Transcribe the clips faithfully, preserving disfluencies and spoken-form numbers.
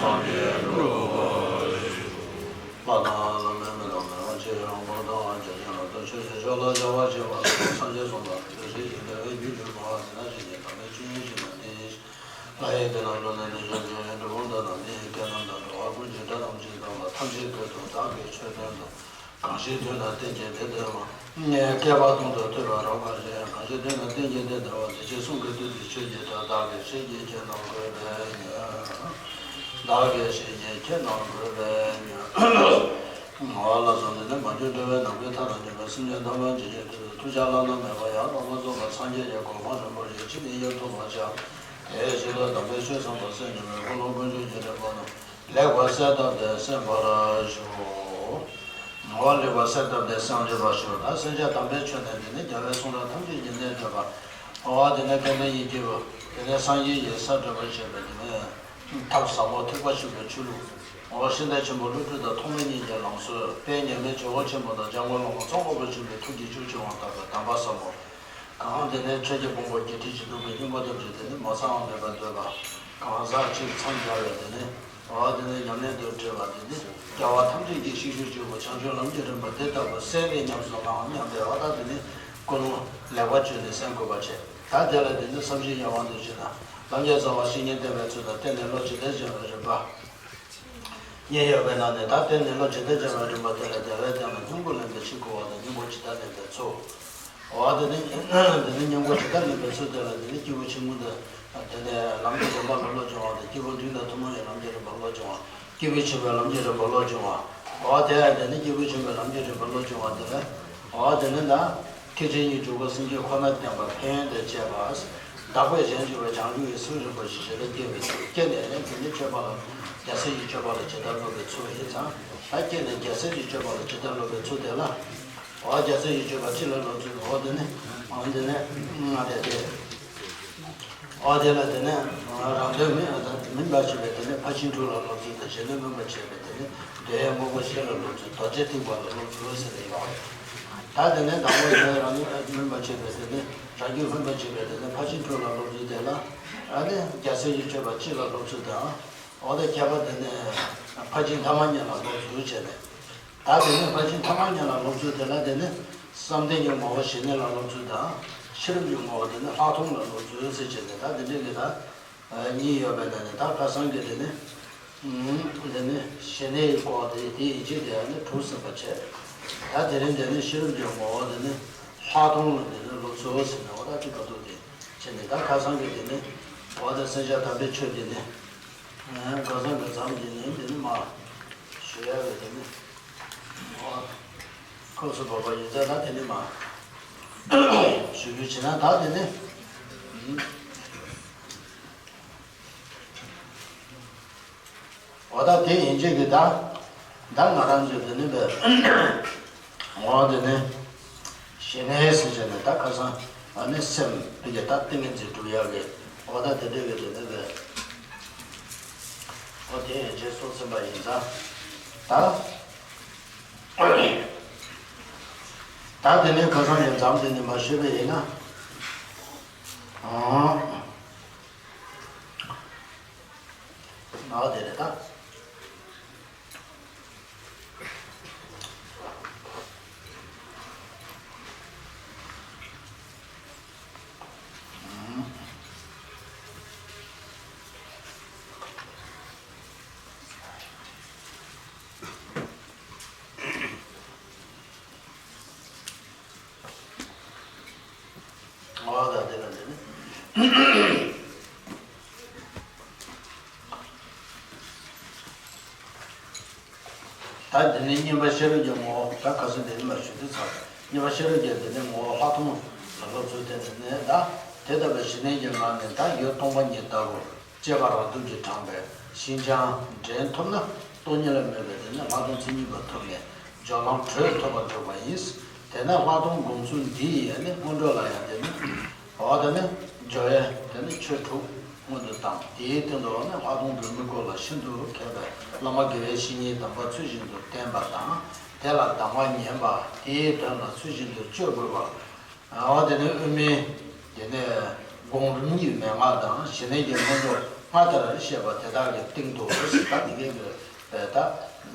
སངས་རྒྱས། བླ་ན་བླ་མེད་མི་དང་མི་རུང་ཆེ་ཡང་འཁོར་དང་བརྒྱ་བྱིན་ལ་ལྟོས། ཆོས་ཀྱི་ཕྱོགས་ལ་བྱ་བ་བྱེད་པ་དང་། སངས་རྒྱས་གསུངས་པ་ལ་ལྟོས། སྲིད་ཞིའི་འདུལ་བའི་རྒྱུད་ལུས་པ། དེ་ན་ཞིག་གི་དམ་པའི་ཆོས་ཉན་ཞིང་ན། དེ་ཡི་ལྷ་ཡི་དེ་ན་འགྲོ་ན་ནི་གཞན་ཆོས་ཡིན། གྲུལ་བུམ་དག་དང་དེ་ཡི་སྐད་རྣམས་དང་། འགྲོ་བ་ཀུན་གྱི་སྒྲ་ཐམས་ཅད་དང་། ཐམས་ཅད་སྐད་དུ་བདག་གིས་ཆོས་བསྟན་ཏོ། གང་ཞིག་ཐོས་ན་རྟེན་ཅིང་དེ་བདེ་བ། བསྐལ་པ་སྟོང་དུ་ཐོས་པ་རབ་དགའ་ཞིང་། གང་ཞིག་ཐོས་ན་རྟེན་ཅིང་དེ་བདེ་བ། དེ་ཕྱིར་གསུང་གི་བདུད་རྩི་ཆོས་ཀྱི་སྒྲ། བདག་གིས་ཞིག་གིས་ཁྱེད་རྣམས་གོས་པས་ཉོན། བདག་གིས་ཞིག་གིས་ཁྱེད་རྣམས་གོས་པས་ཉོན། ལ་སོགས་འདི་ནི་མ་གྱུར་འགྲོ་བའི་ནམ་མཁའི་མཐའ་དང་མཉམ་པའི་སེམས་ཅན་ཐམས་ཅད་ཀྱི་ཐུགས་ཀྱི་ཐུགས་བཞེད་བླ་ན་མེད་པ་ཡང་དག་པར་རྫོགས་པའི་སངས་རྒྱས་ཀྱི་གོ་འཕང་རིན་པོ་ཆེ་ཇི་སྙེད་ཡོད་ཐོབ་པར་བྱ། དེ་བཞིན་དུ་དམ་པའི་ཆོས་ཟབ་པ་གསན་མྱོང་བའི་འཁོར་ལོ་དཀོན་མཆོག་གི་རིམ་པ་རྣམས་ལེགས་པར་གསལ་བཏབ་སྟེ་གསན་པར་ཞུ། འོ་ལེགས་པར་གསལ་བཏབ་སྟེ་གསན་པར་ཞུ། ད་གསན་བྱ་དམ་པའི་ཆོས་ནི་འདི་ནི་རྒྱལ་བའི་གསུང་རབ་ཐམས་ཅད་ཀྱི་གནད་དོན་པ། འོ་དེ་ནས་སྐལ་ལྡན་ཡིད་ཀྱི་བུ། དེ་ནས་སངས་རྒྱས་ཀྱི་ས་བགྲོད་པར་བྱེད་པའི་དེ་ནས་ཐབས་ཟབ་མོ་ཐེག་པ་ཆེན་པོའི་ཆོས་ལུགས། འོ་ཤིང་རྟ་ཆེན་པོ་ཀླུ་སྒྲུབ་དང་ཐོགས་མེད་གཉིས་ཀྱི་ལམ་སྲོལ། དཔལ་མཉམ་མེད་ཇོ་བོ་ཆེན་པོ་དང་འཇམ་མགོན་བླ་མ་ཙོང་ཁ་པ་ཆེན་པོའི་ཐུགས་ཀྱི་བཅུད་ཆེན་པོ་ལྟ་བུའི་གདམས་པ་ཟབ་མོ། གང་དེ་ནས་ཆོས་ཀྱི་ཕུང་པོ་བརྒྱད་ཁྲི་བཞི་སྟོང་གི་སྙིང་པོ་ཐམས་ཅད་དེ་ནི་མ་ཚང་བ་མེད་པར་འདོད་པ། གང་ཟག་གཅིག་མཚམས་སྦྱར་བས་དེ་ནི། འོ་དེ་ནི་ཉམས་ལེན་དུ་བྲེལ་བ་དེ་ནི། རྒྱལ་བ་ཐམས་ཅད་ཀྱི་ཤེས་བྱའི་སྤྱོད་པ་བྱང་ཆུབ་ལམ་གྱི་རིམ་པ་དེ་ལྟ་བུ་གསན་ནས་ཉམས་སུ་བླང་སྙམ་པའི་འོ་ད་དེ་ནི་ཀུན་སློང་ལེགས་པར་བཅོས་ནས་གསན་དགོས་པ་བྱས། ད་དེ་ལ་དེ་ནི་བསམ་གཞིག་ཡང་དབང་དུ་བྱས་ན། ལམ་གྱི་རྩ་བ་བཤེས་གཉེན་བསྟེན་པའི་ཚུལ་དང་། བསྟེན་ནས་བློ་ཇི་ལྟར་འབྱོར་བའི་རིམ་པ། གཉིས་ཡོད་པའི་ནང་ནས། ད་བསྟེན་ནས་བློ་ཇི་ལྟར་འབྱོར་བའི་རིམ་པ་དེ་ལ་རྒྱལ་བའི་བསྟན་ལ་སྙིང་པོ་ལེན་པའི་ཕྱིར་དགོས་པ་དང་། སྙིང་པོ་ཇི་ལྟར་ལེན་པའི་ཚུལ། འོ་དེ་ནི་དེ་ནི་སྙིང་པོ་ཇི་ལྟར་ལེན་པའི་ཚུལ་དེ་ལ་དེ་ནི་སྐྱེས་བུ་ཆུང་ངུ་དང་། དེ་ནས་ལམ་གྱི་རིམ་པ་ལ་བློ་སྦྱོང་བ་དང་། སྐྱེས་བུ་འབྲིང་དང་ཐུན་མོང་བའི་ལམ་གྱི་རིམ་པ་བློ་སྦྱོང་བ། སྐྱེས་བུ་ཆེན་པོའི་ལམ་གྱི་རིམ་པ་བློ་སྦྱོང་བ། འོ་དེ་དེ་ནི་སྐྱེས་བུ་ཆེན་པོའི་ལམ་གྱི་རིམ་པ་བློ་སྦྱོང་བ་དེ་ལ། འོ་དེ་ནི་ད། ཐེག་ཆེན་གྱི་འཇུག་པ་སེམས་བསྐྱེད་ཁོ་ནར་བརྟེན་པ་ཕན་ཡོན་དང་བཅས་པ། བདག་པས་གཞན་གཅེས་པ་བྱང་ཆུབ་ཀྱི་སེམས་རིན་པོ་ཆེ་ཞེ་དྲག་སྐྱེས་པའི་ཚུལ། སྐྱེས་ནས་ནི་དེ་ནི་སྤྱོད་པ་ལ། རྒྱལ་སྲས་ཀྱི་སྤྱོད་པ་ལ་ཇི་ལྟར་སློབ་པའི་ཚུལ་ཡིན་ཙང་། ད་སྐྱེས་ནས་རྒྱལ་སྲས་ཀྱི་སྤྱོད་པ་ལ་ཇི་ལྟར་སློབ་པའི་ཚུལ་དེ་ལ། འོ་རྒྱལ་སྲས་ཀྱི་སྤྱོད་པ་སྤྱི་ལ་སློབ་ཚུལ། འོ་དེ་ནི། འོ་དེ་ནི། ལྔ་དེ་སྟེ། འོ་དེ་ལ་དེ་ནས་རང་དོན་མིན་མིན་པར་བྱེད་པའི་དེ་ནས་ཕར་ཕྱིན་དྲུག་ལ་སློབ་ཚུལ་དང་། གཞན་དོན་མིན་པར་བྱེད་པའི་དེ་ནས་འདོད་ཡོན་དངོས་པོ་བཞི་ལ་སློབ་ཚུལ། རྡོ་རྗེ་ཐེག་པ་ལ་སློབ་ཚུལ་ཟེར་ནས་ཡོད། ད་དེ་ནས་དང་པོ་དེ་རང་དོན་མིན་པར་བྱེད་པའི་དེ་ནས་རང་རྒྱུད་སྨིན་པར་བྱེད་པའི་དེ་ནས་ཕར་ཕྱིན་དྲུག་ལ་སློབ་ཚུལ་དེ་ལ། ཨ་ནི་རྒྱལ་སྲས་ཀྱི་སྤྱོད་པ་སྤྱི་ལ་སློབ་ཚུལ་དང་། འོ་དེ་ཁྱད་པར་དེ་ནས་ཕར་ཕྱིན་ཐ་མ་གཉིས་ལ་སློབ་ཚུལ་བྱས་ནས། ད་དེ་ནས་ཕར་ཕྱིན་ཐ་མ་གཉིས་ལ་སློབ་ཚུལ་དེ་ལ་དེ་ནི་བསམ་གཏན་གྱི་ངོ་བོ་ཞི་གནས་ལ་སློབ་ཚུལ་དང་། ཤེས་རབ་ཀྱི་ངོ་བོ་དེ་ནི་ལྷག་མཐོང་ལ་སློབ་ཚུལ་ཟེར་བྱས་ནས། ད་དེ་འདྲའི་གི་ད་གཉིས་ཡོད་པའི་ནང་ནས། ད་ཁ་སང་གི་དེ་ནི་དེ་ནི་ཞི་གནས་ཀྱི་སྐོར་དེ་དེ་ཡན་ཆད་དེ་ནི་དྲུག་ཟིན་པ་བྱས། ད་དེ་རིང་དེ་ནི་ཤེས་རབ་ཀྱི་ངོ་བོ་དེ་ནི་ལྷག་མཐོང་ལ་དེ་ནི་སློབ་ཚུལ་ཟེར་ནས། འོ་ད་དེ་ག་དུས་དེ་བྱས་ནས། ད་ཁ་སང་གི་དེ་ནི་འོ་ད་གསན་བྱ་དམ་པའི་ཆོས་དེ་ནི། ཨ། ཁ་སང་གི་མཚམས་དེ་ནི་དེ་ནི་མ་ཞུ་ཡ་བས་དེ་ནི། ཨ། སྐབས་སུ་བབ་པ་ཡིན་ཙང་ད་དེ་ནི་མ་ཞུ་རྒྱུ་བྱེད་ན། ད་དེ་ནི། ཨ། འོ་ད་དེ་ཡན་ཆད་ཀྱི་ད། ད་ང་རང་ཚོས་དེ་ནི་བས། འོ་དེ་ནི་ཞི་གནས་ཟེར་བྱས་ནས། ད་ཁ་སང་ཨ་ནི་སེམས་ཀྱི་ད་ཏིང་ངེ་འཛིན་སྒྲུབ་ཡག་གི། འོ་ད་དེ་འདྲ་གི་དེ་ནི་བས། འོ་དེ་ཡན་ཆད་སོང་ཟིན་པ་ཡིན་ཙང་། ད། ད་དེ་ནི་ཁ་སང་ཡང་མཚམས་དེ་ནི་མ་ཞུས་པ་ཡིན་ན། ཨ། ཨ་དེ་རེད་ད། ཨ་ད་དེ་ལ་དེ་ནི། ད་འདི་ནི་གཉིས་པ་ཤེས་རབ་ཀྱི་ངོ་བོ། ད་ཁ་སང་འདི་ནི་མ་ཞུ་དུས་ཚར། གཉིས་པ་ཤེས་རབ་ཀྱི་འདི་ནི་ངོ་བོ་ལྷག་མཐོང་ལ་སློབ་ཚུལ་དེ་ནི་ནི། ད་དེ་ལྟ་བུའི་ཞི་གནས་ཀྱི་ངང་ནས། ད་ཡུལ་སྟོང་པ་ཉིད་ལྟ་བུར་སྐྱེ་རྒ་རང་འདུ་གྱིས་དྲངས་པའི་ ཤིན་སྦྱངས་འདྲེན་ཐུབ་ན་སྟོང་ཉིད་ལ་མོས་པའི་དེ་ནི་ལྷག་མཐོང་མཚན་ཉིད་པ་ཐོབ་ནས་སྦྱོར་ལམ་དྲོད་ཐོབ་པར་འགྲུབ་པ་ཡིན། དེས་ན་ལྷག་མཐོང་སྒོམ་ཚུལ་འདི་ཡིས་ནི་སྔོན་འགྲོ་ལ་ཡང་དེ་ནི་འོ་དེ་ནི་སྦྱོར་བའི་དེ་ནི་ཆོས་དྲུག་སྔོན་དུ་བཏང་། དེའི་སྟེང་དུ་ནི་ལྷག་མཐོང་སྒོམ་པའི་སྐོར་ལ་ཤིན་ཏུ་མཁས་པའི་བླ་མ་དགེ་བའི་བཤེས་གཉེན་དམ་པ་ཚུལ་བཞིན་དུ་བསྟེན་པ་དང་། དེ་ལ་གདམས་ངག་ཉན་པ། དེའི་དོན་ལ་ཚུལ་བཞིན་དུ་སྤྱོད་དགོས་པ། འོ་དེ་ནས་དབུ་མའི་དེ་ནས་སྒོམ་རིམ་གྱི་མན་ངག་དང་ཞི་གནས་ཀྱི་སྔོན་འགྲོ་སྔར་ལྟར་བཤད་པ་དེ་དག་གི་སྟེང་དུ་ད་དེ་གའི་གི་ད་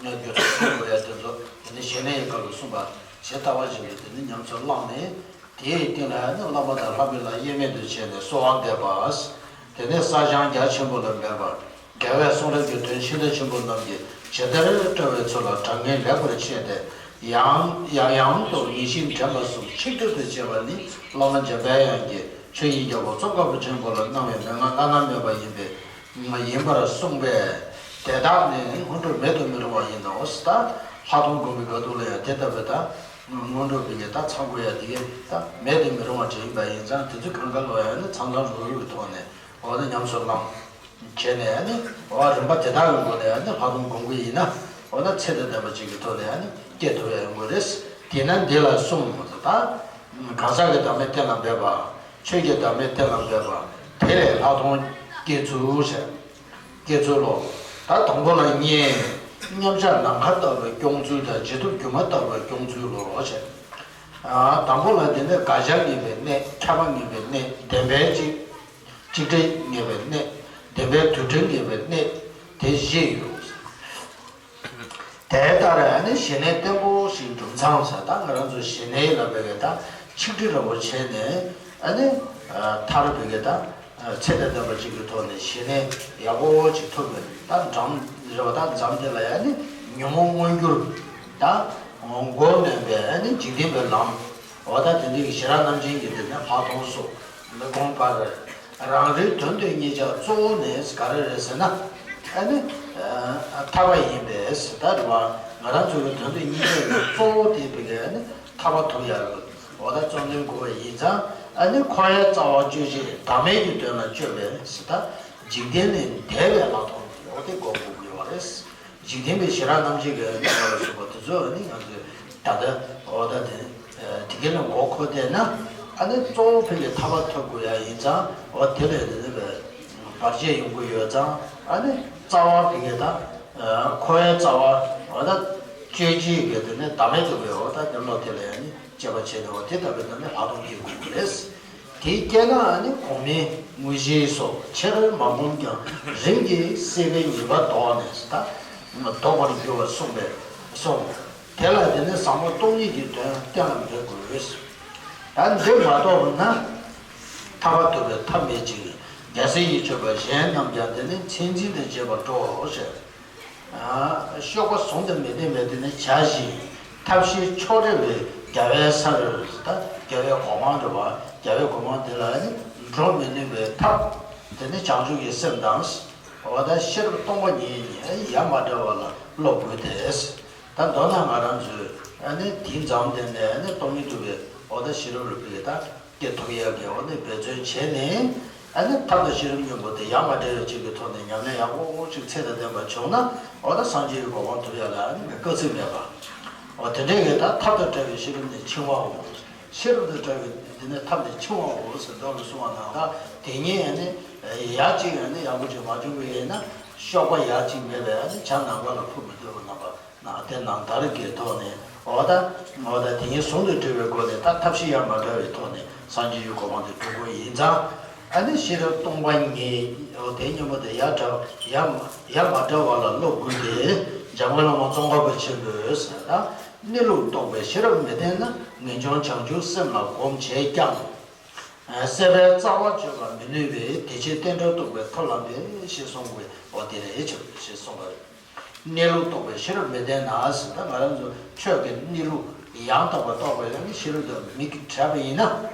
རྒྱུ་ཚོགས་སྲུང་དགོས་ཡ་དེ་ཚོ་དེ་ནས་ཞི་གནས་ཀྱི་སྐབས་ལ་གསུངས་པ་ཇི་ལྟ་བ་བཞིན་དུ་དེ་ནས་ཉམས་སུ་བླངས་ནས། དེའི་སྟེང་ལ་ནི་བླ་མ་དང་ལྷག་པའི་ལྷ་དབྱེར་མེད་དུ་བྱས་ནས་གསོལ་བ་འདེབས་པ། དེ་ནས་བསགས་སྦྱང་རྒྱ་ཆེན་པོ་ལ་འབད་པ། རྒྱལ་བའི་གསུང་རབ་ཀྱི་དོན་ཕྱི་ནས་ཆེན་པོ་རྣམས་ཀྱིས་ཇི་ལྟར་བཀྲལ་བའི་ཚུལ་ལ་དྲང་ངེས་ལེགས་པར་ཕྱེ་སྟེ། ཡང་ཡང་ཡང་དུ་ངེས་ཤེས་དྲན་པ་སོགས་ཆིག་ཐུབ་ཏུ་བྱེད་པ་ནི་བླ་མ་འཇམ་དཔལ་དབྱངས་ཀྱིས་ཆོས་ཉིད་རྒྱལ་པོ་ཙོང་ཁ་པ་ཆེན་པོ་ལ་གནང་བའི་མན་ངག་བླ་ན་མེད་པ་ཡིན་པས། ཡིན་པར་གསུངས་པས། དེ་དག་ནི་སྔོན་འགྲོ་མེད་དུ་མི་རུང་བ་ཡིན་ནོ། ད་ལྷག་མཐོང་སྒོམ་པའི་སྐབས་དུས་ལ་ཡང་དེ་ལྟ་བུའི་ད་སྔོན་འགྲོ་བའི་ད་ཚང་དགོས་ཡ་དེ་གའི་ད་མེད་དུ་མི་རུང་བ་ཅིག་ཡིན་པ་ཡིན་ཙང་། དེ་ཚོ་གང་ག་ལོ་ཡང་ནི་མཚམས་མཚམས་རུ་རུ་གི་ཐོག་ནས་འོ་ན་ཉམས་སུ་བླངས་བྱས་ནས་ནི་འོ་རིམ་པ་དེ་དག་གི་སྒོ་ནས་ནི་ལྷག་མཐོང་སྒོམ་གྱི་ཡིན་ན། འོ་ན་ཚད་དང་ལྡན་པ་ཅིག་གི་ཐོག་ནས་ནི་སྐྱེ་ཐུབ་ཡ་ཡོང་གི་རེད། དེས་ན་འདི་ལ་གསུངས་པ་ད། གང་ཟག་གི་བདག་མེད་གཏན་ལ་འབེབས་པ། ཆོས་ཀྱི་བདག་མེད་གཏན་ལ་འབེབས་པ། དེ་ལས་ལྷག་མཐོང་སྐྱེ་ཚུལ་ཞེས། སྐྱེ་ཚུལ་ལོ། ད་དང་པོ་ལ་གཉིས། མཉམ་གཞག་ནམ་མཁའ་ལྟ་བུའི་སྐྱོང་ཚུལ་དང་། བྱེད་ཐབས་སྒྱུ་མ་ལྟ་བུའི་སྐྱོང་ཚུལ་ལོ་ཞེས། དང་པོ་ལ་དེ་ནི་དགག་བྱ་ངེས་པའི་གནས། ཁྱབ་པ་ངེས་པའི་གནས། བདེན་པའི་གཅིག་གཅིག་སྒྲ་ངེས་པའི་གནས། བདེན་པའི་དུ་སྒྲ་ངེས་པའི་གནས། དེ་བཞི་ཡོད། དེ་ལྟར་ནི་ཞི་གནས་བརྟན་པོ་ཞིག་གྲུབ་ཙང་ཟེར། ད་ང་རང་ཚོ་ཞི་གནས་ལ་བས་ཀྱི་ད་ཆིག་སྒྲིལ་ར་བོ་བྱས་ནས་ཨ་ནི་མཐར་བས་ཀྱི་ད་ཚེ་དང་ལྡན་པ་ཅིག་གི་ཐོག་ནས་ཞི་གནས་ཡག་པོ་ཅིག་ཐུབ་པའི་ད་འགྲམ་རེ་བ་ད་འཛམ་དེ་ལ་ཡ་ནི་ཉོན་མོངས་མངོན་གྱུར་ད་མགོ་གནོན་པའི་ཨ་ནི་འཇིག་རྟེན་པའི་ལམ། འོ་ད་དེ་འདྲའི་ཞི་རགས་རྣམ་ཅན་གྱི་དེ་ནས་ལྷག་མཐོང་སོགས་མི་སྒོམ་པར། རང་རེའི་དོན་དུ་གཉེར་བྱ་གཙོ་བོ་ནི་ག་རེ་རེད་ཟེར་ན། ཨ་ནི། ཐར་པ་ཡིན་པས་ད་རེད་བ། ང་རང་ཚོ་གི་དོན་དུ་གཉེར་བྱ་གཙོ་བོ་དེ་བས་ཀྱི་ཨ་ནི་ཐར་པ་ཐོབ་ཡ་གི་འོ་ད་གཙོ་འདོན་དགོས་པ་ཡིན་ཙང་། ཨ་ནི་འཁོར་བའི་རྩ་བ་གཅོད་བྱེད་བདག་མེད་ཀྱི་དོན་ལ་སྤྱོད་པས་ད་འཇིག་རྟེན་ལས་འདས་པའི་ལྷག་མཐོང་འོ་དེ་སྒོམ་དགོས་ཀྱི་ཡོད་པ་རེད། འཇིག་རྟེན་པའི་ཞི་རགས་རྣམ་འབྱེད་ཀྱི་གནས་པ་ལ་སོགས་པ་དེ་ཚོ་ནི་ང་ཚོས་ད་ལྟ་འོ་ད་དེ་དེ་ག་ལ་མགོ་འཁོར་བསྡད་ན། ཨ་ནི་གཙོ་བོ་ཕ་གི་ཐར་པ་ཐོབ་དགོས་ཡ་ཡིན་ཙང་། འོ་དེ་ལས་དེ་ནི་བར་ཆད་ཡོང་གི་ཡོད་ཙང་། ཨ་ནི་རྩ་བ་ཕ་གི་ད་འཁོར་བའི་རྩ་བ་འོ་ད་གཅོད་བྱེད་ཀྱི་དེ་ནི་བདག་མེད་རྟོགས་པའི་འོ་ད་དེ་བློ་དེ་ལ་ཡ་ནི་དཔྱད་པ་བྱས་ནས་འོ་དེ་ལྟ་བུའི་ནང་ནས་ལྷག་མཐོང་སྐྱེ་དགོས་ཀྱི་རེད། དེ་སྐྱེས་ན་ཨ་ནི་གོང་མའི་དངོས་གཞི་སོགས་ཆེར་མ་བསྒོམས་ཀྱང་རིམ་གྱིས་སྲེད་པའི་ཉེས་པ་ལྡོག་ནས་ད་ལྡོག་པར་འགྱུར་བར་གསུངས་པས་གསུངས། དེ་ལ་དེ་ནི་ཟབ་མོ་སྟོང་ཉིད་ཀྱི་དོན་གཏན་ལ་འབེབས་དགོས། ད་འདི་མ་རྟོགས་ན་ཐར་པ་ཐོབ་པའི་ཐབས་མེད་ཅིང་། རྒྱལ་སྲས་ཀྱི་སྤྱོད་པ་གཞན་རྣམས་ཀྱང་དེ་ནི་མཚན་འཛིན་དུ་བྱེད་པར་འགྲོ་ཞེས། གཤོག་པ་ཟུང་དུ་མི་ལྡན་པའི་དེ་ནི་བྱ་ཞིང་། ཐབས་ཤེས་ཕྱོགས་བྲལ་བའི་རྒྱལ་བའི་སར། ད་རྒྱལ་བའི་གོ་འཕང་འགྲོ་བ། རྒྱལ་བའི་གོ་འཕང་དེ་ལ་ནི་འགྲོ་མི་ནུས་པའི་ཐབས། དེ་ནི་བྱང་ཆུབ་ཀྱི་སེམས་དང་། འོ་ད་ཤེས་རབ་སྟོང་པ་ཉིད་ཡ་མ་བྲལ་བ་ལ་སློབ་དགོས་ཏེ། ད་མདོར་ན་ང་རང་ཚོས་ཨ་ནི་དེ་འཛོམས་ཏེ་ནས་ཨ་ནི་སྟོང་ཉིད་རྟོགས་པའི་འོ་ད་ཤེས་རབ་རུ་པའི་ད། སྐྱེ་ཐུབ་ཡག་གི་འོ་ནི་འབད་བརྩོན་བྱས་ནས། ཨ་ནི་ཐབས་དང་ཤེས་རབ་གཉིས་པོ་དེ་ཡ་མ་བྲལ་བའི་ཅིག་གི་ཐོག་ནས་ཉམས་ལེན་ཡག་པོ་ཅིག་ཚད་དང་ལྡན་པ་བྱུང་ན། འོ་ད་སངས་རྒྱས་ཀྱི་གོ་འཕང་ཐོབ་ཡག་ལ་ཨ་ནི་དཀའ་ཚེགས་མེད་པ། འོ་དེ་འདྲའི་གི་ད་ཐབས་དང་བྲལ་བའི་ཤེས་རབ་ནི་འཆིང་བའོ། ཤེས་རབ་དང་བྲལ་བའི་དེ་ནི་ཐབས་ནི་འཆིང་བའོ་ཟེར་མདོ་ལ་གསུངས་པ་ནང་། ད་དེ་ཉིད་ཨ་ནི་ཡ་གཅིག་ཨ་ནི་ཡག་པོ་ཅིག་མ་བྱུང་བ་ཡིན་ན། གཤོག་པ་ཡ་གཅིག་མེད་པའི་ཨ་ནི་བྱ་ནམ་མཁའ་ལ་འཕུར་མི་ཐུབ་པ་རྣམ་པ། ན་དེ་ནང་ལྟར་གྱི་ཐོག་ནས་འོ་ད། འོ་ད་དེ་ཉིད་ཟུང་དུ་འབྲེལ་བའི་སྒོ་ནས་ད་ཐབས་ཤེས་ཡ་མ་བྲལ་བའི་ཐོག་ནས་སངས་རྒྱས་ཀྱི་གོ་འཕང་དེ་འགྲུབ་དགོས་ཡིན་ཙང་། ཨ་ནི་ཤེས་རབ་སྟོང་པ་ཉིད་འོ་དེ་གཉིས་པོ་དེ་ཡ་བྲལ་ཡ་མ་ཡ་མ་བྲལ་བ་ལ་སློབ་དགོས་ཏེ། འཇམ་མགོན་བླ་མ་ཙོང་ཁ་པ་ཆེན་པོས་ཟེར་ད། གནས་ལུགས་རྟོགས་པའི་ཤེས་རབ་མི་ལྡན་ན། ངེས་འབྱུང་བྱང་ཆུབ་སེམས་ལ་གོམས་བྱས་ཀྱང་། སྲེད་པའི་རྩ་བ་གཅོད་པར་མི་ནུས་པས། དེ་ཕྱིར་རྟེན་འབྲེལ་རྟོགས་པའི་ཐབས་ལ་འབད་ཞེས་གསུངས་པའི་འོ་དེ་རེད་ཅེས་གསུངས་པ་རེད། གནས་ལུགས་རྟོགས་པའི་ཤེས་རབ་མི་ལྡན་ན་ཟེར། ད་ང་རང་ཚོ་ཆོས་ཀྱི་གནས་ལུགས་ཡང་དག་པར་རྟོགས་པའི་ཡང་ནི་ཤེས་རབ་དང་མི་བྲལ་བ་ཡིན་ན།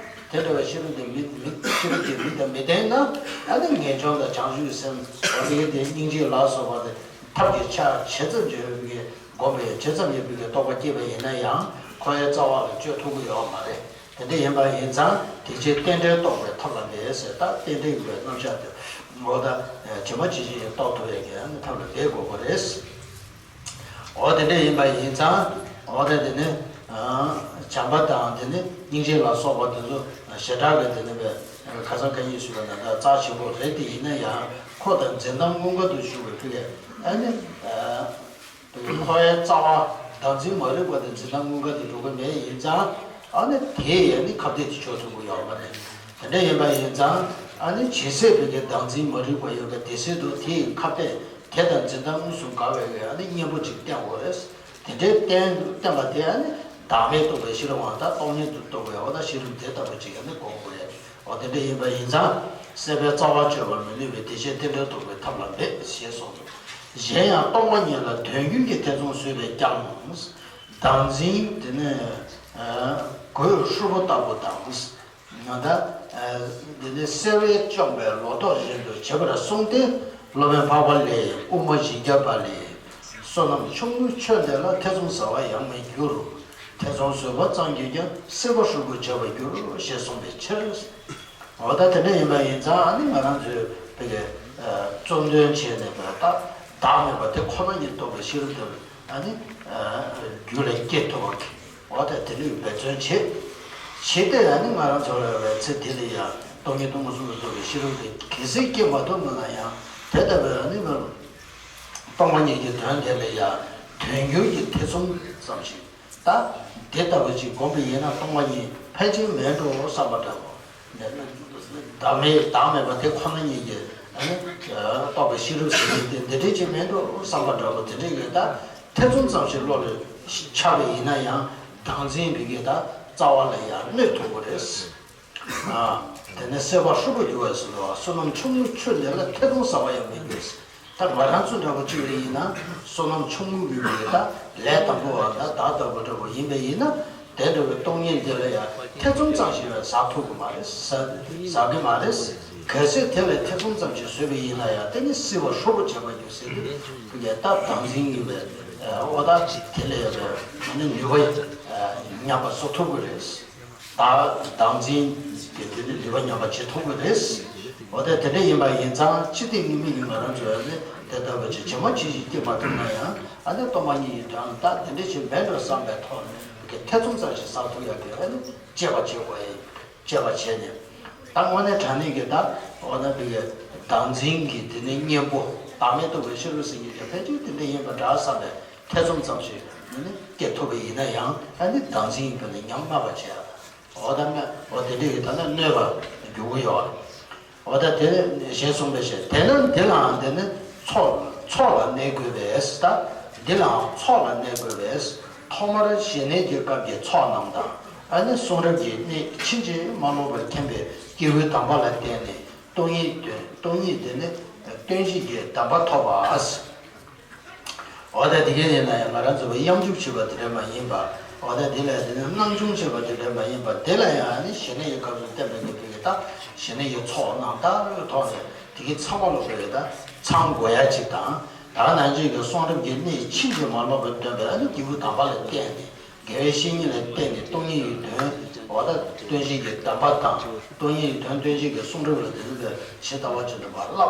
དེ་འདྲ་བའི་ཤེས་རབ་དང་མི་མི་ཤེས་རབ་དེ་མི་དང་མི་ལྡན་ན། ཨ་ནི་ངེས་འབྱུང་དང་བྱང་ཆུབ་ཀྱི་སེམས་འོ་དེ་དེ་སྙིང་རྗེ་ལ་སོགས་པ་དེ་ཐབས་ཀྱི་ཆ་ཇི་ཙམ་གྱིས་ཡོད་པའི་སྒོམ་པའི་ཇི་ཙམ་ཡོད་པའི་རྟོགས་པ་སྐྱེས་པ་ཡིན་ན་ཡང་། འཁོར་བའི་རྩ་བ་ལ་གཅོད་ཐུབ་ཀྱི་ཡོད་མ་རེད། དེ་འདྲ་ཡིན་པ་ཡིན་ཙང་། དེ་ཕྱིར་རྟེན་འབྲེལ་རྟོགས་པའི་ཐབས་ལ་འབད་ཟེར། ད་རྟེན་འབྲེལ་ཡིན་པའི་རྣམ་གཞག་དེ། འོ་ད་ཇི་མ་ཇི་བཞིན་ཞིག་རྟོགས་ཐུབ་ཡས་ཀྱི་ཐབས་ལ་འབད་དགོས་པ་རེད། འོ་དེ་འདྲ་ཡིན་པ་ཡིན་ཙང་། འོ་ད་དེ་ནི་བྱམས་པ་དང་དེ་ནི་སྙིང་རྗེ་ལ་སོགས་པ་དེ་ཚོ་བྱེ་བྲག་གི་དེ་ནི་བས་ཁ་སང་ཁ་ཉིན་ཞུས་པ་ནང་ལྟར་རྩ་ཆེན་པོ་རེད། དེ་ཡིན་ན་ཡང་ཁོ་དང་འཛིན་སྟངས་དངོས་འགལ་དུ་ཞུགས་པའི་ཕི་ལས་ཨ་ནི། ཁོའི་རྩ་བ་བདག་འཛིན་མ་རིག་པ་དེ་འཛིན་སྟངས་དངོས་འགལ་དུ་འགྲོ་གི་མེད་ཡིན་ཙང་། ཨ་ནི་དེ་ཡང་ནི་ཁ་གཏད་དུ་གཅོག་ཐུབ་ཀྱི་ཡོད་མ་རེད། དེ་འདྲ་ཡིན་པ་ཡིན་ཙང་། ཨ་ནི་ཇི་སྲིད་བོད་ཀྱི་བདག་འཛིན་མ་རིག་པ་ཡོད་པ་དེ་སྲིད་དུ་དེ་ཡི་ཁ་གཏད་དེ་དང་འཛིན་སྟངས་དངོས་སུ་འགལ་བའི་ཨ་ནི་གཉེན་པོ་ཅིག་བསྟེན་དགོས་རེད། དེ་འདྲའི་བསྟེན་བསྟེན་པ་དེ་ཨ་ནི་བདག་མེད་རྟོགས་པའི་ཤེས་རབ་དང་སྟོང་ཉིད་དུ་རྟོགས་པའི་འོ་ད་ཤེས་རབ་དེ་ལྟ་བུ་ཅིག་ཨ་ནི་དགོས་དགོས་རེད། འོ་དེ་འདྲ་ཡིན་པ་ཡིན་ཙང་། སྲེད་པའི་རྩ་བ་གཅོད་པར་མི་ནུས་པས། དེ་ཕྱིར་རྟེན་འབྲེལ་རྟོགས་པའི་ཐབས་ལ་འབད། ཞེས་གསུངས་སོ། གཞན་ཡང་སྟོང་པ་ཉིད་ལ་དོན་འགྱུར་གྱི་ཐེ་ཚོམ་བཟོད་པས་ཀྱང་། བདག་འཛིན་དེ་ནི་གོས་ཧྲུལ་པོ་ལྟ་བུ་དང་། ད་དེ་ནི་སེར་བས་བཅོམ་པའི་ལོ་ཏོག་བཞིན་དུ་བྱེད་པར་གསུངས་ཏེ། སློབ་དཔོན་འཕགས་པ་ལས། དབུ་མ་བཞི་བརྒྱ་པ་ལས། བསོད་ནམས་ཆུང་ངུས་ཆོས་འདི་ལ། ཐེ་ཚོམ་ཟ་བར་ཡང་མི་འགྱུར། ཐེ་ཚོམ་ཟོས་པ་ཙམ་གྱིས་ཀྱང་། སྲེད་པ་ཧྲུལ་པོར་བྱེད་པར་འགྱུར། ཞེས་གསུངས་པའི་ཕྱིར། འོ་ད་དེ་འདྲ་ཡིན་པ་ཡིན་ཙང་ཨ་ནི་ང་རང་ཚོས་བོད་ཀྱི་གཙོ་འདོན་བྱས་ནས་བོད་ད་བདག་མེད་པ་དེ་ཁོ་ན་ཉིད་རྟོགས་པའི་ཤེས་རབ་དེ་ཨ་ནི་རྒྱུད་ལ་སྐྱེ་ཐུབ་པ་གི་འོ་ད་དེ་ལུས་འབད་བརྩོན་བྱེད། བྱེད་དེ་ཨ་ནི་ང་རང་ཚོ་ལ་བའི་ཚེ་འདི་ལ་ཡང་སྟོང་ཉིད་སྟོང་གསུམ་དུ་རྟོགས་པའི་ཤེས་རབ་དེ་གལ་སྲིད་སྐྱེ་མ་ཐུབ་ན་ཡང་དེ་ལྟ་བུའི་ཨ་ནི་སྟོང་པ་ཉིད་ཀྱི་དོན་དེ་ལ་ཡང་དོན་འགྱུར་གྱི་ཐེ་ཚོམ་ཙམ་ཞིག་ད་དེ་ལྟ་བུ་ཅིག་བསྒོམས་པ་ཡིན་ན་སྟོང་པ་ཉིད་ཕལ་ཆེར་མེད་འགྲོ་བསམ་པ་འདྲ་བོ། བདག་མེད་བདག་མེད་པ་དེ་ཁོ་ན་ཉིད་ཀྱིས་ཨ་ནི་རྟོགས་པའི་ཤེས་རབ་ཟེར་མཁན་དེ་འདི་འདྲའི་ཅིག་མེད་འགྲོ་བསམ་པ་འདྲ་བོ་དེ་འདྲའི་གི་ད་ཐེ་ཚོམ་ཙམ་ཞིག་བློ་ལ་འཆར་བ་ཡིན་ན་ཡང་བདག་འཛིན་བི་གའི་ད་རྩ་བ་ལ་ཡང་གནོད་ཐུབ་ཀྱི་རེད། དེ་ནས་སྲེད་པ་ཧྲུལ་པོར་འགྱུར་བ་ཟེར་བ། བསོད་ནམས་ཆུང་ངུས་ཆོས་འདི་ལ། ཐེ་ཚོམ་ཟ་བར་ཡང་མི་འགྱུར། ད་ང་རང་ཚོ་འདྲ་བོ་གཅིག་ལ་ཡིན་ན་བསོད་ནམས་ཆུང་ངུ་ཡོད་པའི་ད་ལས་དང་པོ་བ་ད་བདག་ལྟ་བུ་འདྲ་བོ་ཡིན་པ་ཡིན་ན་དེ་འདྲ་བའི་སྟོང་ཉིད་འདི་ལ་ཡང་ཐེ་ཚོམ་ཙམ་ཞིག་ཡང་ཟ་ཐུབ་ཀྱི་མ་རེད། ཟ་ཟ་གི་མ་རེད། གལ་སྲིད་དེ་ལ་ཐེ་ཚོམ་ཙམ་ཞིག་བཟོས་པ་ཡིན་ན་ཡང་དེ་ནི་སྲེད་པ་ཧྲུལ་པོར་བྱེད་པར་འགྱུར་ཟེར་དུས་ཀྱི་ད་བདག་འཛིན་ཡིན་པའི་འོ་ད་དེ་ལ་ཡོད་པའི་ནུས་པ་ཉམས་པ་བཟོ་ཐུབ་ཀྱི་རེད། བདག་བདག་འཛིན་གྱི་དེ་ནི་ནུས་པ་ཉམས་པ་བྱེད་ཐུབ་ཀྱི་རེད། འོ་ད་དེ་འདྲ་ཡིན་པ་ཡིན་ཙང་སྤྱི་བཏང་ངེས་མེད་ཀྱི་ང་རང་ཚོ་ཨ་ནི་དེ་ལྟ་བུ་ཅིག་ཇི་མ་ཇི་བཞིན་སྐྱེ་མ་ཐུབ་ན་ཡང་ཨ་ནི་སྟོང་པ་ཉིད་ཀྱི་དོན་ད་དེ་འདྲ་ཞིག་མེད་འགྲོ་བསམ་པའི་ཐོག་ནས་ཀྱི་ཐེ་ཚོམ་ཙམ་ཞིག་ཟ་ཐུབ་ཡག་གི་ཨ་ནི་དཔྱད་པ་བྱེད་དགོས་ཡིན། དཔྱད་པ་བྱས་ནས་ད་དངོས་གནས་དྲང་གནས་ཀྱི་ད་འོ་ན་བི་གའི་བདག་འཛིན་གྱི་དེ་ནི་གཉེན་པོ་བདག་མེད་རྟོགས་པའི་ཤེས་རབ་ཟེར་མཁན་གྱི་ཕལ་ཆེར་དེ་འདྲ་ཡིན་པ་འདྲ་བསམ་པའི་ཐེ་ཚོམ་ཙམ་ཞིག་ནི་སྐྱེ་ཐུབ་པ་ཡིན་ན་ཡང་ཨ་ནི་བདག་འཛིན་ཡིན་པ་ནི་ཉམས་དམའ་བ་བྱས། འོ་ད་ནི་འོ་དེ་འདྲ་ཡི་ད་ནི་གནོད་པ་འགྱུར་གྱི་ཡོད། འོ་ད་དེ་ཞེས་གསུངས་པའི་ཕྱིར། དེས་ན་འདི་ལའང་དེ་ནི་ཚོགས་ཚོགས་ལ་གནས་དགོས་པས་ད། འདི་ལའང་ཚོགས་ལ་གནས་དགོས་པས། ཐོག་མར་ཞི་གནས་ཀྱི་སྐབས་ཀྱི་ཚོགས་རྣམས་དང་། ཨ་ནི་གསུང་རབ་ཀྱི་གནད་ཕྱིན་ཅི་མ་ལོག་པར་མཁྱེན་པའི་སྐྱེས་བུའི་དམ་པ་ལ་བརྟེན་ནས་སྟོང་ཉིད་དོན་སྟོང་ཉིད་དེ་ནི་སྟོན་བྱེད་ཀྱི་དམ་པ་ཐོབ་པ། འོ་ད་དེ་གས་ཡིན་ན་ཡང་ང་རང་ཚོ་བ་གཡང་འཇུག་བྱེད་པ་དེ་འདྲ་མ་ཡིན་པ། འོ་ད་དེ་ལས་དེ་ནི་སྣང་ཆུང་བྱེད་པ་དེ་འདྲ་མ་ཡིན་པ། དེ་ལ་ཡང་ནི་ཞི་གནས་ཀྱི་སྐབས་སུ་བསྟན་པའི་གི་དེ་གི་ད་ཞི་གནས་ཀྱི་ཚོགས་རྣམས་ལྟར་ཐོག་ནས་དེ་གི་ཚང་མ་ལོག་པའི་ད་ཚང་དགོས་ཡ་ཅིག་དང་། ད་ནང་བཞིན་གྱི་གསུང་རབ་ཀྱི་གནད་ཕྱིན་ཅི་མ་ལོག་པའི་སྟོན་པའི་ཨ་ནི་སྐྱེས་བུ་དམ་པ་ལ་བརྟེན་ནས་དགེ་བའི་བཤེས་གཉེན་ལ་བརྟེན་ནས་སྟོང་ཉིད་ཀྱི་དོན་འོ་ད་སྟོན་བྱེད་ཀྱི་དམ་པ་དང་སྟོང་ཉིད་ཀྱི་དོན་སྟོན་བྱེད་ཀྱི་གསུང་རབ་ལ་དེ་ནི་ཇི་ལྟ་བ་བཞིན་དུ་མར་བསླབ།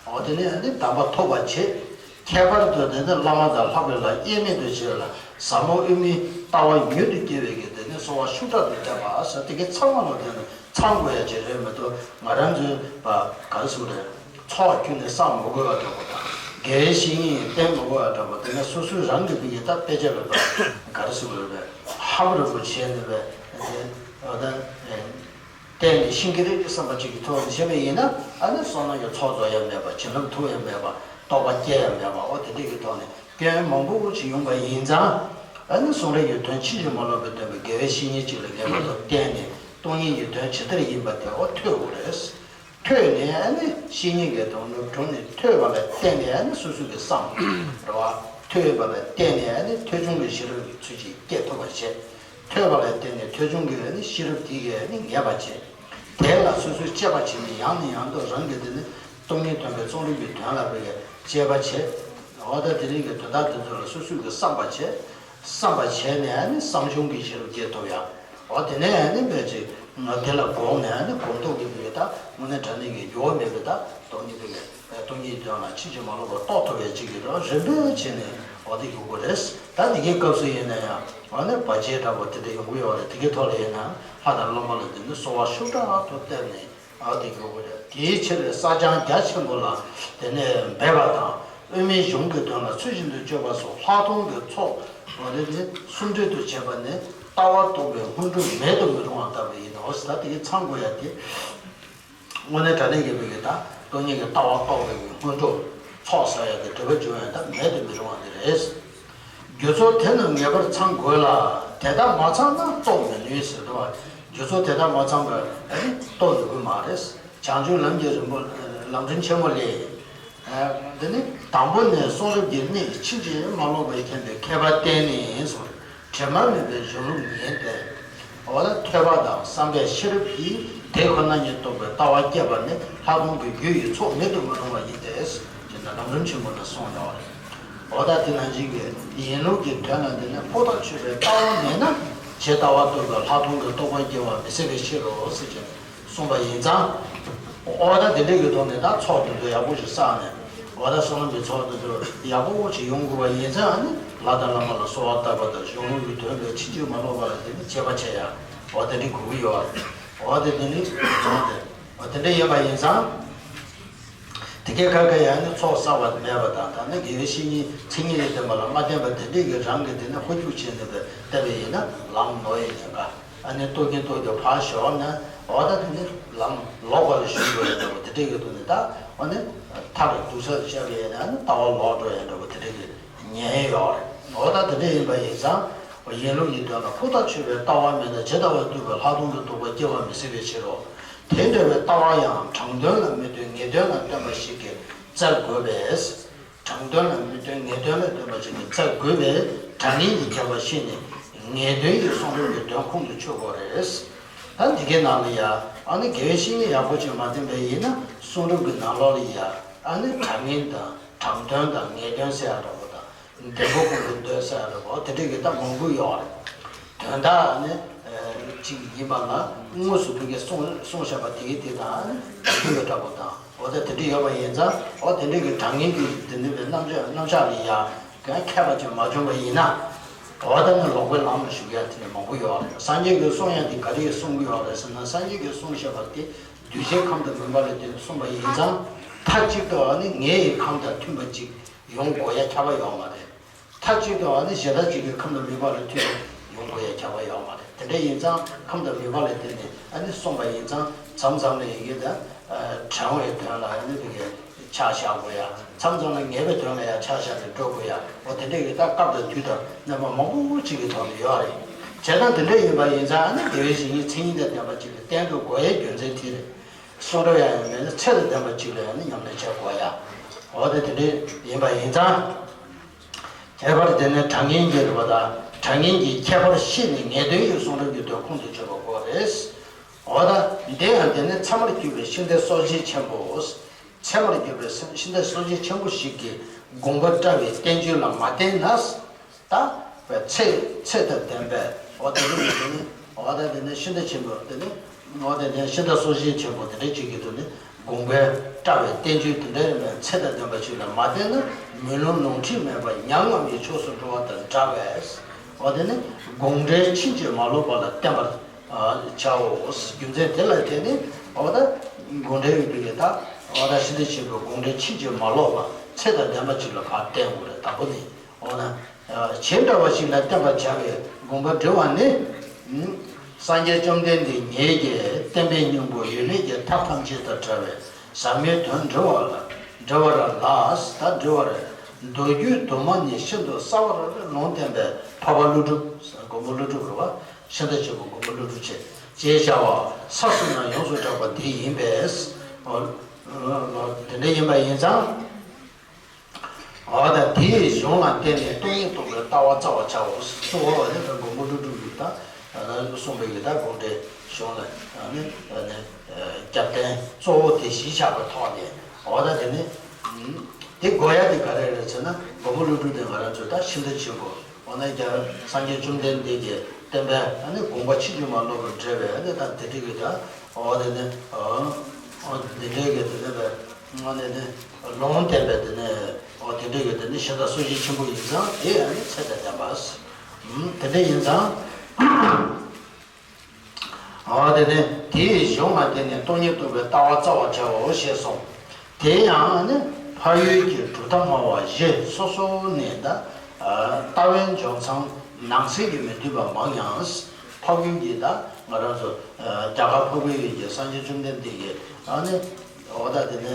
འོ་དེ་ནས་ཨ་ནི་དམ་པ་ཐོབ་པར་བྱེད། ཁྱད་པར་དུ་དེ་ནི་བླ་མ་དང་ལྷག་པའི་ལྷ་དབྱེར་མེད་དུ་བྱས་ལ་ཟབ་མོ་དབུ་མའི་ལྟ་བ་མྱུར་དུ་སྐྱེ་བའི་གི་དེ་ནི་གསོལ་བ་ཤུགས་དྲག་ཏུ་བཏབ་པ་ཟེར་དེ་གི་ཚང་མ་ལ་དེ་ནི་ཚང་དགོས་ཡ་ཅིག་རེད་མ་གཏོགས་ང་རང་ཚོའི་བ་ག་རེ་ཟེར་དགོས་རེད། ཚོགས་ཁྱོན་ནས་བསགས་མ་དགོས་པ་འདྲ་པོ་དང་། དགེ་བའི་བཤེས་གཉེན་བསྟེན་མ་དགོས་པ་འདྲ་པོ་དེ་ནི་སོ་སོའི་རང་གི་བི་གི་ད་དཔེ་ཆ་ལ་བ་ག་རེ་ཟེར་དགོས་རེད། ཧམ་རུབ་རུབ་བྱས་ནས་བས་དེ་འོ་ད། བརྟེན་ནས་ཤེས་ཀྱི་རེད་བསམ་པ་ཅིག་གི་ཐོག་ནས་བྱས་པ་ཡིན་ན་ཨ་ནི་བསོད་ནམས་ཀྱི་ཚོགས་རྫོགས་ཡ་མེད་པ་བྱིན་རླབས་ཐུབ་ཡ་མེད་པ་རྟོགས་པ་སྐྱེ་ཡ་མེད་པ་འོ་དེ་འདྲ་གི་ཐོག་ནས་སྐྱོན་མང་པོ་ཅིག་ཡོང་པ་ཡིན་ཙང་ཨ་ནི་གསུང་རབ་ཀྱི་དོན་ཕྱིན་ཅི་མ་ལོག་པའི་སྟོན་པའི་དགེ་བའི་བཤེས་གཉེན་ཅིག་ལ་ངེས་པར་དུ་བརྟེན་ནས་སྟོང་ཉིད་ཀྱི་དོན་ཇི་ལྟར་ཡིན་པ་དེ་འོ་ཐོས་དགོས་རེད། ཐོས་ནས་ཨ་ནི་བཤེས་གཉེན་གྱི་དོན་དུ་དྲངས་ནས་ཐོས་པ་ལ་བརྟེན་ནས་ཨ་ནི་སོ་སོ་གི་བསམ་རེད་བ། ཐོས་པ་ལ་བརྟེན་ནས་ཨ་ནི་ཐོས་བྱུང་གི་ཤེས་རབ་ཀྱི་ཚུལ་གྱིས་སྐྱེ་ཐུབ་པ་བྱེད། ཐོས་པ་ལ་བརྟེན་ནས་ཐོས་བྱུང་གི་ཨ་ནི་ཤེས་རབ་དེ་གིས་ཨ་ནི་ངེས་པ་བྱེད། དེ་ལ་སོ་སོས་དཔྱད་པ་བྱས་ནས་ཡང་ནས་ཡང་དུ་རང་གི་དེ་ནི་སྟོང་ཉིད་སྟོན་པའི་གསུང་རབ་ཀྱི་དོན་ལ་བའི་དཔྱད་པ་བྱེད། འོ་ད་དེ་རིང་གི་དོན་དག་དེ་ཚོ་ལ་སོ་སོས་ཀྱི་བསམ་པ་བྱེད། བསམ་པ་བྱས་ནས་ཨ་ནི་བསམ་བྱུང་གི་ཤེས་རབ་སྐྱེ་ཐུབ་ཡ། འོ་དེ་ནས་ཨ་ནི་བས་ཅིག་དེ་ལ་དགོངས་ནས་ཨ་ནི་སྒོམ་ཐུབ་ཀྱི་བའི་ད་དངོས་གནས་དྲང་གནས་ཀྱི་འགྱུར་བ་མེད་པའི་ད་ སྟོང་ཉིད་དེ་ལས་སྟོང་ཉིད་དོན་ལ་ཕྱིན་ཅི་མ་ལོག་པར་རྟོགས་ཐུབ་པའི་ཅིག་གི་རང་རིམ་པས་བྱས་ནས་འོ་དེ་ཡོང་གི་རེད། ད་དེ་གའི་སྐབས་སུ་ཡིན་ན་ཡང་འོ་ནི་བར་ཆད་འདྲ་པོ་དེ་འདྲ་ཡོང་གི་ཡོད་རེད། དེ་གའི་ཐོག་ལ་ཡིན་ན་ལྷ་དང་སློབ་མ་ལ་དེ་ནི་གསོལ་བ་ཤུགས་དྲག་ཏུ་བཏབ་ནས། ཨ་དེ་གི་དགོས་རེད། དེའི་ཕྱིར་བསགས་སྦྱང་རྒྱ་ཆེན་པོ་ལ་དེ་ནས་འབད་པ་དང་། དབུ་མའི་གཞུང་གི་དོན་ལ་ཚུལ་བཞིན་དུ་དཔྱོད་པ་སོགས་ལྷག་མཐོང་གི་ཚོགས་འོ་དེ་ནི་ཟུང་འབྲེལ་དུ་བྱས་པ་ནི་ལྟ་བ་རྟོགས་པའི་སྔོན་འགྲོ་མེད་དུ་མི་རུང་བ་ལྟ་བུ་ཡིན་ནོ། ད་དེ་གི་ཚང་དགོས་ཡ་དེ་དངོས་གནས་དྲང་གནས་ཀྱི་བོད་ཀྱི་ད་སྟོང་ཉིད་ཀྱི་ལྟ་བ་རྟོགས་པའི་སྔོན་འགྲོ་ཚོགས་ཟེར་ཡ་དེ་སྒྲུབ་པ་བྱུང་ཡ་ད་མེད་དུ་མི་རུང་བ་དེ་རེད། རྒྱུ་ཚོགས་དེ་རྣམས་ངེས་པར་ཚང་དགོས་ལ། དེ་དག་མ་ཚང་ན་རྟོགས་མི་ནུས་ཟེར་དུས། རྒྱུ་ཚོགས་དེ་དག་མ་ཚང་བར་རྟོགས་ནུས་ཀྱི་མ་རེད། བྱང་ཆུབ་ལམ་གྱི་རིམ་པ་ལམ་རིམ་ཆེན་མོ་ལས། འདི་ནི་དང་པོ་ནས་གསུང་རབ་ཀྱི་གནད་ཕྱིན་ཅི་མ་ལོག་པའི་མཁྱེན་པའི་མཁས་པ་བསྟེན་ནས་གསུངས། དྲི་མ་མེད་པའི་གཞུང་ལུགས་ཉན་ཏེ། འོ་ད་ཐོས་པ་དང་བསམ་པའི་ཤེས་རབ་ཀྱིས་དེ་ཁོ་ན་ཉིད་རྟོགས་པའི་ལྟ་བ་སྐྱེས་པ་ནི་ལྷག་མཐོང་གི་རྒྱུ་ཡི་ཚོགས་མེད་དུ་མི་རུང་བ་ཡིན་ཏེ། ཅེས་ལམ་རིམ་ཆེན་མོ་ལ་གསུངས་ཡོད་རེད། འོ་ད་དེ་ནང་བཞིན་གྱི་ཡིན་ལུགས་ཀྱི་དོན་ལ་འདི་ནི་ཕུ་ཐག་ཆོད་པའི་ལྟ་བ་མེད་ན་ཇི་ལྟ་བ་རྟོགས་པའི་ལྷག་མཐོང་གི་རྟོགས་པ་སྐྱེ་བ་མི་སྲིད་པའི་ཕྱིར་རོ་ཟེར་གྱི་གསུངས་པ་ཡིན་ཙང་། འོ་ད་དེ་འདྲ་གི་ཐོག་ནས་ད་ཚོགས་དེ་ཚོ་ཡག་པོ་ཞིག་བསགས་ནས། འོ་ད་བསོད་ནམས་ཀྱི་ཚོགས་དེ་ཚོ་ཡག་པོ་ཞིག་ཡོང་དགོས་པ་ཡིན་ཙང་། ཨ་ནི་ལྷ་དང་བླ་མ་ལ་གསོལ་བ་བཏབ་པ་དང་གཞུང་ལུགས་ཀྱི་དོན་དེ་ཕྱིན་ཅི་མ་ལོག་པ་ལ་དེ་ནི་དཔྱད་པ་བྱེད་ཡ། འོ་དེ་འདྲ་དགོས་ཀྱི་ཡོད་རེད། འོ་དེ་དེ་ནི་བྱུང་སྟེ། འོ་དེ་འདྲ་ཡིན་པ་ཡིན་ཙང་། དེ་གའི་ཁ་ཁ་ཡང་ནི་ཚོགས་བསགས་པ་མེད་པ་དང་། ད་ནི་དགེ་བའི་བཤེས་གཉེན་མཚན་ཉིད་ལས་བརྟེན་པ་ལ་མ་བརྟེན་པ་དེ་འདྲས་ཀྱི་རང་གི་དེ་ནི་ཧོལ་རྒྱུག་བྱས་ནས་བལྟས་པ་ཡིན་ན་ལམ་ནོར་ཡི་ཉེན་ཁ། ཨ་ནི་རྟོག་གིན་རྟོག་གིན་ཕར་ཞོག་ན་འོ་ད་དེ་ནི་ལམ་ལོག་པ་ལ་ཞུགས་འགྲོ་ཡ་འདྲ་པོ་དེ་འདྲས་ཀྱི་འདུག་ནི། ད་འོ་ནི་མཐའ་རུ་དུག་ས་བཞག་པ་ཡིན་ན་ནི་ལྟ་བ་ལོག་འགྲོ་ཡ་འདྲ་པོ་དེ་འདྲས་ཀྱི་ཉེན་ཡོད་རེད། འོ་ད་དེ་འདྲས་ཡིན་པ་ཡིན་ཙང་། ཡིན་ལུགས་ཀྱི་དོན་ལ་ཕུ་ཐག་ཆོད་པའི་ལྟ་བ་མེད་ན་ཇི་ལྟ་བ་རྟོགས་པའི་ལྷག་མཐོང་གི་རྟོགས་པ་སྐྱེ་བ་མི་སྲིད་པའི་ཕྱིར་རོ། དེ་འདྲ་བའི་ལྟ་བ་ཡང་དྲང་དོན་ལ་མི་ལྟོས་ངེས་དོན་ལ་ལྟོས་པ་ཞིག་གིས་བཙལ་དགོས་པས། དྲང་དོན་ལ་མི་ལྟོས་ངེས་དོན་ལ་ལྟོས་པ་ཞིག་གིས་བཙལ་དགོས་པས། དྲང་ངེས་ཀྱི་ཁྱད་པར་ཤེས་ནས་ངེས་དོན་གྱི་གསུང་རབ་ཀྱི་དོན་ཁུངས་སུ་ཆུད་དགོས་རེད། ད་འདི་གའི་ནང་ལ་ཡ་ཨ་ནི་དགེ་བའི་བཤེས་གཉེན་ཡག་པོ་ཅིག་མ་བསྟེན་པ་ཡིན་ན་གསུང་རབ་ཀྱི་ནང་ལོགས་ལ་ཡ་ཨ་ནི་དྲང་ངེས་དང་དྲང་དོན་དང་ངེས་དོན་ཟེར་ཡ་འདྲ་པོ་དང་། འདྲེན་པ་ཀུན་ཏུ་འདོད་ཟེར་ཡ་འདྲ་པོ་དེ་འདྲ་གི་ད་མང་པོ་ཡོད་རེད། དོན་དག་ནི་གཅིག་ཡིན་པ་ལ་དངོས་སུ་ཕ་གིར་གསུངས་གསུངས་བཞག་པ་དེ་གི་དེ་དང་མཐུན་པའི་འདྲ་པོ་དང་། འོ་ད་དེ་འདྲ་ཡོད་པ་ཡིན་ཙང་། འོ་དེ་འདྲ་གི་དྲང་ངེས་ཀྱི་དེ་འདྲ་བའི་རྣམ་གཞག་རྣམ་གཞག་ལ་ཡ་གང་མཁས་པ་ཅིག་མ་བྱུང་བ་ཡིན་ན། འོ་ད་ནི་ལོག་པའི་ལམ་ལ་ཞུགས་ཡ་དེ་ནི་མང་པོ་ཡོད་རེད། སངས་རྒྱས་ཀྱིས་གསུངས་ཡ་དེ་ག་རེ་གསུང་གི་ཡོད་རེད་ཟེར་ན། སངས་རྒྱས་ཀྱིས་གསུངས་བཞག་པ་དེ་གདུལ་བྱའི་ཁམས་དང་མིན་པ་ལ་བརྟེན་ནས་གསུངས་པ་ཡིན་ཙང་། མཐའ་གཅིག་ཏུ་ཨ་ནི་ངའི་ཁམས་དང་མཐུན་པ་ཅིག་ཡོང་དགོས་ཡ་ཁྱབ་པ་ཡོད་མ་རེད། མཐའ་གཅིག་ཏུ་ཨ་ནི་གཞན་དག་ཅིག་གི་ཁམས་དང་མིན་པ་ལ་མཐུན་པ་ཡོང་དགོས་ཡ་ཁྱབ་པ་ཡོད་མ་རེད། དེ་འདྲ་ཡིན་ཙང་ཁམས་དང་མིན་པ་ལ་བརྟེན་ནས་ཨ་ནི་གསུངས་པ་ཡིན་ཙང་། མཚམས་མཚམས་ལ་ཡི་གེ་དང་དྲང་བའི་དོན་ལ་ཨ་ནི་དེ་གའི་ཆ་བཞག་དགོས་ཡ། མཚམས་མཚམས་ལ་ངེས་པའི་དོན་ལ་ཡང་ཆ་བཞག་ནས་འགྲོ་དགོས་ཡ། འོ་དེ་འདྲ་གི་ད་སྐབས་དང་དུས་དང་རྣམ་པ་མང་པོ་ཅིག་གི་ཐོག་ནས་ཡོད་རེད། བྱས་ཙང་དེ་འདྲ་ཡིན་པ་ཡིན་ཙང་། ཨ་ནི་དགེ་བའི་བཤེས་གཉེན་མཚན་ཉིད་དང་ལྡན་པ་ཅིག་ལ་བསྟེན་དགོས་ཡའི་རྒྱུ་མཚན་དེ་རེད། གསུང་རབ་ཡང་ཡང་མེད་ན་ཚེ་དང་ལྡན་པ་ཅིག་ལ་ཡང་ནི་ཉམས་ལེན་བྱེད་དགོས་ཡ། འོ་དེ་དེ་འདྲ་ཡིན་པ་ཡིན་ཙང་། ཁྱད་པར་དེ་ནི་དྲང་ངེས་ཀྱི་རེད་པ། ད་དྲང་ངེས་ཀྱི་ཁྱད་པར་ཤེས་ནས་ངེས་དོན་གྱི་གསུང་རབ་ཀྱི་དོན་ཁུངས་སུ་ཆུད་པ་དགོས་རེད། འོ་ད་འདི་ཡང་དེ་ནི་ཚད་མར་གྱུར་པའི་ཤིང་རྟའི་སྲོག་ཤིང་ཆེན་པོ། ཚད་མར་གྱུར་པའི་ཤིང་རྟའི་སྲོག་ཤིང་ཆེན་པོ་ཞིག་གི་དགོངས་པ་བཀྲལ་བའི་བསྟན་བཅོས་ལ་མ་བརྟེན་ན། ད་ཚེ་ཚེ་དང་ལྡན་པའི་འོ་དེ་ནི་དེ་ནི་འོ་ད་དེ་ནི་ཤིང་རྟ་ཆེན་པོ་དེ་ནི། འོ་དེ་ནས་ཤིང་རྟ་སྲོག་ཤིང་ཆེན་པོ་དེ་འདྲ་ཅིག་གི་དུ་ནི་དགོངས་པའི་བཀྲལ་བའི་བསྟན་བཅོས་དེ་འདྲ་ཡིན་པའི་ཚད་དང་ལྡན་པ་ཞིག་ལ་མ་བརྟེན་ན། མི་རློམ་ལོང་ཁྲིད་མེད་པར་ཉམ་ང་བའི་ཕྱོགས་སུ་འགྲོ་བ་དང་འདྲ་བས། འོ་དེ་ནི་དགོངས་འགྲེལ་ཕྱིན་ཅི་མ་ལོག་པ་ལ་བརྟེན་པར་བྱའོ། རྒྱུ་མཚན་དེ་ལ་བརྟེན་ནས་འོ་ད་དགོངས་འགྲེལ་ཡོད་པའི་ད་འོ་ད་ཤིང་རྟ་ཆེན་པོའི་དགོངས་འགྲེལ་ཕྱིན་ཅི་མ་ལོག་པ་ཚད་དང་ལྡན་པ་ཅིག་ལ་ཕར་བརྟེན་དགོས་རེད། དང་པོ་ནི། འོ་ན། བྱེ་བྲག་པ་ཞིག་ལ་བརྟེན་པར་བྱ་བའི་དགོངས་པ་འགྲེལ་བ་ནི། སངས་རྒྱས་བཅོམ་ལྡན་འདས་ཉིད་ཀྱི་བསྟན་པའི་སྙིང་པོ་ཡུལ་ལས་ཀྱི་མཐའ་ཐམས་ཅད་དང་བྲལ་བའི་ཟབ་མོའི་དོན་འགྲེལ་བ་ལ་འགྲེལ་བར་ལ། ད་འགྲེལ་བར་མདོ་རྒྱུད་དུ་མ་ནི་ཤིན་ཏུ་གསལ་བར་ལུང་བསྟན་པའི་འཕགས་པ་ཀླུ་སྒྲུབ། མགོན་པོ་ཀླུ་སྒྲུབ་རེད་པ། ཤིང་རྟ་ཆེན་པོ་མགོན་པོ་ཀླུ་སྒྲུབ་ཆེ། ཅེས་བྱ་བ་ས་གསུམ་ན་ཡོངས་སུ་གྲགས་པ་འདི་ཡིན་པས། དེ་འདྲ་ཡིན་པ་ཡིན་ཙང་། འོ་ད་དེའི་གཞུང་ལ་བརྟེན་ནས་སྟོང་ཉིད་རྟོགས་པའི་ལྟ་བ་བཙའ་བར་བྱའོ། གཙོ་བོ་ནི་མགོན་པོ་ཀླུ་སྒྲུབ་ཀྱི་ད་གསུངས་པའི་གི་ད་དགོངས་འགྲེལ་གཞུང་ལ་ནི་ནི་རྒྱབ་རྟེན་གཙོ་བོ་དེ་གཞི་བཞག་པའི་ཐོག་ནས། འོ་ད་དེ་ནི་དེ་དགོས་ཡ་དེ་ག་རེ་རེད་ཟེར་ན། མགོན་པོ་ཀླུ་སྒྲུབ་དེ་ང་རང་ཚོས་ད་ཤིང་རྟ་ཆེན་པོ། འོ་ན་རྒྱལ་སངས་རྒྱས་བཅོམ་ལྡན་འདས་ཀྱི་བསྟན་པའི་ཨ་ནི་དགོངས་པ་ཕྱིན་ཅི་མ་ལོག་པར་འགྲེལ་བའི་ཨ་ནི་ད་དེ་འདྲ་གི་ད་འོ་དེ་ནི་འོ་དེ་འདྲ་གི་དེ་ནི་བས། ཨ་ནི་ནི་ལུང་བསྟན་པའི་དེ་ནི་འོ་དེ་འདྲ་ཡོད། དེ་ནི་ཤིང་རྟ་སྲོག་ཤིང་ཆེན་པོ་ཡིན་ཙང་དེ་ཨ་ནི་ཚད་དང་ལྡན་པ། ཨུམ་དེ་འདྲ་ཡིན་ཙང་། འོ་དེ་ནི་དེའི་གཞུང་ལ་བརྟེན་ནས་སྟོང་ཉིད་རྟོགས་པའི་ལྟ་བ་རྩ་བར་བྱའོ་ཞེས་གསུངས། དེ་ཡང་ནི་འཕགས་ཡུལ་གྱི་གྲུབ་མཐའ་སྨྲ་བ་བཞི་སོ་སོ་ནས་ད་ལྟ་བའི་འཇོག་མཚམས་ནང་གསེས་ཀྱིས་མི་མཐུན་པ་མང་ཡང་། འཕགས་ཡུལ་གྱི་ད་ང་རང་ཚོ་རྒྱ་གར་འཕགས་པའི་ཡུལ་གྱི་སངས་རྒྱས་བཅོམ་ལྡན་འདས་ཀྱིས་ཨ་ནི་འོ་ད་དེ་ནི་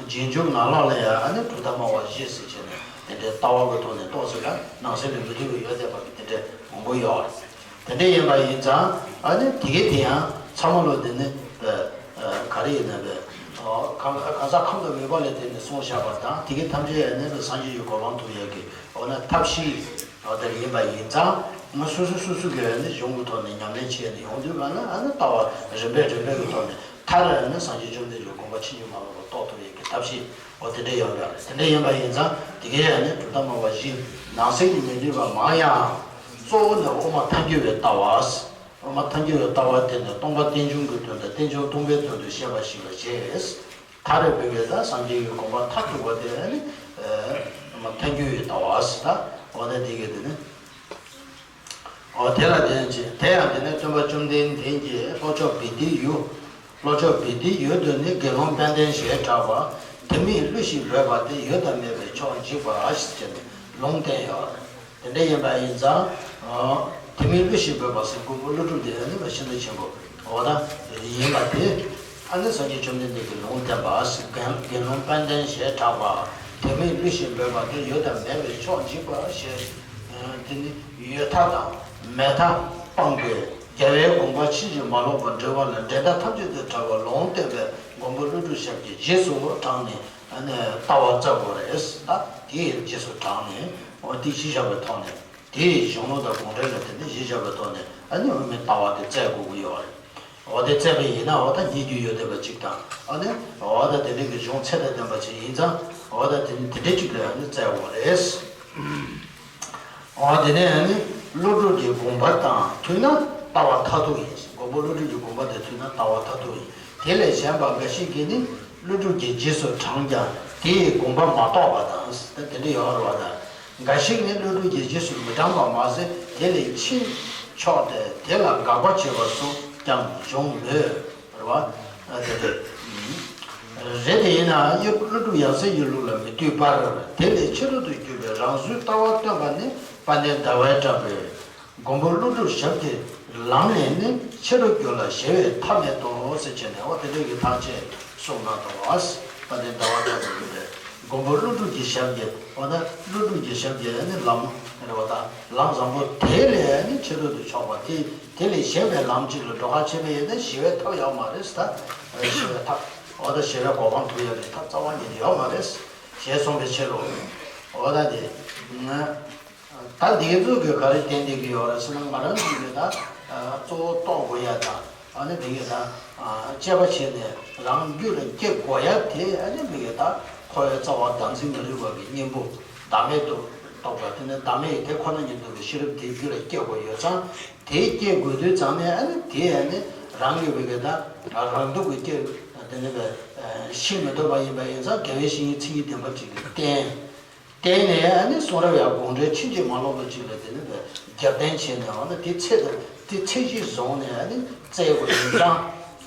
རྗེས་འཇུག་ནང་ལོགས་ལ་ཡང་ཨ་ནི་གྲུབ་མཐའ་སྨྲ་བ་བཞི་ཟེར་བྱས་ནས་དེ་འདྲའི་ལྟ་བ་གི་ཐོག་ནས་རྟོགས་ཟེར་ན་ནང་གསེས་ལ་མི་མཐུན་པ་ཡོད་བསྡད་པ་གི་དེ་འདྲའི་མང་པོ་ཡོད། དེ་འདྲ་ཡིན་པ་ཡིན་ཙང་ཨ་ནི་དེ་གའི་དེ་ཡང་ཚང་མ་ལོ་དེ་ནི་ག་རེ་ཡིན་ན་བས། གང་གང་ཟག་ཁམས་དང་མོས་པ་ལས་བརྟེན་ནས་གསུངས་བཞག་པ་དང་དེ་གའི་ཐམས་ཅད་ཡང་ནི་སངས་རྒྱས་ཀྱི་གོ་འཕང་ཐོབ་ཡག་གི་འོ་ན་ཐབས་ཤེས་འོ་དེ་ཡིན་པ་ཡིན་ཙང་ང་སོ་སོ་སོ་སོ་གི་ནི་གཞུང་གི་ཐོག་ནས་ཉམས་ལེན་བྱས་ནས་ཡོང་དུས་ག་ན་ཨ་ནི་ལྟ་བ་རིམ་པས་རིམ་པས་ཀྱི་ཐོག་ནས་མཐར་ནི་སངས་རྒྱས་བཅོམ་ལྡན་འདས་ཀྱི་དགོངས་པ་ཕྱིན་ཅི་མ་ལོག་པར་རྟོགས་ཐུབ་ཡག་གི་ཐབས་ཤེས། འོ་དེ་འདྲ་ཡོད་རེད། དེ་འདྲ་ཡིན་པ་ཡིན་ཙང་དེ་གའི་ཡང་ནི་གྲུབ་མཐའ་སྨྲ་བ་བཞི་ནང་གསེས་ཀྱི་མི་མཐུན་པ་མང་ཡང་། གཙོ་བོ་ནི་དབུ་མ་ཐལ་འགྱུར་བའི་ལྟ་བ། དབུ་མ་ཐལ་འགྱུར་བའི་ལྟ་བ་དེ་ནི་སྟོང་པ་རྟེན་འབྱུང་གི་དོན་དང་རྟེན་འབྱུང་སྟོང་པའི་དོན་དུ་བཤད་པ་ཞིག་ལ་བྱེད། མཐར་རེ་བོད་ཀྱི་ད་སངས་རྒྱས་ཀྱི་དགོངས་པ་མཐར་ཐུག་པ་དེ་ནི་དབུ་མ་ཐལ་འགྱུར་བའི་ལྟ་བ་ཟེར། ད་འོ་ན་དེ་གའི་དེ་ནི། འོ་དེ་ལ་བརྟེན་ཅིང་དེ་ཡང་དེ་ནས་སྟོན་པ་བཅོམ་ལྡན་འདས་ཀྱིས་ལྷོ་ཕྱོགས་བེ་ཏའི་ཡུལ། ལྷོ་ཕྱོགས་བེ་ཏའི་ཡུལ་དུ་ནི་དགེ་སློང་དཔལ་ལྡན་ཞེས་གྲགས་པ། དེ་མིང་ཀླུ་ཞེས་འབོད་པ་དེ་ཡོད་དང་མེད་པའི་ཕྱོགས་འཇིགས་པ་ཞེས་བྱས་ནས་ལུང་བསྟན་ཡོད། དེ་འདྲ་ཡིན་པ་ཡིན་ཙང་། དེ་མིང་ཀླུ་ཞེས་འབོད་པ་ཟེར་མགོན་པོ་ཀླུ་སྒྲུབ་དེ་ནི་ཤིན་ཏུ་ཆེན་པོ་འོ་ད་ཡིན་པ་དེ། ཨ་ནི་སངས་རྒྱས་བཅོམ་ལྡན་འདས་ཀྱིས་ལུང་བསྟན་པ། དགེ་དགེ་སློང་དཔལ་ལྡན་ཞེས་གྲགས་པ། དེ་མིང་ཀླུ་ཞེས་འབོད་པ་དེ་ཡོད་དང་མེད་པའི་ཕྱོགས་འཇིགས་པ་ཞེས། དེ་ནི་ཡོད་མཐའ་དང་མེད་མཐའ་སྤངས་པའི་རྒྱལ་བའི་དགོངས་པ་ཕྱིན་ཅི་མ་ལོག་པར་འགྲེལ་བ་ལ་འགྲན་ཟླ་ཐམས་ཅད་དུ་བྲལ་བ་ལུང་བསྟན་པའི་མགོན་པོ་ཀླུ་སྒྲུབ་ཞབས་ཀྱིས་རྗེས་སུ་འབྲངས་ནས་ཨ་ནི་ལྟ་བ་བཙལ་དགོས་རེད། ད་དེའི་རྗེས་སུ་འབྲངས་ནས་འོ་དེ་གཞི་བཞག་པའི་ཐོག་ནས་དེའི་གཞུང་ལུགས་དང་དགོངས་འགྲེལ་ལ་དེ་ནི་གཞི་བཞག་པའི་ཐོག་ནས་ཨ་ནི་དབུ་མའི་ལྟ་བ་དེ་བཙལ་དགོས་ཀྱི་ཡོད་རེད། འོ་དེ་བཙལ་བ་ཡིན་ན་འོ་ད་རྙེད་རྒྱུ་ཡོད་བསྡད་པ་ཅིག་དང་ཨ་ནི་འོ་ད་དེ་འདྲའི་གི་གཞུང་ཚད་དང་ལྡན་པ་ཅིག་ཡིན་ཙང་འོ་ད་དེ་ནི་དེ་འདྲའི་ཅིག་ལ་ཨ་ནི་བཙལ་དགོས་རེད། འོ་དེ་ནས་ཨ་ནི་ཀླུ་སྒྲུབ་ཀྱི་དགོངས་པ་དང་མཐུན་ན་ལྟ་བ་མཐར་ཐུག་ཡིན། མགོན་པོ་ཀླུ་སྒྲུབ་ཀྱི་དགོངས་པ་དང་མཐུན་ན་ལྟ་བ་མཐར་ཐུག་ཡིན། དེ་ལས་གཞན་པ་འགའ་ཞིག་གིས་ནི་ཀླུ་སྒྲུབ་ཀྱི་རྗེས་སུ་འབྲངས་ཀྱང་དེའི་དགོངས་པ་མ་རྟོགས་པ་དང་ད་དེ་འདྲ་ཡོད་རེད་བ་ད། འགའ་ཞིག་ནི་ཀླུ་སྒྲུབ་ཀྱི་རྗེས་སུ་མི་འབྲང་བ་མ་ཟད་དེ་ལས་ཕྱིར་ཕྱོགས་ཏེ་དེ་ལ་དགག་པ་བྱེད་པ་སོགས་ཀྱང་བྱུང་མོད། རེད་བ། དེ་དེ་རེད་དེ་ཡིན་ན་ཀླུ་སྒྲུབ་ཡབ་སྲས་ཀྱི་ལུགས་ལ་མི་ལྟོས་པར་དེ་ལས་ཕྱི་རོལ་དུ་གྱུར་པའི་རང་བཟོའི་ལྟ་བ་སྟོན་པ་ནི་དཔལ་ལྡན་ཟླ་བས་གྲགས་པའི་མགོན་པོ་ཀླུ་སྒྲུབ་ཞབས་ཀྱི་ལམ་ནས་ནི་ཕྱི་རོལ་གྱུར་ལ་ཞེ་བའི་མཐའ་མེད་དོ་ཟེར་བྱས་ནས་འོ་དེ་འདྲ་གི་ཐག་བཅད་གསུངས་གནང་འདུག་བ། དཔལ་ལྡན་ཟླ་བ་གྲགས་པའི་ལུགས་ལས་མགོན་པོ་ཀླུ་སྒྲུབ་ཀྱི་ཞབས་ཀྱི་འོ་ན་ཀླུ་སྒྲུབ་ཀྱི་ཞབས་ཀྱི་ནི་ལམ་རེད་བ་དང་ལམ་བཟང་པོ་དེ་ལས་ནི་ཕྱི་རོལ་དུ་ཕྱོགས་པ་དེ་དེ་ལས་གཞན་པའི་ལམ་གཅིག་ལ་འགྲོ་ཁ་བྱེད་པ་ཡིན་ན་ཞི་བའི་ཐབས་ཡོད་མ་རེད་ད། ཞི་བའི་ཐབས་འོ་ད་ཞི་བའི་གོ་འཕང་ཐོབ་ཡག་གི་ཐབས་རྩ་བ་ཉིད་ནས་ཡོད་མ་རེད། ཞེས་གསུངས་པའི་ཕྱིར་རོ། འོ་ད་དེ། ད་འདི་ཚོ་གི་ག་རེ་བསྟན་བསྡད་ཀྱི་ཡོད་རེད་ཟེར་ན་ང་རང་ཚོ་གི་ད་གཙོ་བོ་རྟོགས་དགོས་ཡ་དང་ཨ་ནི་དེ་གི་ད་དཔྱད་པ་བྱས་ནས་རང་རྒྱུད་ལ་སྐྱེ་དགོས་ཡ་དེ་ཨ་ནི་དེ་གི་ད་འཁོར་བའི་རྩ་བ་བདག་འཛིན་མ་རིག་པ་གི་གཉེན་པོ་བདག་མེད་དུ་རྟོགས་པ་དེ་ནི་བདག་མེད་དེ་ཁོ་ན་ཉིད་དུ་གི་ཤེས་རབ་དེ་རྒྱུད་ལ་སྐྱེ་དགོས་ཡོད་ཙང་དེ་སྐྱེ་དགོས་དུས་ཙང་ནས་ཨ་ནི་དེ་ཨ་ནི་རང་གི་བི་གི་ད་རང་སྡུག་གི་སྐྱེ་དེ་ནི་བས་ཤིང་མི་ཐུབ་པ་ཡིན་པ་ཡིན་ཙང་དགེ་བའི་བཤེས་གཉེན་མཚན་ཉིད་ལྡན་པ་ཅིག་གིས་བསྟེན། དེ་ནས་ཨ་ནི་གསུང་རབ་ཡང་དགོངས་འགྲེལ་ཕྱིན་ཅི་མ་ལོག་པ་ཅིག་ལ་དེ་ནི་རྒྱབ་རྟེན་བྱས་ནས་ཨ་ནི་དེ་ཚད་དང་དེ་ཚད་གཞི་བཟུང་ནས་ཨ་ནི་བཙལ་དགོས་ཡིན་ཙང་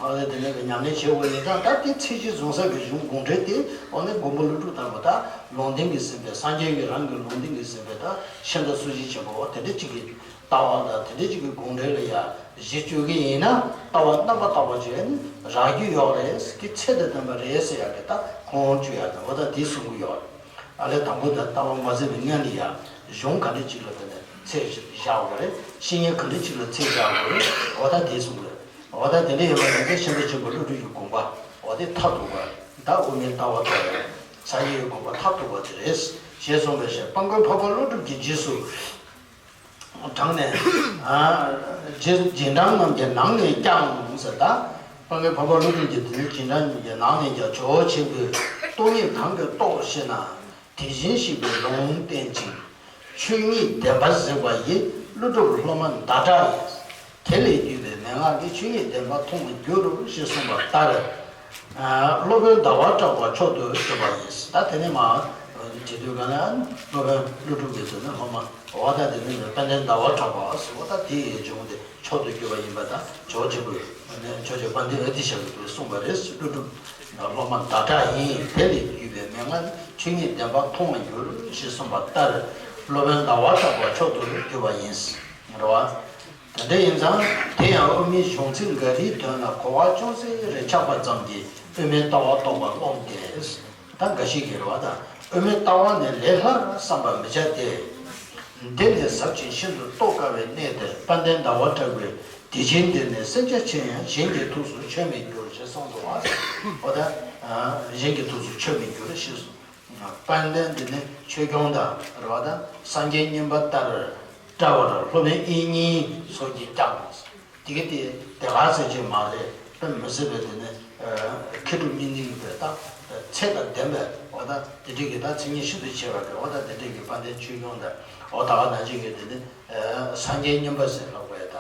ཨ་ནི་དེ་ནི་ཉམས་ལེན་བྱེད་དགོས་ཡིན་ཙང་ད་དེ་ཚད་གཞི་བཟུང་ས་གི་གཞུང་དགོངས་འགྲེལ་དེ་ཨ་ནི་མགོན་པོ་ཀླུ་སྒྲུབ་ལྟ་བུ་ད་ལུང་བསྟན་གྱི་ཟིན་པའི་སངས་རྒྱས་ཀྱི་རང་གི་ལུང་བསྟན་གྱི་ཟིན་པའི་ད་ཤིང་རྟ་སྲོག་ཤིང་ཆེན་པོ་དེ་འདྲ་ཅིག་གི་ལྟ་བ་དང་དེ་འདྲ་ཅིག་གི་དགོངས་འགྲེལ་ལ་ཡང་གཞི་བཅོལ་གི་ཡིན་ན་ལྟ་བ་རྣམ་པར་དག་པ་ཅིག་ཨ་ནི་རག་རྒྱུ་ཡོད་རེད་དེ་ཚད་དང་ལྡན་པ་རེད་ཟེར་ཡག་གི་ད་ཁུངས་བཅོལ་ཡག་དང་འོ་ད་དེ་གསུང་གི་ཡོད་རེད། ཨ་ལས་དང་པོ་དང་ལྟ་བ་མ་ཟིན་པའི་སྔོན་ལ་ཡང་གཞུང་ག་འདྲ་ཅིག་ལ་བརྟེན་ནས་ཚད་བཞག་དགོས་རེད། བཤེས་གཉེན་ག་འདྲ་ཅིག་ལ་ཚད་བཞག་དགོས་རེད། འོ་ད་དེ་གསུང་གི་རེད། འོ་ད་དེ་འདྲ་ཡིན་པ་ཡིན་ཚེ་ཤིང་རྟ་ཆེན་པོ་ཀླུ་སྒྲུབ་ཀྱི་དགོངས་པ་འོ་དེ་མཐར་ཐུག་པ་ད་དབུ་མའི་ལྟ་བ་ལྟ་བའི་སངས་རྒྱས་ཀྱི་དགོངས་པ་མཐར་ཐུག་པ་དེ་རེད། ཞེས་གསུངས་པའི་ཕྱིར་དཔལ་མགོན་འཕགས་པ་ཀླུ་སྒྲུབ་ཀྱི་རྗེས་སུ་འབྲངས་ནས། རྗེས་རྗེས་འབྲང་རྣམས་ཀྱི་ནང་ནས་ཀྱང་ཟེར་ད། དཔལ་མགོན་འཕགས་པ་ཀླུ་སྒྲུབ་ཀྱི་དེ་ནི་རྗེས་འབྲང་རྣམས་ཀྱི་ནང་ནས་ཀྱང་ཇོ་བོ་ཆེན་པོས་སྟོང་ཉིད་གང་གིས་རྟོགས་ཞེ་ན། དེ་བཞིན་གཤེགས་པའི་ལུང་བསྟན་ཅིང་། ཆོས་ཉིད་བདེན་པར་གཟིགས་པ་ཡི་ཀླུ་སྒྲུབ་སློབ་མ་ཟླ་གྲགས་ཡིན། དེ་ལས་བརྒྱུད་པའི་མན་ངག་གིས་ཆོས་ཉིད་བདེན་པ་མཐོང་བར་འགྱུར་ཞེས་གསུངས་པ་ལྟར། སློབ་དཔོན་ཟླ་བ་གྲགས་པ་མཆོག་ཏུ་གྱུར་པ་ཡིན། ད་དེ་ནས་མ་བྱེད་དུས་ག་ལ་སློབ་དཔོན་ཀླུ་སྒྲུབ་ཀྱི་དུས་ནས་སློབ་མ་འོ་ད་དེ་ནས་དཔལ་ལྡན་ཟླ་བ་གྲགས་པ་སོགས་ད་དེ་ཡི་འབྱུང་སྟེ་མཆོག་ཏུ་གྱུར་པ་ཡིན་པ་དང་ཇོ་བོ་རྗེ་ཆོས་རྗེ་དཔལ་ལྡན་ཨ་ཏི་ཤ་གིས་གསུངས་པ་རེད། ཀླུ་སྒྲུབ་སློབ་མ་ཟླ་གྲགས་ཡིན། དེ་ལས་བརྒྱུད་པའི་མན་ངག་ཆོས་ཉིད་བདེན་པ་མཐོང་བར་འགྱུར་ཞེས་གསུངས་པ་ལྟར་སློབ་དཔོན་ཟླ་བ་གྲགས་པ་མཆོག་ཏུ་གྱུར་པ་ཡིན། རེད་བ། དེ་འདྲ་ཡིན་ཙང་དེ་ཡང་དབུ་མའི་གཞུང་ཚིག་འགའ་རེའི་དོན་ལ་གོ་བ་ཅུང་ཟད་རེ་ཆགས་པ་ཙམ་གྱིས་དབུ་མའི་ལྟ་བ་རྟོགས་པར་རློམ་སྟེ། ད་འགའ་ཞིག་གིས་རེད་བ་དང་དབུ་མའི་ལྟ་བ་ནི་ལས་སླ་བསམ་པར་མི་བྱ་སྟེ། འདི་ནི་ཟབ་ཅིང་ཤིན་ཏུ་རྟོགས་དཀའ་བའི་གནད་དེ་དཔལ་ལྡན་ཟླ་བ་གྲགས་པས་དེ་བཞིན་འདིར་ནི་སེམས་རྒྱ་ཆེ་ཡང་གཞན་གྱི་ཐུགས་སུ་ཆུད་མི་འགྱུར་ཞེས་གསུངས་འདུག་བ། འོ་ད་གཞན་གྱི་ཐུགས་སུ་ཆུད་མི་འགྱུར་ཞེས་གསུངས། དཔལ་ལྡན་འདི་ནི་ཆོས་སྐྱོང་དང་རེད་བ་དང་སངས་རྒྱས་མཉན་པ་ལྟར་བཀྲ་བར་སློབ་དཔོན་དབྱིག་གཉེན་སོགས་ཀྱིས་ཀྱང་། དེ་ག་དེ་དེ་ག་ཚད་ཅིག་མ་རེད། དཔེ་མི་སྲིད་པའི་དེ་ནི་མཁས་གྲུབ་གཉིས་ལྡན་གྱི་བའི་ད་ཚད་དང་ལྡན་པའི་འོ་ད་དེ་འདྲའི་གི་ད་མཚན་ཉིད་ཤིན་ཏུ་ཆེ་བ་གི་འོ་ད་དེ་འདྲའི་གི་དཔལ་ལྡན་ཆོས་སྐྱོང་དང་འོ་ད་ག་ནང་བཞིན་གྱི་དེ་ནི་སངས་རྒྱས་མཉན་པ་ཟེར་ལབ་པའི་ད་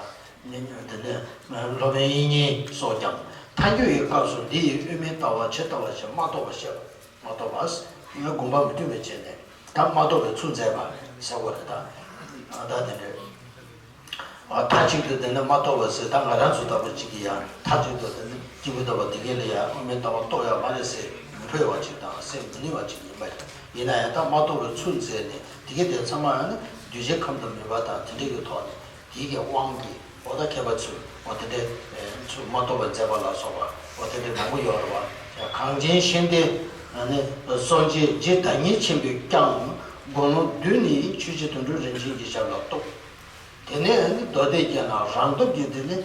དེ་ནི་སློབ་དཔོན་དབྱིག་གཉེན་སོགས་ཀྱང་ཐལ་འགྱུར་ཡི་སྐབས་སུ་འདི་ཡི་དབུ་མའི་ལྟ་བ་ཇི་ལྟ་བ་བཞིན་མ་རྟོགས་པར་བཤད་པ། མ་རྟོགས་པ། ངས་དགོངས་པ་མི་མཐུན་པའི་ཆེད་ནས་ད་མ་རྟོགས་པའི་ཚུལ་མཛད་པ་ཟེར་བ་རེད་ད། ད་དེ་འདྲ། མཐའ་གཅིག་ཏུ་དེ་ནི་མ་རྟོགས་པ་ཟེར་ད་ང་རང་ཚོ་ལྟ་བུ་གཅིག་གིས་ཡང་མཐའ་གཅིག་ཏུ་དེ་ནི་སྐྱེས་བུ་ལྟ་བུ་དེ་གས་ལ་ཡང་དབུ་མའི་ལྟ་བ་རྟོགས་ཡག་མ་རེད་ཟེར་མི་ཕོད་པ་ཅིག་དང་ཟེར་མི་ནུས་པ་ཅིག་ཡིན་པ་རེད། ཡིན་ན་ཡང་ད་མ་རྟོགས་པའི་ཚུལ་མཛད་ནས་དེ་གས་དེ་ཚང་མ་ཡང་ནི་གདུལ་བྱའི་ཁམས་དང་མོས་པ་དང་དེ་འདྲས་ཀྱི་ཐོག་ནས། དེའི་གི་དབང་གིས་འོ་ད་མཁས་པ་ཚོས་འོ་དེ་འདྲའི་ཚུལ་མ་རྟོགས་པར་མཛད་པ་ལ་སོགས་པ་འོ་དེ་འདྲའི་མང་པོ་ཡོད་རེད་བ། གངས་ཅན་ཤིང་རྟའི་ནི་སྲོལ་འབྱེད་རྗེ་བདག་ཉིད་ཆེན་པོས་ཀྱང་དགུང་ལོ་བདུན་ནས་ཆོས་རྗེ་དོན་གྲུབ་རིན་ཆེན་གྱི་ཞབས་ལ་གཏུགས། དེ་ནས་ནི་མདོ་སྡེ་རྒྱན་ལ་རང་སྟོབས་ཀྱིས་དེ་ནི་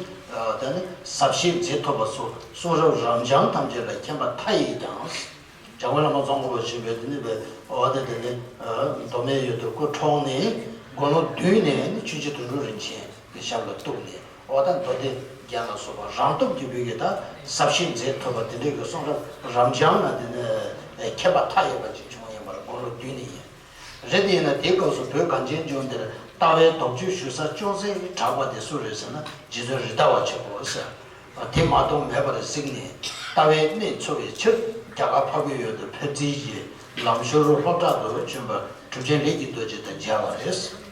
དེ་ནི་ཟབ་ཞི་མཛད་ཐུབ་པ་སོགས་གསུང་རབ་རབ་འབྱམས་ཐམས་ཅད་ལ་མཁྱེན་པ་མཐའ་ཡས་ཀྱང་། འཇམ་མགོན་བླ་མ་ཙོང་ཁ་པ་ཆེན་པོས་དེ་ནི་བའི་འོ་དེ་དེ་ནི་མདོ་སྨད་ཡུལ་དུ་སྐུ་འཁྲུངས་ནས་དགུང་ལོ་བདུན་ནས་ནི་ཆོས་རྗེ་དོན་གྲུབ་རིན་ཆེན་གྱི་ཞབས་ལ་གཏུགས་ནས་འོ་ད་མདོ་སྡེ་རྒྱན་ལ་སོགས་པ་རང་སྟོབས་ཀྱིས་བོད་ཀྱི་ད་ཟབ་ཞི་མཛད་ཐུབ་པ་དེ་འདྲའི་གི་གསུང་རབ་རབ་འབྱམས་ལ་དེ་ནི་མཁྱེན་པ་མཐའ་ཡས་པ་ཅིག་བྱུང་ཡིན་པར་དགུང་ལོ་བདུན་ནས་ཡིན། རེད་དེ་ཡིན་ན་དེའི་སྐབས་སུ་བོད་གངས་ཅན་ལྗོངས་འདིར་ལྟ་བའི་དོགས་གཅོད་ཞུ་ས་ཅུང་ཟད་གྲགས་པ་དེ་སུ་རེད་ཟེར་ན་རྗེ་བཙུན་རེད་མདའ་བ་ཆེན་པོ་ཟེར། དེ་མ་གཏོགས་མེད་པར་གཟིགས་ནས་ལྟ་བའི་གནད་འཚོལ་བའི་ཕྱིར་རྒྱ་གར་འཕགས་པའི་ཡུལ་དུ་ཕེབས་རྩིས་ཀྱིས་ལམ་ཞོར་སློབ་གྲྭ་དུ་བྱོན་པ་གྲུབ་ཆེན་ལས་ཀྱི་རྡོ་རྗེ་དང་མཇལ་བ་རེད།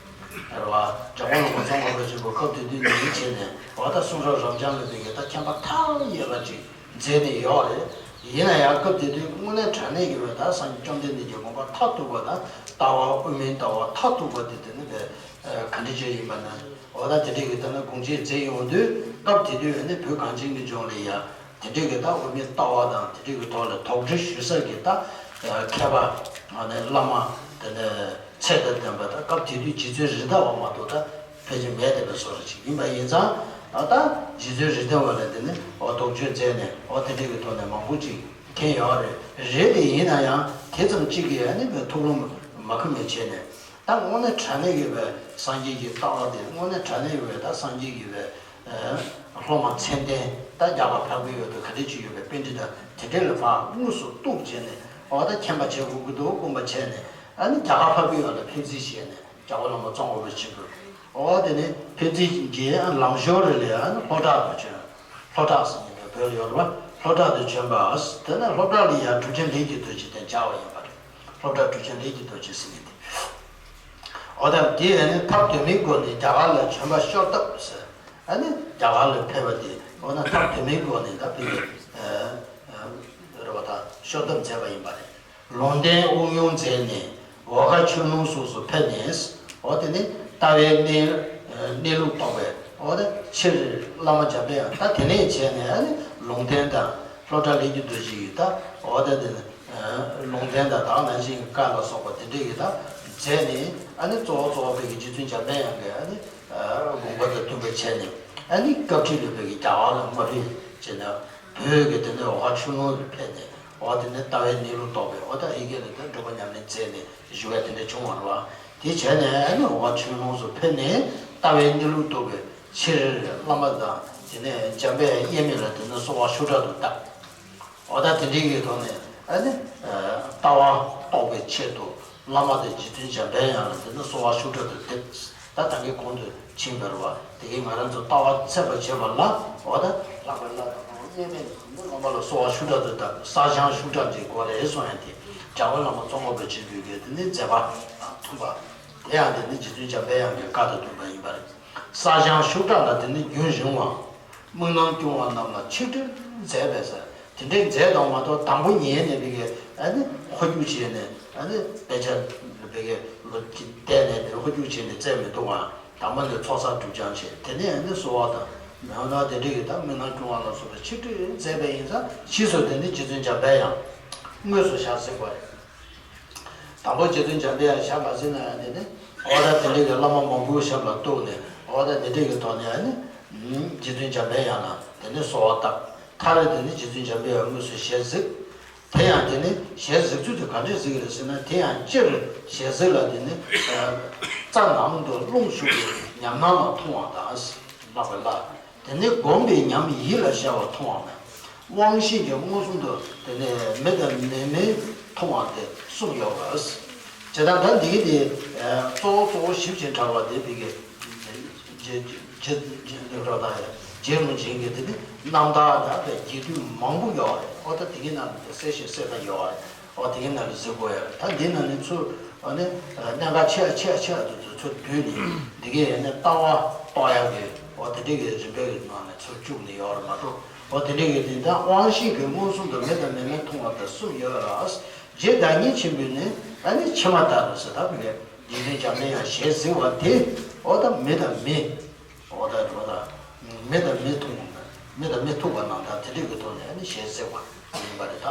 རེད་བ། འཇམ་མགོན་བླ་མ་ཙོང་ཁ་པ་ཆེན་པོ་སྐབས་དེ་དུས་ནས་བྱས་ནས་འོ་ད་གསུང་རབ་རབ་འབྱམས་ལ་དེ་གའི་ད་མཁྱེན་པ་མཐའ་ཡས་པ་ཅིག་མཛད་ནས་ཡོད་རེད། ཡིན་ན་ཡང་སྐབས་དེ་དུས་དངོས་གནས་དྲང་གནས་ཀྱི་བའི་ད་སངས་རྒྱས་བཅོམ་ལྡན་འདས་ཀྱི་དགོངས་པ་མཐར་ཐུག་པ་དང་ལྟ་བ་དབུ་མའི་ལྟ་བ་མཐར་ཐུག་པ་དེ་དེ་ནི་བའི་ག་འདྲ་ཅིག་ཡིན་པ་ན་འོ་ད་དེ་འདྲས་ཀྱི་ད་ནི་དགོངས་གཅིག་མཛད་ཡོང་དུས་སྐབས་དེ་དུས་ནི་བོད་གངས་ཅན་གྱི་ལྗོངས་ལ་ཡ་དེ་འདྲས་ཀྱི་ད་དབུ་མའི་ལྟ་བ་དང་དེ་འདྲས་ཀྱི་ཐོག་ལ་དོགས་འདྲི་ཞུ་ས་ཀྱི་ད་མཁས་པ་ནི་བླ་མ་དེ་ནི་ཚད་དང་ལྡན་པ་ད་སྐབས་དེ་དུས་རྗེ་བཙུན་རེད་མདའ་བ་མ་གཏོགས་ད་ཕལ་ཆེར་མེད་བསྡད་པའི་བཟོ་འདྲ་ཅིག་ཡིན་པ་ཡིན་ཙང་ད་རྗེ་བཙུན་རེད་མདའ་བ་ལ་དེ་ནི་འོ་དོགས་གཅོད་མཛད་ནས་འོ་དེ་འདྲས་ཀྱི་ཐོག་ནས་མང་པོ་ཅིག་མཁྱེན་ཡོད་རེད། རེད་དེ་ཡིན་ན་ཡང་དེ་ཙམ་གཅིག་གིས་ཨ་ནི་བའི་ཐུགས་ལོངས་མ་ཁེལ་མི་བྱས་ནས་ད་དངོས་གནས་དྲང་གནས་ཀྱི་བའི་སངས་རྒྱས་ཀྱི་ལྟ་བ་དེ་དངོས་གནས་དྲང་གནས་ཀྱི་བའི་ད་སངས་རྒྱས་ཀྱི་བའི་སློབ་མ་མཚན་ལྡན་ད་རྒྱ་གར་འཕགས་པའི་ཡུལ་དུ་ག་འདྲ་ཅིག་ཡོད་པའི་པཎྜི་ཏ་དེ་འདྲ་ལ་ཕར་དངོས་སུ་གཏུགས་བྱས་ནས་འོ་ད་མཁྱེན་པ་བྱེད་དགོས་ཀྱི་འདུག་དགོངས་པ་བྱས་ནས་ཨ་ནི་རྒྱ་གར་འཕགས་པའི་ཡུལ་ལ་ཕེབས་རྩིས་བྱས་ནས། རྒྱལ་བ་བླ་མ་ཙོང་ཁ་པ་ཆེན་པོས། འོ་དེ་ནས་ཕེབས་རྩིས་ཀྱི་ལམ་ཞོར་རེ་ལ་ཡང་སློབ་གྲྭ་དུ་བྱོན། སློབ་གྲྭ་ཟེར་མཁན་བོད་ལ་ཡོད་རེད་པ། སློབ་གྲྭ་དུ་བྱོན་པ། དེ་ནས་སློབ་གྲྭ་ལ་ཡང་གྲུབ་ཆེན་ལས་ཀྱི་རྡོ་རྗེ་དང་མཇལ་བ་ཡིན་པ་རེད། སློབ་གྲྭ་གྲུབ་ཆེན་ལས་ཀྱི་རྡོ་རྗེ་ཟེར་མཁན་དེ། འོ་ད་དེ་ཡང་ནི་ཐབས་དོན་མེད་སྒོ་ནས་རྒྱ་གར་ལ་བྱོན་པ་ཤོར་སྟབས་ཟེར། ཨ་ནི་རྒྱ་གར་ལ་ཕེབས་པ་དེ་འོ་ན་ཐབས་དོན་མེད་སྒོ་ནས་ད་ཕེབས་པ་རེད་པ། ད་ཤོར་སྟབས་མཛད་པ་ཡིན་པ་རེད། ལུང་བསྟན་དབུགས་དབྱུང་མཛད་ནས་འོལ་ཁ་ཆོས་ལུང་སོགས་སུ་ཕེབས་ནས། འོ་དེ་ནི་ལྟ་བའི་གནས་གནས་ལུགས་རྟོགས་པའི་འོ་དེ་ཕྱིར་བླ་མ་འཇམ་དཔལ་དབྱངས་ད་དེ་ནས་བྱས་ནས་ཨ་ནི་ལུང་བསྟན་དང་སློབ་གྲྭ་ལས་ཀྱི་རྡོ་རྗེ་ཡི་ད་འོ་དེ་དེ་ནི་ལུང་བསྟན་དང་དག་ནང་བཞིན་གྱི་བཀའ་ལ་སོགས་པ་དེ་འདྲས་ཀྱི་ད་མཛད་ནས་ཨ་ནི་གཙོ་བོ་གཙོ་བོ་བོད་ཀྱི་རྗེ་བཙུན་འཇམ་དཔལ་དབྱངས་ཀྱི་ཨ་ནི་དགོངས་པ་དང་མཐུན་པ་བྱས་ནས་ཨ་ནི་སྐབས་ཁྲིད་ལ་བོད་ཀྱི་རྒྱ་གར་ལ་མ་ཕེབས་བྱས་ནས། བོད་ཀྱི་དེ་ནས་འོལ་ཁ་ཆོས་ལུང་ལ་ཕེབས་ནས་འོ་དེ་ནས་ལྟ་བའི་གནས་ལུགས་རྟོགས་པའི་འོ་ད་ཨི་གེ་ལ་དེ་སྒྲུབ་པ་ཉམས་ལེན་མཛད་ནས་བཞུགས་པ་དེ་འདྲ་བྱུང་བ་རེད་བ། དེ་བྱས་ནས་ཨ་ནི་འོལ་ཁ་ཆོས་ལུང་སུ་ཕེབས་ནས་ལྟ་བའི་གནས་ལུགས་རྟོགས་པའི་ཕྱིར་བླ་མ་དང་དེ་ནས་འཇམ་དཔལ་དབྱེར་མེད་ལ་དེ་ནས་གསོལ་བ་ཤུགས་དྲག་ཏུ་བཏབ། འོ་ད་དེ་འདྲའི་གི་ཐོག་ནས་ཨ་ནི་ལྟ་བ་རྟོགས་པའི་ཆེད་དུ་བླ་མ་དང་རྗེ་བཙུན་འཇམ་དཔལ་དབྱངས་ལ་དེ་ནས་གསོལ་བ་ཤུགས་དྲག་ཏུ་འདེབས། ད་ད་གིན་གོང་དུ་ཕྱིན་པ་རེད་བ། དེ་གིན་ང་རང་ཚོ་ལྟ་བ་འཚོལ་བར་བྱེད་པ་ལ་འོ་ད་ལྷག་པའི་བླ་དང་ གཉིས་མེད་ནི་སློབ་མ་ལ་གསོལ་བ་ཤུགས་དྲག་ཏུ་བཏབ། བསགས་སྦྱང་ཤུགས་དྲག་ཅིག་དགོས་རེད་གསུངས་ཡ་དེ། འཇམ་མགོན་བླ་མ་ཙོང་ཁ་པ་ཆེན་པོའི་གི་དེ་ནི་མཛད་པ་དང་མཐུན་པ། དེ་ཡང་དེ་ནི་རྗེ་བཙུན་འཇམ་པའི་དབྱངས་ཀྱི་བཀའ་དང་བསྟུན་པ་ཡིན་པ་རེད། བསགས་སྦྱང་ཤུགས་དྲག་ལ་དེ་ནི་རྒྱུན་རིང་བ། དམུས་ནང་སྐྱོང་བ་རྣམས་ལ་ཆིག་དྲིལ་མཛད་པས་ཟེར། དེ་འདྲའི་མཛད་དང་མ་གཏོགས་དང་པོ་ཉལ་ནས་བི་གའི་ཨ་ནི་ཧོ་རྒྱུག་བྱས་ནས་ཨ་ནི་དཔེ་ཆ་བི་གའི་ལོ་བལྟས་ནས་བི་ཧོ་རྒྱུག་བྱས་ནས་བཙལ་མི་འདུག་ག་དང་པོ་ནས་ཚོགས་བསགས་སྒྲིབ་སྦྱང་བྱས། དེ་ནས་ཨ་ནི་གསོལ་བ་དང་མེ་ལོང་དང་དེ་འདྲའི་གི་ད་དམུས་ནང་སྐྱོང་བ་ལ་སོགས་པའི་ཆིག་དྲིལ་མཛད་པས་ཡིན་ཙང་ཕྱིས་སུ་དེ་ནི་རྗེ་བཙུན་འཇམ་པའི་དབྱངས་དངོས་སུ་ཞལ་གཟིགས་པ་རེད། དང་པོ་རྗེ་བཙུན་འཇམ་པའི་དབྱངས་ཞལ་མ་གཟིགས་ན་ཡང་དེ་ནི་ཨོ་ད་དེ་འདྲའི་གི་བླ་མ་མང་པོའི་ཞབས་ལ་གཏུགས་ནས་ཨོ་ད་དེ་འདྲའི་གི་ཐོག་ནས་ཨ་ནི་རྗེ་བཙུན་འཇམ་པའི་དབྱངས་ལ་དེ་ནི་གསོལ་བ་བཏབ། མཐར་དེ་ནི་རྗེ་བཙུན་འཇམ་པའི་དབྱངས་དངོས་སུ་ཞལ་གཟིགས། དེ་ཡང་དེ་ནི་ཞལ་གཟིགས་ཚུལ་དེ་ག་འདྲས་གཟིགས་རེད་ཟེར་ན། དེ་ཡང་སྤྱིར་ཞལ་གཟིགས་ལ་དེ་ནི་རྩ་ནང་དུ་རླུང་ཞུགས་པའི་ཉམས་སྣང་ལ་མཐོང་བ་དང་། ལྷག་པའི་ལྷ། དེ་ནི་བསྒོམས་པའི་ཉམས་ཡིད་ལ་ཤར་བ་མཐོང་བ་མེད། དབང་ཤེས་ཀྱིས་མངོན་སུམ་དུ་དེ་ནི་མེ་དང་མེ་མེ་མཐོང་བ་དེ་གསུམ་ཡོད་པ། བྱས་ཙང་ད་འདི་གི་དེ་གཙོ་བོ་གཙོ་བོ་ཞིབ་ཅིང་ཕྲ་བ་དེ་བི་གའི་རྗེ་རྗེ་རྗེ་རྗེ་རོ་དང་རྗེ་རིན་པོ་ཆེ་གི་དེ་ནི་རྣམ་ཐར་དང་དེ་རྒྱས་བསྡུས་མང་པོ་ཡོད་རེད། ཨོ་ད་དེ་གི་ནང་ནས་དེ་གསལ་ཞིང་གསལ་ཁ་ཡོད་རེད། ཨོ་དེ་གི་ནང་ནས་གཟིགས་དགོས་ཡ་རེད། ད་འདི་ནང་ནས་ཚུར་ཨ་ནི་གནད་འགག་ཆེ་ཆེ་ཆེ་དུ་ཚུར་བསྡུས་ནས་འདི་གའི་ཡ་ནི་ལྟ་བ་རྟོགས་ཡ་གི་ཨོ་དེ་འདྲའི་གི་རིམ་པའི་གི་ནང་ནས་ཚུར་བཅུག་ནས་ཡོད་རེད་མ་གཏོགས། ཨོ་དེ་འདྲའི་གི་དེ་ད་དབང་ཤེས་ཀྱིས་མངོན་སུམ་དུ་མེ་དང་མེ་མེ་མཐོང་བ་དང་གསུམ་ཡོད་ར། རྗེ་བདག་ཉིད་ཆེན་པོས་ནི་ཨ་ནི་ཕྱི་མ་ལྟར་ཟེར། ད་བི་གའི་རྗེ་བཙུན་འཇམ་པའི་དབྱངས་ཞལ་གཟིགས་པ་དེ་ཨོ་ད་མེ་དང་མེ། འོ་ད་འགྲོ་ད། མེ་དང་མེ་མཐོང་བ་ན། མེ་དང་མེ་ཐུག་པ་ནང་ལྟར་དེ་འདྲ་གི་ཐོག་ནས་ཨ་ནི་ཞལ་གཟིགས་པ་ཡིན་པ་རེད། ད་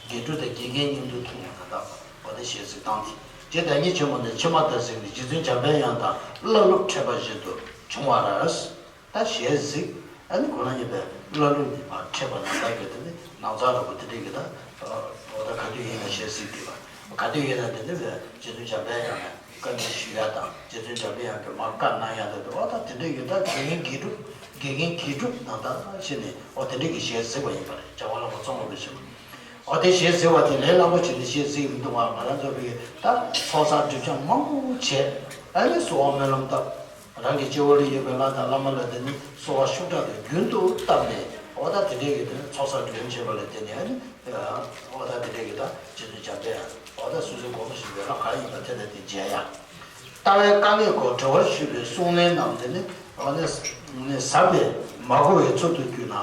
དགེ་ཕྲུག་དང་དགེ་རྒན་མཉམ་དུ་མཐོང་བ་ན་ད་འོ་ད་ཞལ་གཟིགས་སྟངས་དེ། རྗེ་བདག་ཉིད་ཆེན་པོ་ནི་ཕྱི་མ་ལྟར་གཟིགས་ནས་རྗེ་བཙུན་འཇམ་པའི་དབྱངས་དང་བླ་སློབ་འཕྲད་པ་བཞིན་དུ་བྱུང་བ་རེད། ད་ཞལ་གཟིགས་ཨ་ནི་ཁོ་རང་གཉིས་པའི་བླ་སློབ་གཉིས་མ་འཕྲད་པ་ནང་ལྟར་གྱི་དེ་ནི་ནང་ཚགས་རོ་པོ་དེ་འདྲ་གི་ད་འོ་ད་ག་དུས་ཡིན་ན་ཞལ་གཟིགས་དགོས་པ། ག་དུས་ཡིན་ན་དེ་འདྲ་བས་རྗེ་བཙུན་འཇམ་པའི་དབྱངས་ལ་བཀའ་འདྲི་ཞུ་ཡ་དང་། རྗེ་བཙུན་འཇམ་པའི་དབྱངས་ཀྱིས་མར་བཀའ་གནང་ཡ་དང་། འོ་ད་དེ་འདྲ་གི་ད་དགེ་རྒན་དགེ་ཕྲུག་དགེ་རྒན་དགེ་ཕྲུག་ནང་ལྟར་བྱས་ནས་འོ་དེ་འདྲ་གི་ཞལ་གཟིགས་པ་ཡིན་པ་རེད། རྒྱལ་བ་བླ་མ་ཙོང་ཁ་པ་ཆེན་པོ། འོ་དེ་ཞལ་གཟིགས་པ་དེ་ལས་སླ་པོ་བྱས་ནས་ཞལ་གཟིགས་མི་འདུག་པ། ང་རང་ཚོ་བའི་ད་ཚོགས་བསགས་སྒྲིབ་སྦྱང་མང་པོ་བྱས། ཨ་ནི་གསོལ་བ་སྨོན་ལམ་བཏབ། རང་གི་སྤྱི་བོ་ལ་ཡོད་པའི་ལྷ་དང་བླ་མ་ལ་དེ་ནི་གསོལ་བ་ཤུགས་དྲག་ཏུ་རྒྱུན་དུ་བཏབ་ནས་འོ་ད་དེ་འདྲའི་གི་དེ་ནི་ཚོགས་བསགས་སྒྲིབ་སྦྱང་བྱས་པ་ལ་བརྟེན་ནས་ཨ་ནི། འོ་ད་དེ་འདྲའི་གི་ད་རྗེ་བཙུན་འཇམ་པའི་དབྱངས་འོ་ད་སོ་སོའི་སྒོ་མོ་ཞིག་ཡོད་ན་གང་ཡིན་པ་དེ་ལ་དེ་མཇལ་ཡ། ལྟ་བའི་དཀའ་གནད་སྐོར་དྲི་བ་ཞུས་པའི་གསུང་ལན་རྣམས་དེ་ནི་འོ་ནི་ཟབ་པས་མ་གོ་བའི་ཚུལ་དུ་གྱུར་ན།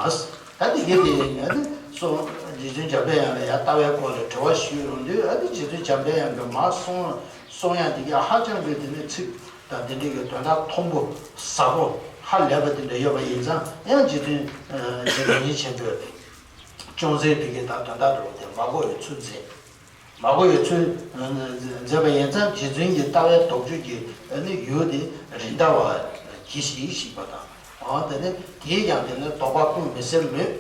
ད་དེ་གི་དེ་ཡིན་ན་ནི་སོ་རྗེ་བཙུན་འཇམ་པའི་དབྱངས་ལ་ཡང་ལྟ་བའི་སྐོར་ལ་དྲི་བ་ཞུས་རུང་དུས་ཨ་ནི་རྗེ་བཙུན་འཇམ་པའི་དབྱངས་ཀྱིས་མ་གསུང་གསུང་ཡ་དེ་གི་ཧ་ཅང་གི་དེ་ནི་ཚིག་དང་དེ་འདྲའི་གི་དོན་དག་མཐོན་པོ་ཟབ་པོ་ཧ་ལས་པ་དེ་འདྲ་ཡོད་པ་ཡིན་ཙང་། ཡང་རྗེ་བཙུན་རྗེ་བདག་ཉིད་ཆེན་པོས་ཅུང་ཟད་དེ་གི་ད་དོན་དག་འདྲ་བོ་དེ་མ་གོ་བའི་ཚུལ་མཛད། མ་གོ་བའི་ཚུལ་མཛད་པ་ཡིན་ཙང་རྗེ་བཙུན་གྱི་ལྟ་བའི་དོགས་གཅོད་ཀྱི་ནི་ཡུལ་དེ་རིན་ཟླ་བ་གྱིས་ཤིག་ཤིག་པ་དང་། འོ་དེ་ནི་དེས་ཀྱང་དེ་ནི་དོགས་པ་ཀུན་མི་སེལ་མོད།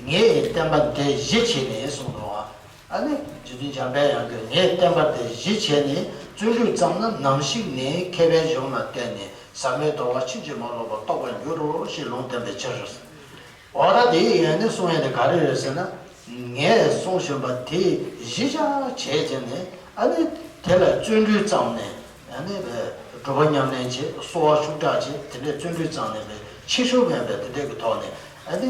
ངས་བསྟན་པ་འདི་གཞི་བྱས་ནས་གསུངས་འདུག་ཨ་ནི་རྗེ་བཙུན་འཇམ་པའི་དབྱངས་ཀྱིས་ངས་བསྟན་པ་འདི་གཞི་བྱས་ནས་བརྩོན་འགྲུས་བརྩམས་ན་ནམ་ཞིག་ནས་མཁས་པའི་གཞུང་ལ་བརྟེན་ནས་ཟབ་མོའི་རྟོགས་པ་ཕྱིན་ཅི་མ་ལོག་པ་རྟོགས་པར་འགྱུར་རོ་ཞེས་ལུང་བསྟན་པའི་ཕྱིར། འོ་ད་དེ་ཡིན་ནི་གསུང་ཡ་དེ་ག་རེ་རེད་ཟེར་ན། ངས་གསུང་བཞིན་པ་དེ་གཞི་བཞག་བྱས་བྱས་ནས་ཨ་ནི་དེ་ལ་བརྩོན་འགྲུས་བརྩམས་ནས་ཨ་ནི་སྒྲུབ་པ་ཉམས་ལེན་བྱེད། གསོལ་བ་ཤུགས་དྲག་བྱེད། དེ་འདྲའི་བརྩོན་འགྲུས་བརྩམས་ནས་པའི་ཕྱི་ཤུགས་མེད་པའི་དེ་འདྲའི་གི་ཐོག་ནས་ཨ་ནི་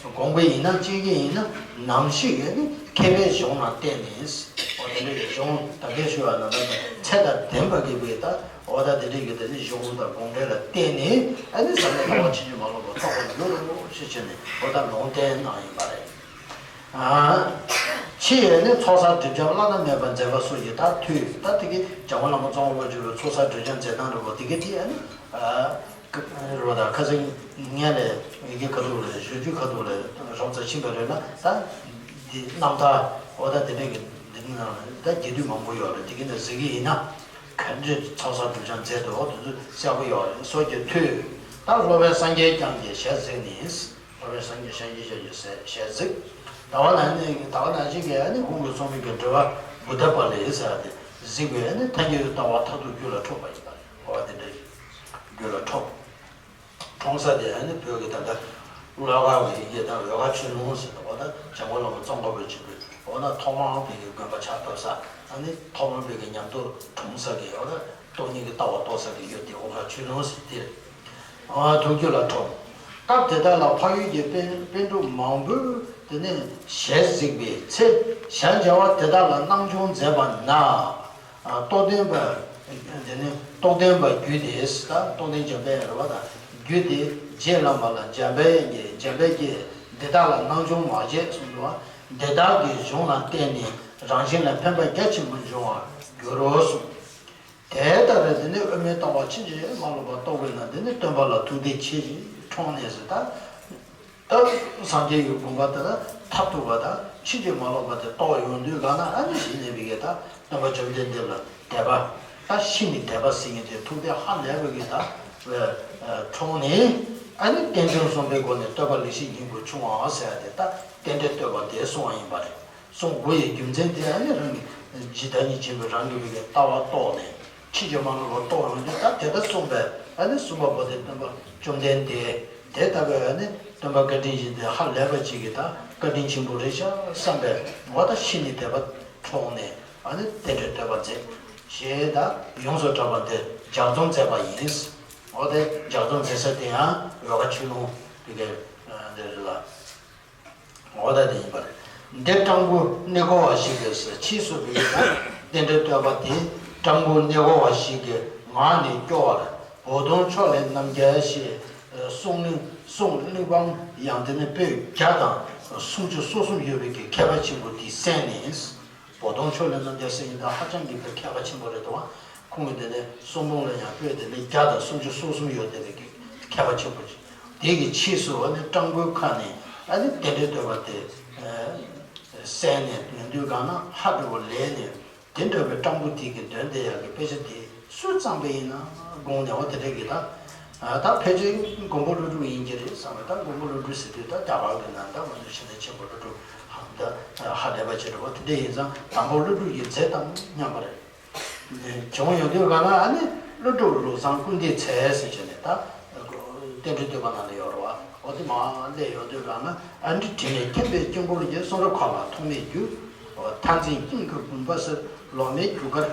དགོངས་པ་ཡིན་ན་ཅི་གི་ཡིན་ན་ནམ་ཞིག་ཨ་ནི་མཁས་པའི་གཞུང་ལ་བརྟེན་ནས་འོ་དེ་འདྲའི་གི་གཞུང་ད་གིན་ཞུ་བ་ནང་ལྟར་ཚད་དང་ལྡན་པ་གི་བའི་ད། འོ་ད་དེ་འདྲའི་གི་དེ་ནི་གཞུང་དང་དགོངས་འགྲེལ་ལ་བརྟེན་ནས་ཨ་ནི་ཟབ་མོའི་ལྟ་བ་ཕྱིན་ཅི་མ་ལོག་པ་རྟོགས་པར་འགྱུར་རོ་ཞེས་བྱས་ནས་འོ་ད་ལུང་བསྟན་གནང་ཡིན་པ་རེད། ཨ། ཕྱི་ཡི་ནི་ཚོགས་བསགས་སྒྲིབ་སྦྱང་བླ་ན་མེད་པ་མཛད་པ་སོགས་ཀྱི་ད་ཐོས། ད་དེ་གི་འཇམ་མགོན་བླ་མ་ཙོང་ཁ་པ་ཆེན་པོའི་ཚོགས་བསགས་སྒྲིབ་སྦྱང་མཛད་སྟངས་འདྲ་པོ་དེ་གི་དེ་ཨ་ནི། རོ་ད་ཁ་སང་ངས་ལས་ཡི་གེ་ཁ་ཐུག་ལས་ཞུ་རྒྱུ་ཁ་ཐུག་ལས་རོབ་ཙམ་ཕྱིན་པ་རེད་ན་ད་འདི་རྣམ་ཐར་འོ་ད་དེ་འདྲའི་གི་འདི་ནང་ད་རྒྱས་བསྡུས་མང་པོ་ཡོད་རེད། དེ་གི་ནས་གཟིགས་ཀྱི་ཡིན་ན། ག་འདྲའི་ཚོགས་བསགས་སྒྲིབ་སྦྱང་མཛད་འདུག་འོ་དེ་ཚོ་གསལ་པོ་ཡོད་རེད། སོགས་ཀྱིས་ཐོས། ད་སློབ་པའི་སངས་རྒྱས་བསྐྱངས་ཀྱི་ཞལ་གཟིགས་ནས། སློབ་པའི་སངས་རྒྱས་ཤཱཀྱ་ཤཱཀྱའི་ཞལ་གཟིགས། ཟླ་བ་ནང་ནས་ཟླ་བ་ནང་བཞིན་གྱི་ཨ་ནི་གུང་གི་སྲོག་མེད་ཀྱི་འགྲེལ་པ་བུདྡྷ་པཱ་ལི་ཟེར་བ་དེ་གཟིགས་པས་ཨ་ནི་ཐལ་འགྱུར་ལྟ་བ་མཐར་ཐུག་རྒྱུད་ལ་འཁྲུངས་པ་ཡིན་པ་རེད། འོ་དེ་འདྲ་རྒྱུད་ལ་འཁྲུངས། འཁྲུངས་ས་དེ་ཨ་ནི་བོད་ཀྱི་ད་ལྟ་ལྷོ་ཁ་བའི་ཡི་གེ་དང་འོལ་ཁ་ཆོས་ལུང་ཟེར་འདུག་འོ་ད་འཇམ་མགོན་བླ་མ་ཙོང་ཁ་པ་ཆེན་པོས་འོ་ན་ཐོག་མར་བོད་ཀྱི་དགོན་པ་ཕྱག་བཏབ་ས་ཨ་ནི་ཐོག་མར་བོད་ཀྱི་ཉམས་རྟོགས་འཁྲུངས་ས་གི་འོ་ན་སྟོང་ཉིད་ཀྱི་ལྟ་བ་རྟོགས་ས་གི་ཡུལ་དེ་འོལ་ཁ་ཆོས་ལུང་ཟེར་དེ་རེད། ཨ་ཐུགས་རྒྱུད་ལ་འཁྲུངས། ད་ སྐབས་དེ་དག་ལ་འཕགས་ཡུལ་གྱི་པཎ་པཎ་གྲུབ་མང་པོས་དེ་ནས་ཞལ་གཟིགས་པའི་ཚེ། ཞལ་མཇལ་བ་དེ་དག་ལ་སྣང་ཆུང་མཛད་པ་ན། རྟོགས་ལྡན་པ། དེ་ནས་རྟོགས་ལྡན་པ་རྒྱུད་དེ། ད་རྟོགས་ལྡན་འཇམ་དཔལ་རེད་བ། ད་རྒྱུད་དེ་རྗེ་བླ་མ་ལ་འཇམ་དཔལ་གྱིས། འཇམ་དཔལ་གྱིས་འདི་དག་ལ་སྣང་ཆུང་མ་བྱེད་གསུངས་འདུག་བ། འདི་དག་གི་གཞུང་ལ་བརྟེན་ནས་རང་གཞན་ལ་ཕན་པ་རྒྱ་ཆེན་པོ་འབྱུང་བར་འགྱུར་རོ་གསུངས། དེ་ལྟར་དེ་ནི་དབུ་མའི་ལྟ་བ་ཕྱིན་ཅི་མ་ལོག་པར་རྟོགས་པས་ན། དེ་ནི་སྟོན་པ་ལ་ཐུགས་བདེ་ཆེ་ཞིང་ཁྲོངས་ནས་ཟེར། ད་ད་སངས་རྒྱས་ཀྱི་དགོངས་པ་དེ་ལ་མཐར་ཐུག་པ་དང་ཕྱིན་ཅི་མ་ལོག་པ་དེ་རྟོགས་ཡོང་དུས་ག་ན། ཨ་ནི་གཞི་ནས་བི་གེ་ད་སྟོན་པ་བཅོམ་ལྡན་འདས་ལ་དད་པ། ད་གཞི་ནས་དད་པ་ཟེར་མཁན་དེ་ཐུགས་བདེ་ཧ་ལས་པ་གི་ད་ཁྲོངས་ནས། ཨ་ནི་རྟེན་འབྱུང་གསུམ་པའི་སྒོ་ནས་བསྟོད་པ་ལེགས་བཤད་སྙིང་པོ་ཕྱུང་བ་ཟེར་ཡ་དེ། ད་རྟེན་འབྲེལ་བསྟོད་པ་དེ་གསུངས་པ་ཡིན་པ་རེད། གསུང་དགོས་ཡའི་རྒྱུ་མཚན་དེ། ཨ་ནི་རང་གི་ཇི་ལྟ་ཉིད་ཆེན་པོའི་རང་གི་བའི་ལྟ་བ་རྟོགས་ནས་ཕྱིན་ཅི་མ་ལོག་པར་རྟོགས་ཡོང་རྒྱུ། ད་དེ་ལྟར་གསུངས་པས། ཨ་ནི་གསུངས་པ་པོ་དེ་སྟོན་པ་བཅོམ་ལྡན་འདས་དེ་ལྟ་བུའི། ཨ་ནི་སྟོན་པ་བཀའ་དྲིན་ཅན་དེ་ཧ་ལས་པ་ཅིག་གི་ད་བཀའ་དྲིན་ཆེན་པོ་རེད་ཤག་བསམ་པས། འོ་ད་གཞི་ནས་དད་པ་ཁྲོངས་ནས། ཨ་ནི་རྟེན་འབྲེལ་བསྟོད་པ་མཛད་ཞེས། ད་ཡོངས་སུ་གྲགས་པ་འདིར་ལྗགས་རྩོམ་མཛད་པ་ཡིན། འོ་དེ་ལྗགས་རྩོམ་མཛད་ས་དེ་ཡང་འོལ་ཁ་ཆོས་ལུང་དེ་གའི་འདིར་ལ། འོ་ད་དེ་ཡིན་པ་རེད། འདིར་སྤྲང་པོ་གནས་གོ་བ་ཞིག་གིས། ཕྱིས་སུ་བོད་ཀྱི་རྟེན་འབྲེལ་བསྟོད་པ་དེ་སྤྲང་པོ་གནས་གོ་བ་ཞིག་གི་ངག་ནས་སྐྱོར་བར། བོ་དོང་ཕྱོགས་ལས་རྣམ་རྒྱལ་ཞེས་གསུང་གླེང་གསུང་གླེགས་བམ་ཡང་དེ་ནི་པོད་བརྒྱ་དང་སུམ་ཅུ་སོ་གསུམ་ཡོད་པའི་གི་མཁས་པ་ཆེན་པོ་དེས་གསན་ནས། བོ་དོང་ཕྱོགས་ལས་རྣམ་རྒྱལ་ཟེར་མཁན་དེ་ཧ་ཅང་གི་མཁས་པ་ཆེན་པོ་རེད་དོ། ཁོང་གིས་དེ་ནས་གསུང་འབུམ་ལ་ཡང་པོད་དེ་ནི་བརྒྱ་དང་སུམ་ཅུ་སོ་གསུམ་ཡོད་དེ་རེད། མཁས་པ་ཆེན་པོ་ཅིག་དེ་གི་ཕྱིས་སུ་ཨ་ནི་སྤྲང་པོའི་ཁ་ནས་ཨ་ནི་རྟེན་འབྲེལ་བསྟོད་པ་དེ་གསན་ནས། ཡོང་དུས་གང་ན་ཧ་འགྲོ་བ་ལས་ནས། དེ་འདྲ་བའི་སྤྲང་པོ་དེ་གི་འདོན་བསྡད་ཡག་གི་དཔེ་ཆ་དེ་སུས་བརྩམས་པ་ཡིན་ན་དགོངས་ནས། འོ་དེ་འདྲ་གི་ད། ད་ཕལ་ཆེར་མགོན་པོ་ཀླུ་སྒྲུབ་ཡིན་གྱི་རེད་བསམ་པ། ད་མགོན་པོ་ཀླུ་སྒྲུབ་ཟེར་དུས་ད་རྒྱ་གར་གྱི་ནང་ད་ང་ཚོ་ཤེས་ལྡན་ཆེན་པོ་ཀླུ་སྒྲུབ་ཧ་ད་ཧ་ལས་པ་ཅིག་རེད་བ། དེ་འདྲ་ཡིན་ཙང་དང་པོ་ཀླུ་སྒྲུབ་ཀྱིས་མཛད་དང་མཉམ་པ་རེད། བྱུང་ཡོང་དུས་གང་ན་ཨ་ནི་ཀླུ་སྒྲུབ་ལུགས་བཟང་ཀུན་བདེའི་ཚལ་ཟེར་བྱས་ནས། ད་རྟེན་འབྲེལ་བསྟོད་པ་ནང་ལ་ཡོད་རེད་བ། འོ་དེ་མར་སླེབས་ཡོང་དུས་གང་ན། ཨ་ནི་དྲི་མེད་མཁྱེན་པའི་དཀྱིལ་འཁོར་གྱི། གསུང་རབ་མཁའ་ལ་ཐོགས་མེད་རྒྱུ། མཐར་འཛིན་སྙིང་གི་བུམ་པ་ཟེར། ལོ་མའི་རྒྱུ་སྐར།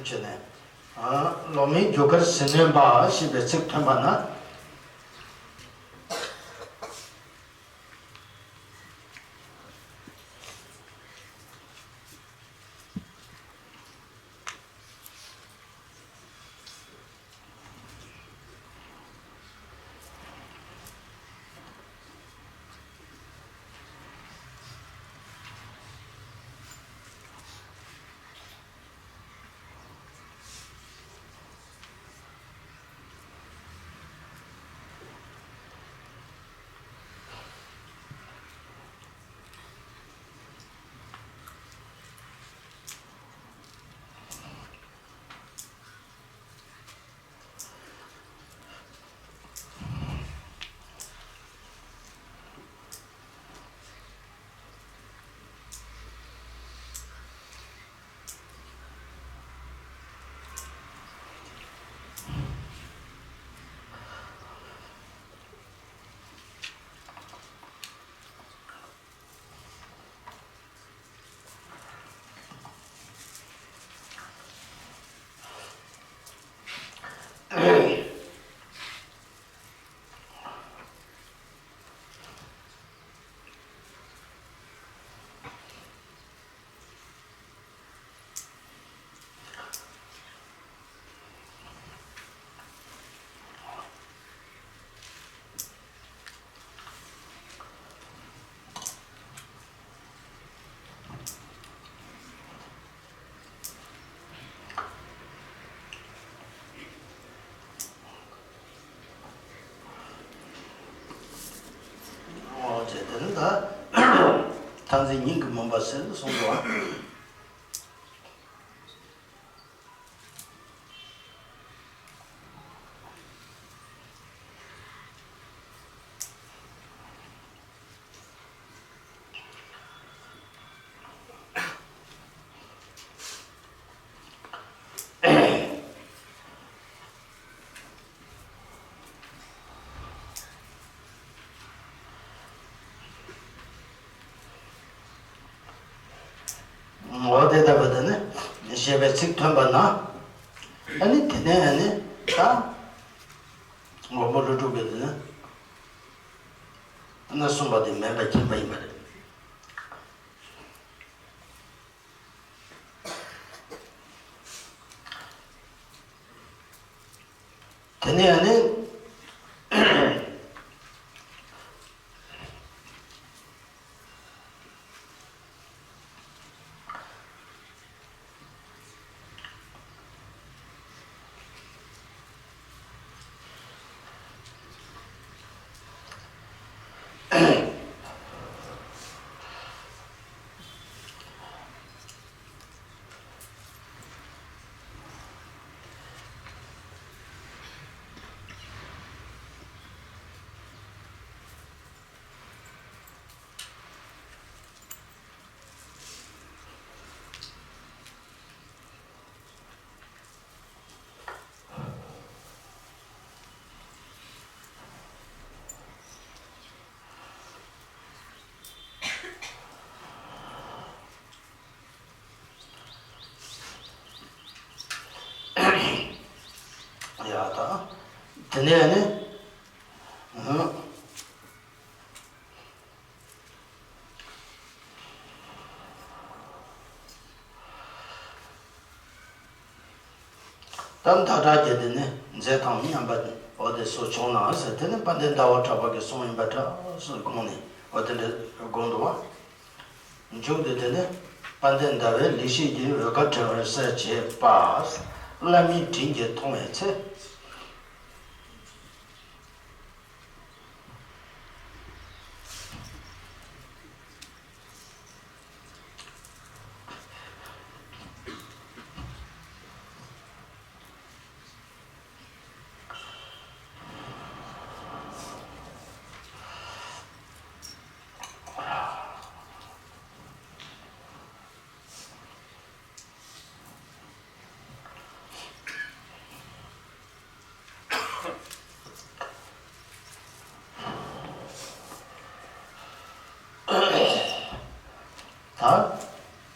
བྱས་ནས། ལོ་མའི་རྒྱུ་སྐར་ཟིལ་གནོན་པ་ཞེས་པའི་ཚིག་ཐོན་པ་ན། འོ་དེ་དེ་ནི་ད་མཐར་འཛིན་སྙིང་གི་མུན་པ་ཟེར་ནས་གསུངས་འདུག་ཨ། འོ་དེ་ལྟ་བུ་དེ་ནི་ཞེས་པའི་ཚིག་ཐོན་པ་ན། ཨ་ནི་དེ་ནས་ཨ་ནི་ད་མགོན་པོ་ཀླུ་སྒྲུབ་ཀྱིས་དེ་ནི་ཨ་ནི་གསུངས་པ་དེ་མེད་པར་མཁྱེན་པ་ཡིན་པ་རེད། དེ་ནས་ཨ་ནི། ཡ་ད། དེ་ནས་ནི། ཨང་། ད་ཟླ་གྲགས་ཀྱིས་དེ་ནི་མཛད་དང་མཉམ་པ་འོ་དེ་སོགས་བྱུང་ན་ཟེར། དེ་ནི་དཔལ་ལྡན་ཟླ་བ་གྲགས་པ་གི་གསུང་ཡིན་པ་འདྲ་ཟེར་དགོངས་ནས་འོ་དེ་འདྲ་དགོངས་འདུག་བ། མཇུག་ཏུ་དེ་ནི་དཔལ་ལྡན་ཟླ་བས་ལེགས་བཤད་ཀྱི་འོལ་ཁ་བྲལ་བར་གསལ་བྱེད་པ། བླ་མའི་དྲིན་གྱིས་མཐོང་བའི་ཚེ།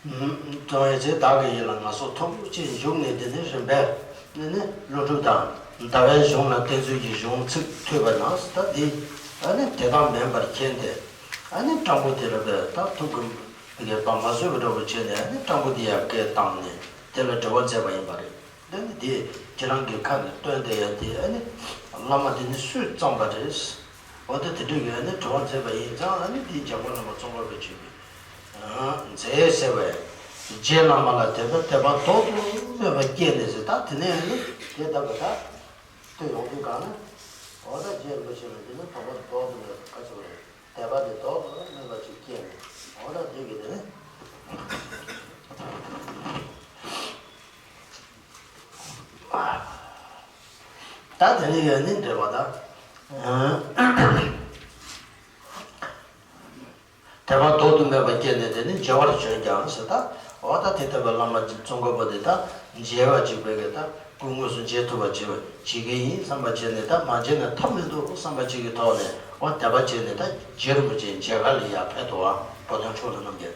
ད། ཀྲང་ཡེ་ཚེ་བདག་གི་ཡིད་ལ་ང་སོགས་ཐོབ་ཅེས་འཇུག་ནས། དེ་ནས་རིམ་པས་ནི་ནི་ཀླུ་སྒྲུབ་དང་ཟླ་བའི་གཞུང་ལ་བསྟན་ཚུལ་གྱི་གཞུང་ཚིག་ཐོས་པ་ན་ད་འདི་ཨ་ནི་དེ་དག་མིན་པར་མཁྱེན་ཏེ། ཨ་ནི་སྤྲང་པོ་དེ་ལ་བས་ད་ཐུགས་ཀྱི་བག་མ་བཟོད་པ་འདྲ་བོ་བྱས་ནས། ཨ་ནི་སྤྲང་པོ་དེ་ཡར་སྐད་བཏང་ནས་དེ་ལ་དྲི་བ་མཛད་པ་ཡིན་པ་རེད། དེ་ནི་དེ་ཁྱེད་རང་གི་ཁ་ནས་བཏོན་ཏེ་ཡ་དེ་ཨ་ནི་བླ་མ་དེ་ནི་སུས་བརྩམས་པ་རེད། འོ་ད་དེ་འདྲ་གི་ཨ་ནི་དྲི་བ་མཛད་པ་ཡིན་ཙང་། ཨ་ནི་དེ་འཇམ་མགོན་བླ་མ་ཙོང་ཁ་པ་ཆེན་པོས་མཛད་ཟེར་བས། རྗེ་བླ་མ་ལ་དད་པ་དད་པ་ལྡོག་ཏུ་མེད་པ་སྐྱེས་ནས་ཟེར། ད་དེ་ནས་ཨ་ནི་དེ་ལྟ་བུ་ད་ཐོས་ཡོང་དུས་གང་ན། འོ་ད་རྗེ་རིན་པོ་ཆེ་ལ་དེ་ནི་དད་པ་ལྡོག་ཏུ་མེད་པ་ག་ཚོད་རེད། དད་པ་དེ་ལྡོག་ཏུ་མེད་པ་ཅིག་སྐྱེས་ནས། འོ་ད་དེ་གི་དེ་ནི། ད་དེ་ནི་ཡོད་ནི་འདྲེ་བ་ད། དད་པ་ལྡོག་ཏུ་མེད་པ་སྐྱེས་ནས། དེ་ནི་མཇལ་བར་བྱོན་ཀྱང་ཟེར། ད་འོ་ད་དེ་ལྟ་བུའི་བླ་མ་ཙོང་ཁ་པ་དེ་ད་མཇལ་བ་ཅིག་བས་ཀྱི་ད་སྐུ་དངོས་སུ་མཇལ་ཐུབ་པ་བྱེད་པ་བྱེད་ཀྱི་ཡིན་བསམ་པ་བྱས་ནས། ད་མ་མཇལ་ན་ཐབས་མི་འདུག་བསམ་པ་ཅིག་གི་ཐོག་ནས་འོ་དད་པ་བྱས་ནས། ད་རྗེ་རིན་པོ་ཆེ་མཇལ་ཁ་ལ་ཡར་ཕེབས་འདུག་བ། བོ་དོན་ཕྱོགས་ལ་རྣམ་རྒྱལ།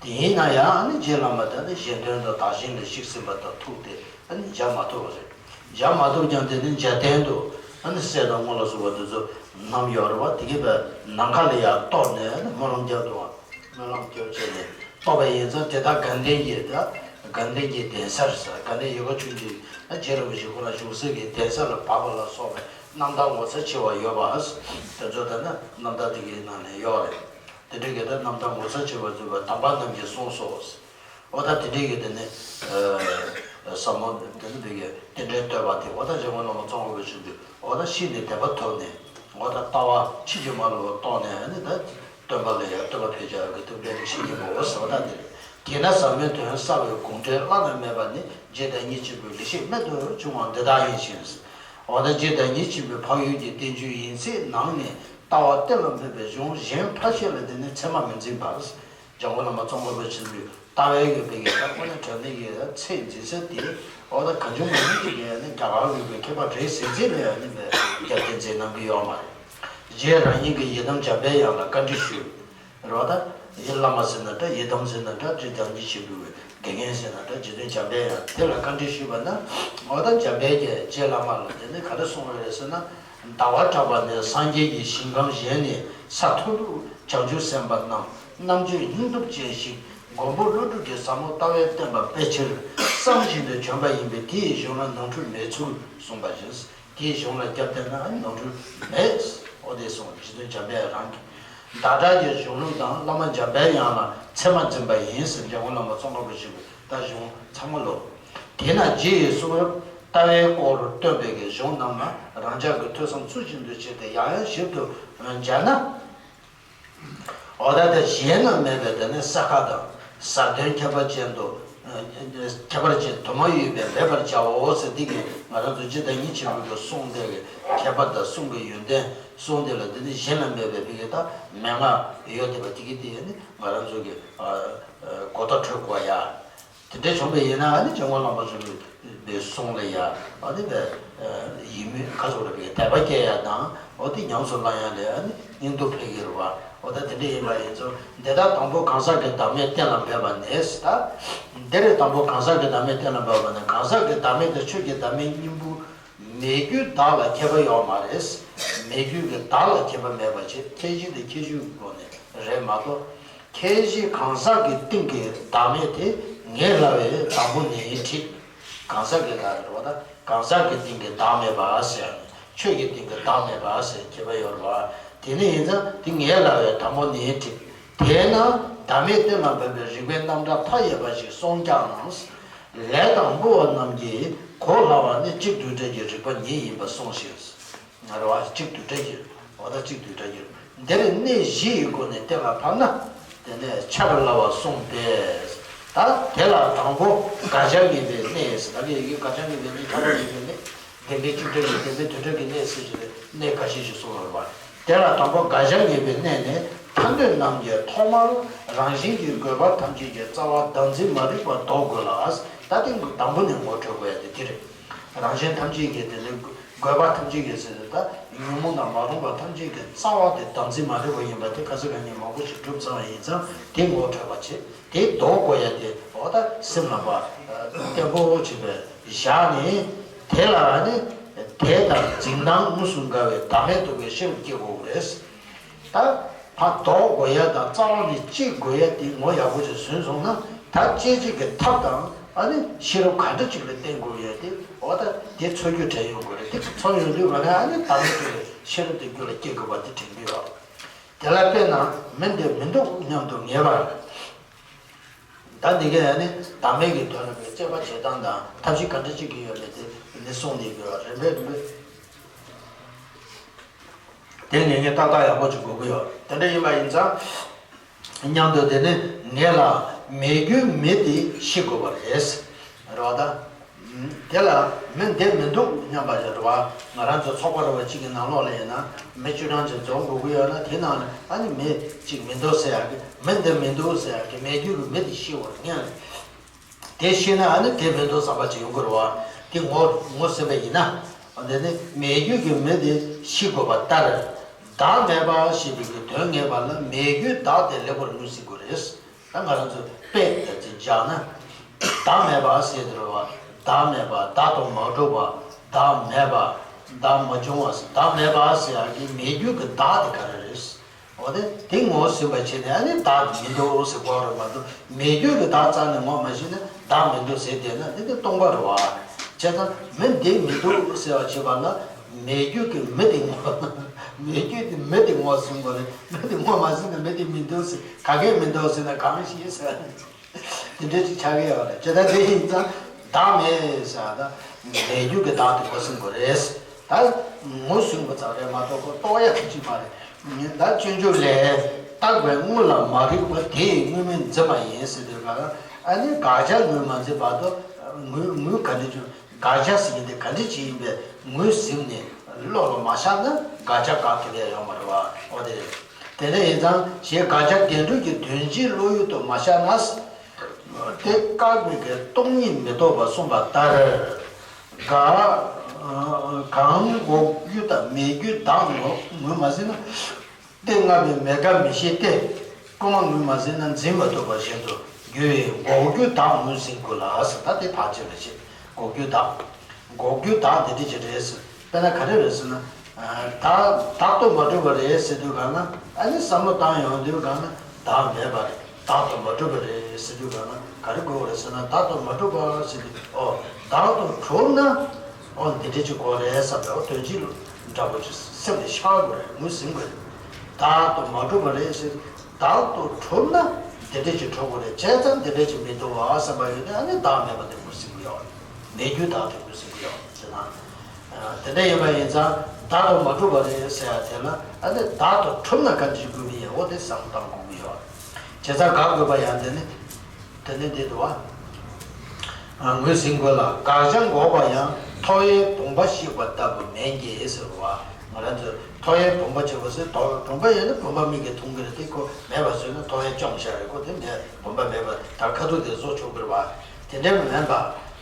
དེ་ཡིན་ན་ཡང་ཨ་ནི་རྗེ་བླ་མ་དེ་ནི་གཞན་དོན་དང་བདག་གཞན་ལ་ཞིག་ཟིན་པ་དང་ཐུག་སྟེ་ཨ་ནི་མཇལ་མ་ཐུབ་པ་རེད། མཇལ་མ་ཐུབ་ཀྱང་དེ་ནི་མཇལ་རྟེན་དུ་ཨ་ནི་སྲས་དང་བསྔོ་ལ་སོགས་པ་དེ་ཚོ་བསྣམས་ཡོད་རེད་བ། དེ་གིས་པའི་ནམ་མཁའ་ལ་ཡར་གཏོར་ནས་ཨ་ནི་སྨོན་ལམ་རྒྱབ་འདུག་བ། སྨོན་ལམ་རྒྱབ་བྱས་ནས་གཏོར་བ་ཡིན་ཙང་། དེ་ལྟར་དགའ་ལྡན་གྱི་ད་དགའ་ལྡན་གྱི་གདན་སར་ཟེར། དགའ་ལྡན་ཡོ་ག་ཆུང་ཆུང་ཨ་རྗེ་རིན་པོ་ཆེ་ཁོ་རང་བཞུགས་སའི་གདན་ས་ལ་བབས་པ་ལ་སོགས་པའི་རྣམ་ཐར་ངོ་མཚར་ཆེ་བ་ཡོད་པ། དེ་ཚོ་ད་ནི་རྣམ་ཐར་དེ་གའི་ནང་ནས་ཡོད་རེད། དེ་འདྲའི་གི་ད་རྣམ་ཐར་ངོ་མཚར་ཆེ་བ་བརྗོད་པ་དམ་པ་རྣམས་ཀྱིས་གསུངས་སོ། འོ་ད་དེ་འདྲའི་གི་དེ་ནི་ཨ་ཟབ་མོ་དེ་ནི་བོད་ཀྱི་རྟེན་འབྲེལ་བསྟོད་པ་དེ། འོ་ད་རྗེ་བཙུན་བླ་མ་ཙོང་ཁ་པ་ཆེན་པོས་འོ་ད་ཤེས་ནས་དད་པ་ཐོབ་ནས། འོ་ད་ལྟ་བ་ཕྱིན་ཅི་མ་ལོག་པར་རྟོགས་ནས། ཨ་ནི་ད་སྟོན་པ་ལ་ཡང་བསྟོད་པ་ཕུལ་བྱ་བའི་གི་ཐུགས་འདྲེན་ལེགས་བཤད་སྙིང་པོ། འོ་ཟེར་བ་ད་དེ་རེད། དེས་ན་ཟབ་མོའི་དོན་གསལ་བའི་དགོངས་འགྲེལ་བླ་ན་མེད་པ་ནི། རྗེ་བདག་ཉིད་ཆེན་པོའི་ལེགས་བཤད་རྨད་དུ་བྱུང་བ་འདི་དག་ཡིན་ཞིང་། འོ་ད་རྗེ་བདག་ཉིད་ཆེན་པོའི་འཕགས་ཡུལ་གྱི་བསྟན་བཅོས་ཡིན་ཚད་ནང་ནས་ལྟ་བ་གཏན་ལ་འབེབས་པའི་གཞུང་གཞན་ཕལ་ཆེར་ལ་དེ་ནི་ཚད་མ་མི་འཛིན་པར། འཇམ་མགོན་བླ་མ་ཙོང་ཁ་པ་ཆེན་པོའི་ལྟ་བའི་གི་བོད་ཀྱི་ད་དངོས་གནས་དྲང་གནས་ཀྱི་ཚད་འཛིན་ས་དེ། འོ་ད་གང་བྱུང་མང་བྱུང་གི་ནི་རྒྱ་གར་གྱི་བོད་མཁས་པ་རེད་ཟེར་ཚད་ལ་ཡང་ནི་རྒྱབ་རྟེན་མཛད་གནང་གི་ཡོད་མ་རེད། རྗེ་རང་ཉིད་ཀྱི་ཡི་དམ་འཇམ་པའི་དབྱངས་ལ་བཀའ་འདྲི་ཞུས། རེད་བ་ད། ཡི་བླ་མ་ཟེར་ན་འདྲ། ཡི་དམ་ཟེར་ན་འདྲ། དེ་སྦྱང་གི་ཆེད་དུ་དགེ་རྒན་ཟེར་ན་འདྲ། རྗེ་བཙུན་འཇམ་དཔལ་དབྱངས་དེ་ལ་བཀའ་འདྲི་ཞུས་པ་ན། འོ་ད་འཇམ་དཔལ་གྱིས་རྗེ་བླ་མ་ལ་དེ་ནི་ག་རེ་གསུངས་པ་རེད་ཟེར་ན། ཟླ་བ་གྲགས་པ་ནི་སངས་རྒྱས་ཀྱི་ཞིང་ཁམས་གཞན་ནས་ས་མཐོན་པོར་བྱང་ཆུབ་སེམས་དཔའ་རྣམས་རྣམ་དཔྱོད་སྙིང་སྟོབས་ཅན་ཞིག་མགོན་པོ་ཀླུ་སྒྲུབ་ཀྱི་ཟབ་མོ་ལྟ་བའི་བསྟན་པ་སྤེལ་ཕྱིར་བསམ་བཞིན་དུ་བྱོན་པ་ཡིན་པས། དེའི་གཞུང་ལ་ནོར་འཁྲུལ་མེད་ཚུལ་གསུངས་པ་བཞིན། དེའི་གཞུང་ལ་རྒྱབ་བསྟན་ན་ནོར་འཁྲུལ་མེད། འོ་དེ་གསུངས། རྗེ་བཙུན་འཇམ་དཔལ་རང་གིས། ཟླ་གྲགས་ཀྱི་གཞུང་ལུགས་དང་བླ་མ་འཇམ་དཔལ་དབྱངས་ལ་ཚད་མ་འཛིན་པ་ཡིན་ཟེར། འཇམ་མགོན་བླ་མ་ཙོང་ཁ་པ་ཞིག་གིས་ད་གཞུང་ཚང་མ་ལོ། དེས་ན་རྗེ་ཡི་གསུང་རབ་ལྟ་བའི་སྐོར་བཏོན་པའི་གི་གཞུང་རྣམས་ལ་རང་ཅག་གི་ཐོས་བསམ་ཚུལ་བཞིན་དུ་བྱས་ཏེ་ཡང་ཡང་ཞིབ་ཏུ་མཇལ་ན། འོ་ད་ལྟ་གཞན་ན་མེད་པའི་དེ་ནི་གསལ་ཁ་དང་ཟབ་དོན་ཁྱད་པར་ཅན་དུ། ཁྱད་པར་ཅན་དུ་མ་ཡོད་པས་འབད་པར་བྱའོ་ཟེར། འདི་གིས་ང་རང་ཚོ་སྤྱིར་བཏང་ཉིད་ཆེན་པོའི་གི་གསུང་དེ་གི་ཁྱད་པར་དང་གསུང་གི་ཡོན་ཏན། གསུང་དེ་ལ་འདི་ནི་གཞན་ལ་མེད་པའི་བི་གི་ད་མན་ངག་ཡོད་དེ་བ་དེ་གི་དེ་ནི་ང་རང་ཚོ་གི་གོ་བརྡ་འཕྲོད་དགོས་ཡ། དེ་འདྲ་བྱུང་བ་ཡིན་ན་ཨ་ནི་འཇམ་མགོན་བླ་མ་ཚོ་གི་པའི་གསུང་ལ་ཡ། ཨ་ནི་པའི་ཡིད་སྨོན་ཁ་ཚོགས་ལ་པའི་དད་པ་སྐྱེ་ཡ་དང་། འོ་དེ་ཉམས་སུ་བླང་ཡ་ལ་ཨ་ནི་སྙིང་སྟོབས་འཕེལ་གྱི་རེད་བ། འོ་ད་དེ་འདྲ་ཡིན་པ་ཡིན་ཙང་། འདི་ལྟར་དང་པོ་གང་ཟག་གི་བདག་མེད་གཏན་ལ་འབེབས་པ་ནས་ད། འདི་རེད། དང་པོ་གང་ཟག་གི་བདག་མེད་གཏན་ལ་འབེབས་པ་ནི། གང་ཟག་གི་བདག་མེད་དང་ཆོས་ཀྱི་བདག་མེད་གཉིས་པོ་མེད་རྒྱུའི་བདག་ལ་ཁྱད་པར་ཡོད་མ་རེད། མེད་རྒྱུ་གི་བདག་ལ་ཁྱད་པར་མེད་པ་བྱས། ཁྱད་གཞི་དང་ཁྱད་གཞིའི་སྒོ་ནས་རེད་མ་གཏོགས། ཁྱད་གཞི་གང་ཟག་གི་སྟེང་གི་བདག་མེད་དེ་ངེས་སླ་བས་དང་པོ་ནས་བྲིས། གང་ཟག་གི་ལ་རེད་བ། ད་གང་ཟག་གི་སྟེང་གི་བདག་མེད་པ་ཟེར་ཡ་ནི། ཆོས་ཀྱི་སྟེང་གི་བདག་མེད་པ་ཟེར་ཁྱད་པར་ཡོད་རེད་བ། དེ་ནི་ཡིན་ཙང་དེ་ངེས་སླ་བས་དང་པོ་ནས་བྲིས། དེས་ན་བདག་མེད་གཏན་ལ་འབེབས་པའི་རིགས་པའི་རྣམ་གྲངས་མཐའ་ཡས་པ་ཞིག་སོང་ཀྱང་། ལས་དང་པོ་བ་རྣམས་ཀྱིས་གོ་སླ་བ་ནི་གཅིག་བསྡུས་གྲས་ཀྱི་རིགས་པ་ཉིད་ཡིན་པར་གསུངས་ཤིང་། ང་རོ་བ་གཅིག་བསྡུས་གྲས་ཀྱི། འོ་ད་གཅིག་བསྡུས་གྲས་ཀྱི། འདིར་གནས་བཞི་ཡི་སྒོ་ནས་གཏན་ལ་ཕབ་ན། དེ་ནས་ཁྱབ་པར་སླ་བར་གསུངས་པས། ད་དེ་ལ་དང་པོ་དགག་བྱ་ངེས་པའི་གནས་ཟེར། ད་གི་ཡི་གེ་དགག་བྱ་ངེས་པའི་གནས། ཁྱབ་པ་ངེས་པའི་གནས། བདེན་པའི་གཅིག་གྲས་ཀྱི། བདེན་པའི་དོན་གྲུབ་ཀྱི་གནས་ཟེར་གྱི་རེད། གནས་འགའ་ཤས་ཤིག་གསུངས་ཡོད་རེད་བ། དེ་ལ་དང་པོ་དགག་བྱ་ངེས་པའི་གནས་ནི། ཐ་སྣོད་རྣམས་ཀྱི་ཐོག་མར་རང་བཞིན་གྱིས་དགོས་པ་ཐམས་ཅད་ཀྱི་རྩ་བ་བདག་འཛིན་མ་རིག་པ་ལྡོག་དགོས་ལ། ད་དེ་དང་པོ་ནས་ངོ་འཕྲོད་དགོས་ཡ་དེ་དེ་རེད། རང་བཞིན་ཐམས་ཅད་ཀྱི་དེ་ནི་དགོས་པ་ཐམས་ཅད་ཀྱི་ཟེར་ཏེ། ད་ཉོན་མོངས་དང་མ་རུངས་པ་ཐམས་ཅད་ཀྱི་རྩ་བ་དེ་བདག་འཛིན་མ་རིག་པ་ཡིན་པ་དེ་ག་ཚོད་ག་ཉིད་མང་པོ་ཞིག་གྲུབ་ཚར་བ་ཡིན་ཙང་དེ་ངོ་འཕྲོད་པ་བྱེད། དེ་ལྡོག་དགོས་ཡ་དེ། འོ་ད་སེམས་ལ་བ་བརྟན་པོ་བྱེད་པའི་བཞག་ནས། དེ་ལ་ནི་དེ་དང་འཛིན་སྟངས་དངོས་སུ་འགལ་བའི་བདག་མེད་རྟོགས་པའི་ཤེས་རབ་སྐྱེ་དགོས་པ་རེད། ད་ཕར་ལྡོག་དགོས་ཡ་དང་རྩ་བ་ནས་བཅད་དགོས་ཡ་དེ་ངོ་ཡག་པོ་ཞིག་ཟིན་སོང་ན། ད་བཅད་བྱེད་ཀྱི་ཐབས་དང་ཨ་ནི་ཤེས་རབ་ག་འདྲ་ཅིག་ལ་བརྟེན་དགོས་ཡ་དེ། འོ་ད་དེ་འཚོལ་རྒྱུ་དྲན་ཡོང་དགོས་རེད། དེ་འཚོལ་ཡོང་དུས་ག་ནས་ཨ་ནི་བདག་མེད་རྟོགས་པའི་ཤེས་རབ་དེ་རྒྱུད་ལ་སྐྱེ་དགོས་པ་དེ་དྲན་གྱི་ཡོད། དེ་ལ་དཔེར་ན་མི་འདི་མི་འདུག་སྙམ་དུ་ངེས་པར། ད་འདི་གས་ནི་བདག་མེད་ཀྱི་དོན་ལ་དཔྱད་པ་བྱེད་སྟངས་དང་ཐབས་ཤེས་ག་འདྲ་ཅིག་གི་ཡོད་མེད་དེ་ནི་གསུངས་ནས་དགོས་པ་རེད་པས། དེ་ངེས་ངེས་ཏག་ཏག་ཡག་པོ་ཅིག་དགོས་ཀྱི་ཡོད། དེ་འདྲ་ཡིན་པ་ཡིན་ཙང་། སྙམ་དུ་དེ་ནི་ངེས་ལ་མེད་རྒྱུའི་མེ་དེ་ཤི་དགོས་པ་རེད། རེད་བ་ད། དེ་ལ་མི་འདི་མི་འདུག་སྙམ་པ་ཞིག་རེད་བ། ང་རང་ཚོ་ཚོགས་པ་རེ་བ་གཅིག་གི་ནང་ལོགས་ལ་ཡིན་ན་མི་བཅུ་གྲངས་ཅིག་འཛོམས་དགོས་ཀྱི་ཡོད་ན། དེ་ནང་ནས་ཨ་ནི་མི་གཅིག་མི་འདུག་ཟེར་ཡག་གི། མི་འདི་མི་འདུག་ཟེར་ཡག་གི་མེད་རྒྱུ་གི་མི་དེ་ཤི་བར་ངེས་ལ། དེ་ཤི་ན་ཨ་ནི་དེ་མི་འདུག་བསམ་པ་ཅིག་ཡོང་གི་རེད་བ། དེ་ངོ་ངོ་ཟིན་པ་ཡིན་ན། དེ་ནི་མེད་རྒྱུ་གི་མི་དེ་ཤི་དགོས་པ་ལྟར། བདག་མེད་པ་ཞེས་པའི་གི་དོན་ངེས་པ་ལ་མེད་རྒྱུའི་བདག་དེ་ལེགས་པར་ངོས་ཟིན་དགོས་རེད། ད་ང་རང་ཚོ་དཔེ་དེ་ཅིག་བཞག་ན། བདག་མེད་པ་ཟེར་དེ་རེད་བ། བདག་མེད་པ། བདག་ཏུ་མ་གྲུབ་པ། བདག་མེད་པ། བདག་མ་བྱུང་བ། བདག་མེད་པ་ཟེར་ཡག་གི་མེད་རྒྱུ་གི་བདག་དེ་ག་རེ་རེད། འོ་དེ་དེ་ངོ་ཟིན་པ་བྱས་ནས་ཨ་ནི་བདག་མི་འདུག་ཟེར་དགོས་རེད་མ་གཏོགས། མེད་རྒྱུ་གི་བདག་རྩ་ནས་ངོ་མ་ཤེས་ན་བདག་མི་འདུག་ཟེར་བསྡད་ན་འདི་ནི་སྟོང་པ་རེད་བ། བྱས་ཙང་མི་འདི་མི་འདུག་ཟེར་བ་བྱེད་པ་ལ་མེད་རྒྱུ་གི་མི་དེ་ངོ་། མེད་རྒྱུ་དེ་མི་དེ་ངོ་ཟིན་དགོས་རེད། མི་དེ་ངོ་མ་ཟིན་ན་མི་དེ་མི་འདུག་ཟེར། ག་གེ་མི་འདུག་ཟེར་ན་གང་ཤེས་ཟེར། དེ་འདྲ་ཅིག་ཆགས་ཀྱི་ཡོད་རེད། ཇི་ལྟར་དེ་ཡིན་ཙང་བདག་མེད་ཟེར་ཡ་ད་མེད་རྒྱུ་གི་བདག་དེ་ངོ་ཟིན་དགོས་རེད། ད་ངོ་ཟིན་པ་ཙམ་རེད་མ་གཏོགས་ཁོ་རྟོགས་ཡག་གི་ཅིག་མ་རེད། ད་སྤྱོད་འཇུག་ལས། བརྟགས་པའི་དངོས་ལ་མ་རིག་པ་དེས་དངོས་མེད་འཛིན་པ་ཡིན་ཟེར་དུས་ག་ལ། ཨ་ནི་དགག་བྱ་ངོས་མ་འཛིན་པ་དང་། ངོས་ངོས་ག་འདྲ་བྱུང་། དགག་བྱ་ཟེར་མཁན་དེ་ག་འདྲ་ཅིག་ཡིན་པའི་ངོས་ཟིན་ནས་བློ་ལ་མ་ཤར་ན་དགག་བྱ་བཀག་ཐུབ་ཡ་ཡོད་མ་རེད་བ། འོ་དེ་རེད། དེ་འདྲ་ཡིན་ཙང་ཞེས་དགག་བྱ་བདེན་གྲུབ་ཀྱི་དོན་སྤྱིའི་བློ་ཡུལ་དུ་མ་ཤར་ན། དེ་བཀག་པའི་གི་སྟོང་ཉིད་མི་རྟོགས་པ་གསུངས་པ་ལྟར། དགག་གང་འགོག་རྒྱུ་དང་མེད་རྒྱུའི་བདག་ངོ་ངོས་མ་ཟིན་ན། དེ་སྔ་མའི་མེད་དགག་མི་ཤེས་ཏེ། ལྟུང་བ་ངོས་མ་ཟིན་ན་འཛིན་མ་ཐུབ་པ་བཞིན་དུ་འགྱུར་བས་འགོག་རྒྱུ་བདག་ངོས་ཟིན་དགོས་ལ་ཟེར། ད་དེ་ཕར་བྱས་པ་བྱེད། འགོག་རྒྱུ་བདག་འགོག་རྒྱུ་བདག་འདི་འདྲ་ཅིག་རེད་ཟེར། དཔེར་ན་ག་རེ་རེད་ཟེར་ན། བདག་བདག་ཏུ་མ་གྲུབ་པ་རེད་ཟེར་དུས་གང་ན། ཨ་ནི་བསམ་བློ་བཏང་ཡོང་དུས་གང་ན་བདག་མེད་པ་རེད། བདག་ཏུ་མ་གྲུབ་པ་རེད་ཟེར་དུས་གང་ན་ག་རེ་དགོས་པ་རེད་ཟེར་ན། བདག་ཏུ་མ་གྲུབ་པ་ཟེར་དུས། ཨོ། བདག་ཏུ་གྲུབ་ན། ཨོ། འདི་འདྲ་ཅིག་དགོས་རེད་བསམ་པའི། ཨོ། དོན་སྤྱི་འདྲ་པོ་ཅིག་སེམས་ལ་ཤར་དགོས་རེད། ངོས་ཟིན་དགོས་རེད། བདག་ཏུ་མ་གྲུབ་པ་རེད་ཟེར། བདག་ཏུ་གྲུབ་ན་འདི་འདྲ་ཅིག་གྲུབ་དགོས་རེད། བྱས་ཙང་འདི་འདྲ་ཅིག་མི་འདུག་བ་བསམ་པ་ཡོད་ན། ཨ་ནི་བདག་མེད་པ་དེ་ངོས་ཟིན་དགོས་ཡོད་རེད། མེད་རྒྱུ་བདག་དེ་ངོས་ཟིན་དགོས་ཡོད་རེད་ཟེར་ན། དེ་འདྲ་ཡིན་པ་ཡིན་ཙང་བདག་ཏུ་མ་གྲུབ་པ་རེད་ཟེར་ཡ་དེ་ལ། ཨ་ནི་བདག་ཏུ་གྲུབ་ན་ག་འདྲ་ཅིག་དགོས་ཀྱི་ཡིན། འོ། དེ་བསམ་བློ་བཏང་དགོས་ཀྱི་ཡོད་རེད། བྱས་ཙང་དགག་དགོས་པ་ཡང་དེ་ནི། དེ་ནི་འདི་འདུག་བ། ངོས་ཟིན་དགོས་ལ། དགག་བྱ་འགོག་པ་ཡང་ཐོ་བས་བུམ་པ་བཤིག་པ་ལྟ་བུ་མེད་ཀྱི་ཟེར་བ། ང་རང་ཚོས་ཐོ་བས་བུམ་པ་བྱེད་པ་ཟེར། ཐོ་བས་བུམ་པ་ཡིན་ན་བུམ་པ་མིག་གིས་མཐོང་གི་རེད། དེ་ཁོ་མེད་པ་བཟོས་ན་ཐོ་བས་བཅོམ་བཞག་རེད། ཁོ་དེ་མེད། བུམ་པ་མེད་པ་དར་ཁ་ཐུག་དེ་བཟོ་ཆོག་གི་རེད་བ། དེ་འདྲ་མིན་པ།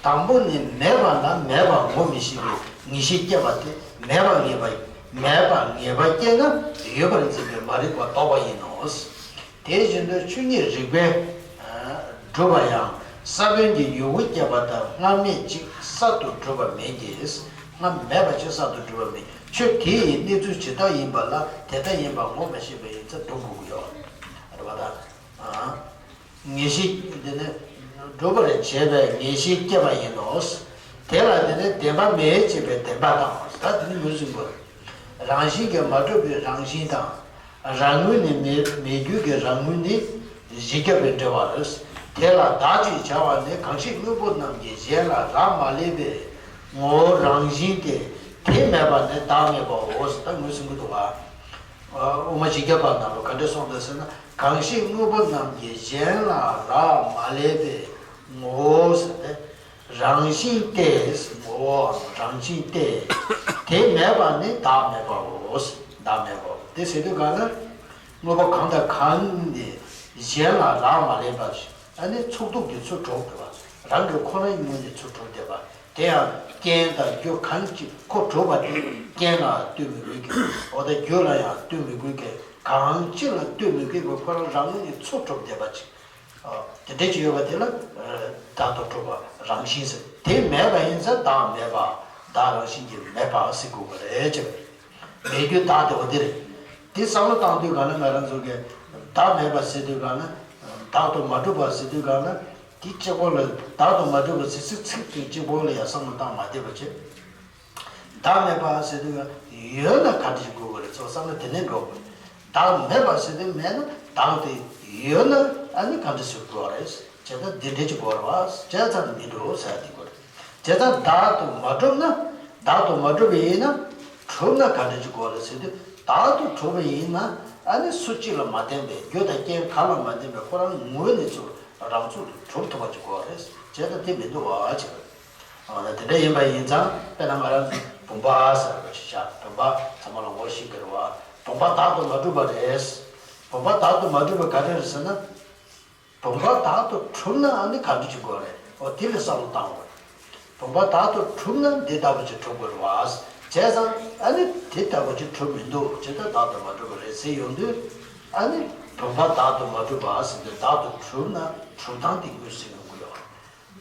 དང་པོ་ནི་མེད་པ་ན་མེད་པར་ངོ་མི་ཤེས་པའི་ངེས་ཤེས་སྐྱེ་བ་སྟེ། མེད་པ་ངེས་པ། མེད་པ་ངེས་པ་སྐྱེས་ན་ཡོད་པར་འཛིན་པའི་མ་རིག་པ་ལྡོག་པ་ཡིན་ནོ། དེ་བཞིན་དུ་ཆོས་ཉིད་རིག་པས་གྲུབ་པ་ཡང་ས་བོན་གྱི་ཡུལ་གྱི་སྐྱེ་བ་ལྟར་སྔར་མེད་ཅིག་གསར་དུ་གྲུབ་པ་མེད་ཀྱི། སྔར་མེད་པ་ཅིག་གསར་དུ་གྲུབ་པ་མེད། ཆོས་དེ་ཡི་གནས་ཚུལ་ཇི་ལྟར་ཡིན་པ་ལ་དེ་ལྟར་ཡིན་པ་ངོ་མ་ཤེས་པ་ཡིན་ཙང་སྡུག་དགོས་ཀྱི་ཡོད་རེད་པ། ད་ངེས་ཤེས་དེ་ནི་གྲུབ་པར་བྱེད་པའི་ངེས་ཤེས་སྐྱེ་བ་ཡིན་ནོ། དེ་ལ་དེ་ནི་བདེན་པ་མེད་ཅེས་པའི་བདེན་པ་དང་། ད་དེ་ནི་ངོས་ཟིན་དགོས། རང་བཞིན་གྱིས་མ་གྲུབ་པའི་རང་བཞིན་དང་། རང་ངོས་ནས་མེད་མེད་རྒྱུ་གི་རང་ངོས་ནི་གཞི་རྒྱབ་པའི་འབྲེལ་བ་རེད། དེ་ལ་བདག་ཅེས་བྱ་བ་ནི་གང་ཞིག་དངོས་པོ་རྣམས་ཀྱི་གཞན་ལ་རག་མ་ལས་པའི་ངོ་བོ་རང་བཞིན་ཏེ། དེ་མེད་པ་ནི་བདག་མེད་པའོ། ད་ངོས་ཟིན་གྱི་འདུག་བ། དབུ་མ་བཞི་བརྒྱ་པ་ནང་ལ་ག་འདྲ་གསུངས་འདུག་ཟེར་ན། གང་ཞིག་དངོས་པོ་རྣམས་ཀྱི་གཞན་ལ་རག་མ་ལས་པའི་ངོ་བོ་ཟེར་ཏེ། རང་བཞིན་ཏེ། ངོ་བོའམ་རང་བཞིན་ཏེ། དེ་མེད་པ་ནི་བདག་མེད་པའོ། བདག་མེད་པའོ། དེ་ཟེར་དུས་གང་ལ། དངོས་པོ་གང་དང་གང་ནི་གཞན་ལ་རག་མ་ལས་པ། ཨ་ནི་ཚུགས་ཐུབ་ཀྱི་ཚུལ་གྲུབ་བསྡད་པ། རང་གི་ཁོ་རང་ངོས་ནས་ཚུལ་གྲུབ་བསྡད་པ། དེ་ཡང་རྐྱེན་དང་རྒྱུ་གང་ཅི། ཁོ་གྲུབ་པ་དེ་རྐྱེན་ལ་ལྟོས་མི་དགོས་ཀྱི། འོ། ད་རྒྱུ་ལ་ཡང་ལྟོས་མི་དགོས་ཀྱི། གང་ཅི་ལ་ལྟོས་མི་དགོས་པའི་ཁོ་རང་རང་ངོས་ནས་ཚུལ་གྲུབ་བསྡད་པ་ཅིག། ཨ། དེ་འདྲ་ཅིག་ཡོད་པ་དེ་ལ་བདག་ཏུ་གྲུབ་པ་རང་བཞིན་ཟེར། དེ་མེད་པ་ཡིན་ཙང་བདག་མེད་པ། བདག་རང་བཞིན་གྱིས་མེད་པ་ཟེར་དགོས་པ་རེད་ཅེས། མེད་རྒྱུ་བདག་དེ་འོ་དེ་རེད། དེ་བསམ་བློ་བཏང་དུས་གང་ལ་ང་རང་ཚོ་གིས་བདག་མེད་པ་ཟེར་དུས་གང་ལ། བདག་ཏུ་མ་གྲུབ་པ་ཟེར་དུས་གང་ལ། དེ་གཅིག་པོ་ལ་བདག་ཏུ་མ་གྲུབ་པ་ཟེར་ཚིག་ཚིག་དེ་གཅིག་པོ་ལ་ཡང་བསམ་བློ་བཏང་མ་བསྡད་པ་བྱས། བདག་མེད་པ་ཟེར་དུས་ཡོད་ན་ག་འདྲ་ཞིག་དགོས་པ་རེད། ཚོ་བསམ་བློ་དེ་ནས་འགྲོ་དགོས། བདག་མེད་པ་ཟེར་དུས་མེད་ན་བདག་དེ་ཡོད་ན་ཨ་ནི་ག་འདྲ་ཞིག་དགོས་པ་རེད། བྱས་ཙང་འདི་འདྲ་ཅིག་དགོས་རེད་བ། བྱས་ཙང་མི་འགྲོ་ཟེར་དེ་དགོས་རེད། བྱས་ཙང་བདག་ཏུ་མ་གྲུབ་ན། བདག་ཏུ་མ་གྲུབ་པ་ཡིན་ན། གྲུབ་ན་ག་འདྲ་ཅིག་དགོས་རེད་ཟེར་དུས། བདག་ཏུ་གྲུབ་པ་ཡིན་ན་ཨ་ནི་སུ་གཅིག་ལ་མ་བརྟེན་པའི། རྒྱུ་དང་རྐྱེན་གང་ལ་མ་བརྟེན་པའི་ཁོ་རང་ངོས་ནས་ཚུར་རང་ཚུགས་སུ་གྲུབ་ཐུབ་པ་ཅིག་དགོས་རེད། བྱས་ཙང་དེ་མི་འདུག་བ་ཅེས། འོ་ན་དེ་འདྲ་ཡིན་པ་ཡིན་ཙང་དཔེར་ན་ང་རང་ཚོ་བུམ་པ་ཟེར་བ་ཅིག་བཞག་བུམ་པ་ཚང་མ་ལ་ངོ་ཤེས་ཀྱི་རེད་བ། བུམ་པ་བདག་ཏུ་མ་གྲུབ་པ་རེད། བུམ་པ་བདག་ཏུ་མ་གྲུབ་པ་ག་རེ་རེད་ཟེར་ན། བུམ་པ་བདག་ཏུ་གྲུབ་ན་ཨ་ནི་ག་འདྲ་ཅིག་དགོས་རེད། འོ་དེ་ལ་བསམ་བློ་བཏང་དགོས་རེད། བུམ་པ་བདག་ཏུ་གྲུབ་ན་འདི་ལྟ་བུ་ཅིག་གྲུབ་དགོས་རེད་བ། བྱས་ཙང་ཨ་ནི་དེ་ལྟ་བུ་ཅིག་གྲུབ་མི་འདུག། ཇི་ལྟར་བདག་ཏུ་མ་གྲུབ་པ་རེད་ཟེར་ཡོང་དུས། ཨ་ནི་བུམ་པ་བདག་ཏུ་མ་གྲུབ་པ་ཟེར་དུས་བདག་ཏུ་གྲུབ་ན་གྲུབ་སྟངས་དེ་ངོས་ཟིན་ཡོང་གི་ཡོད་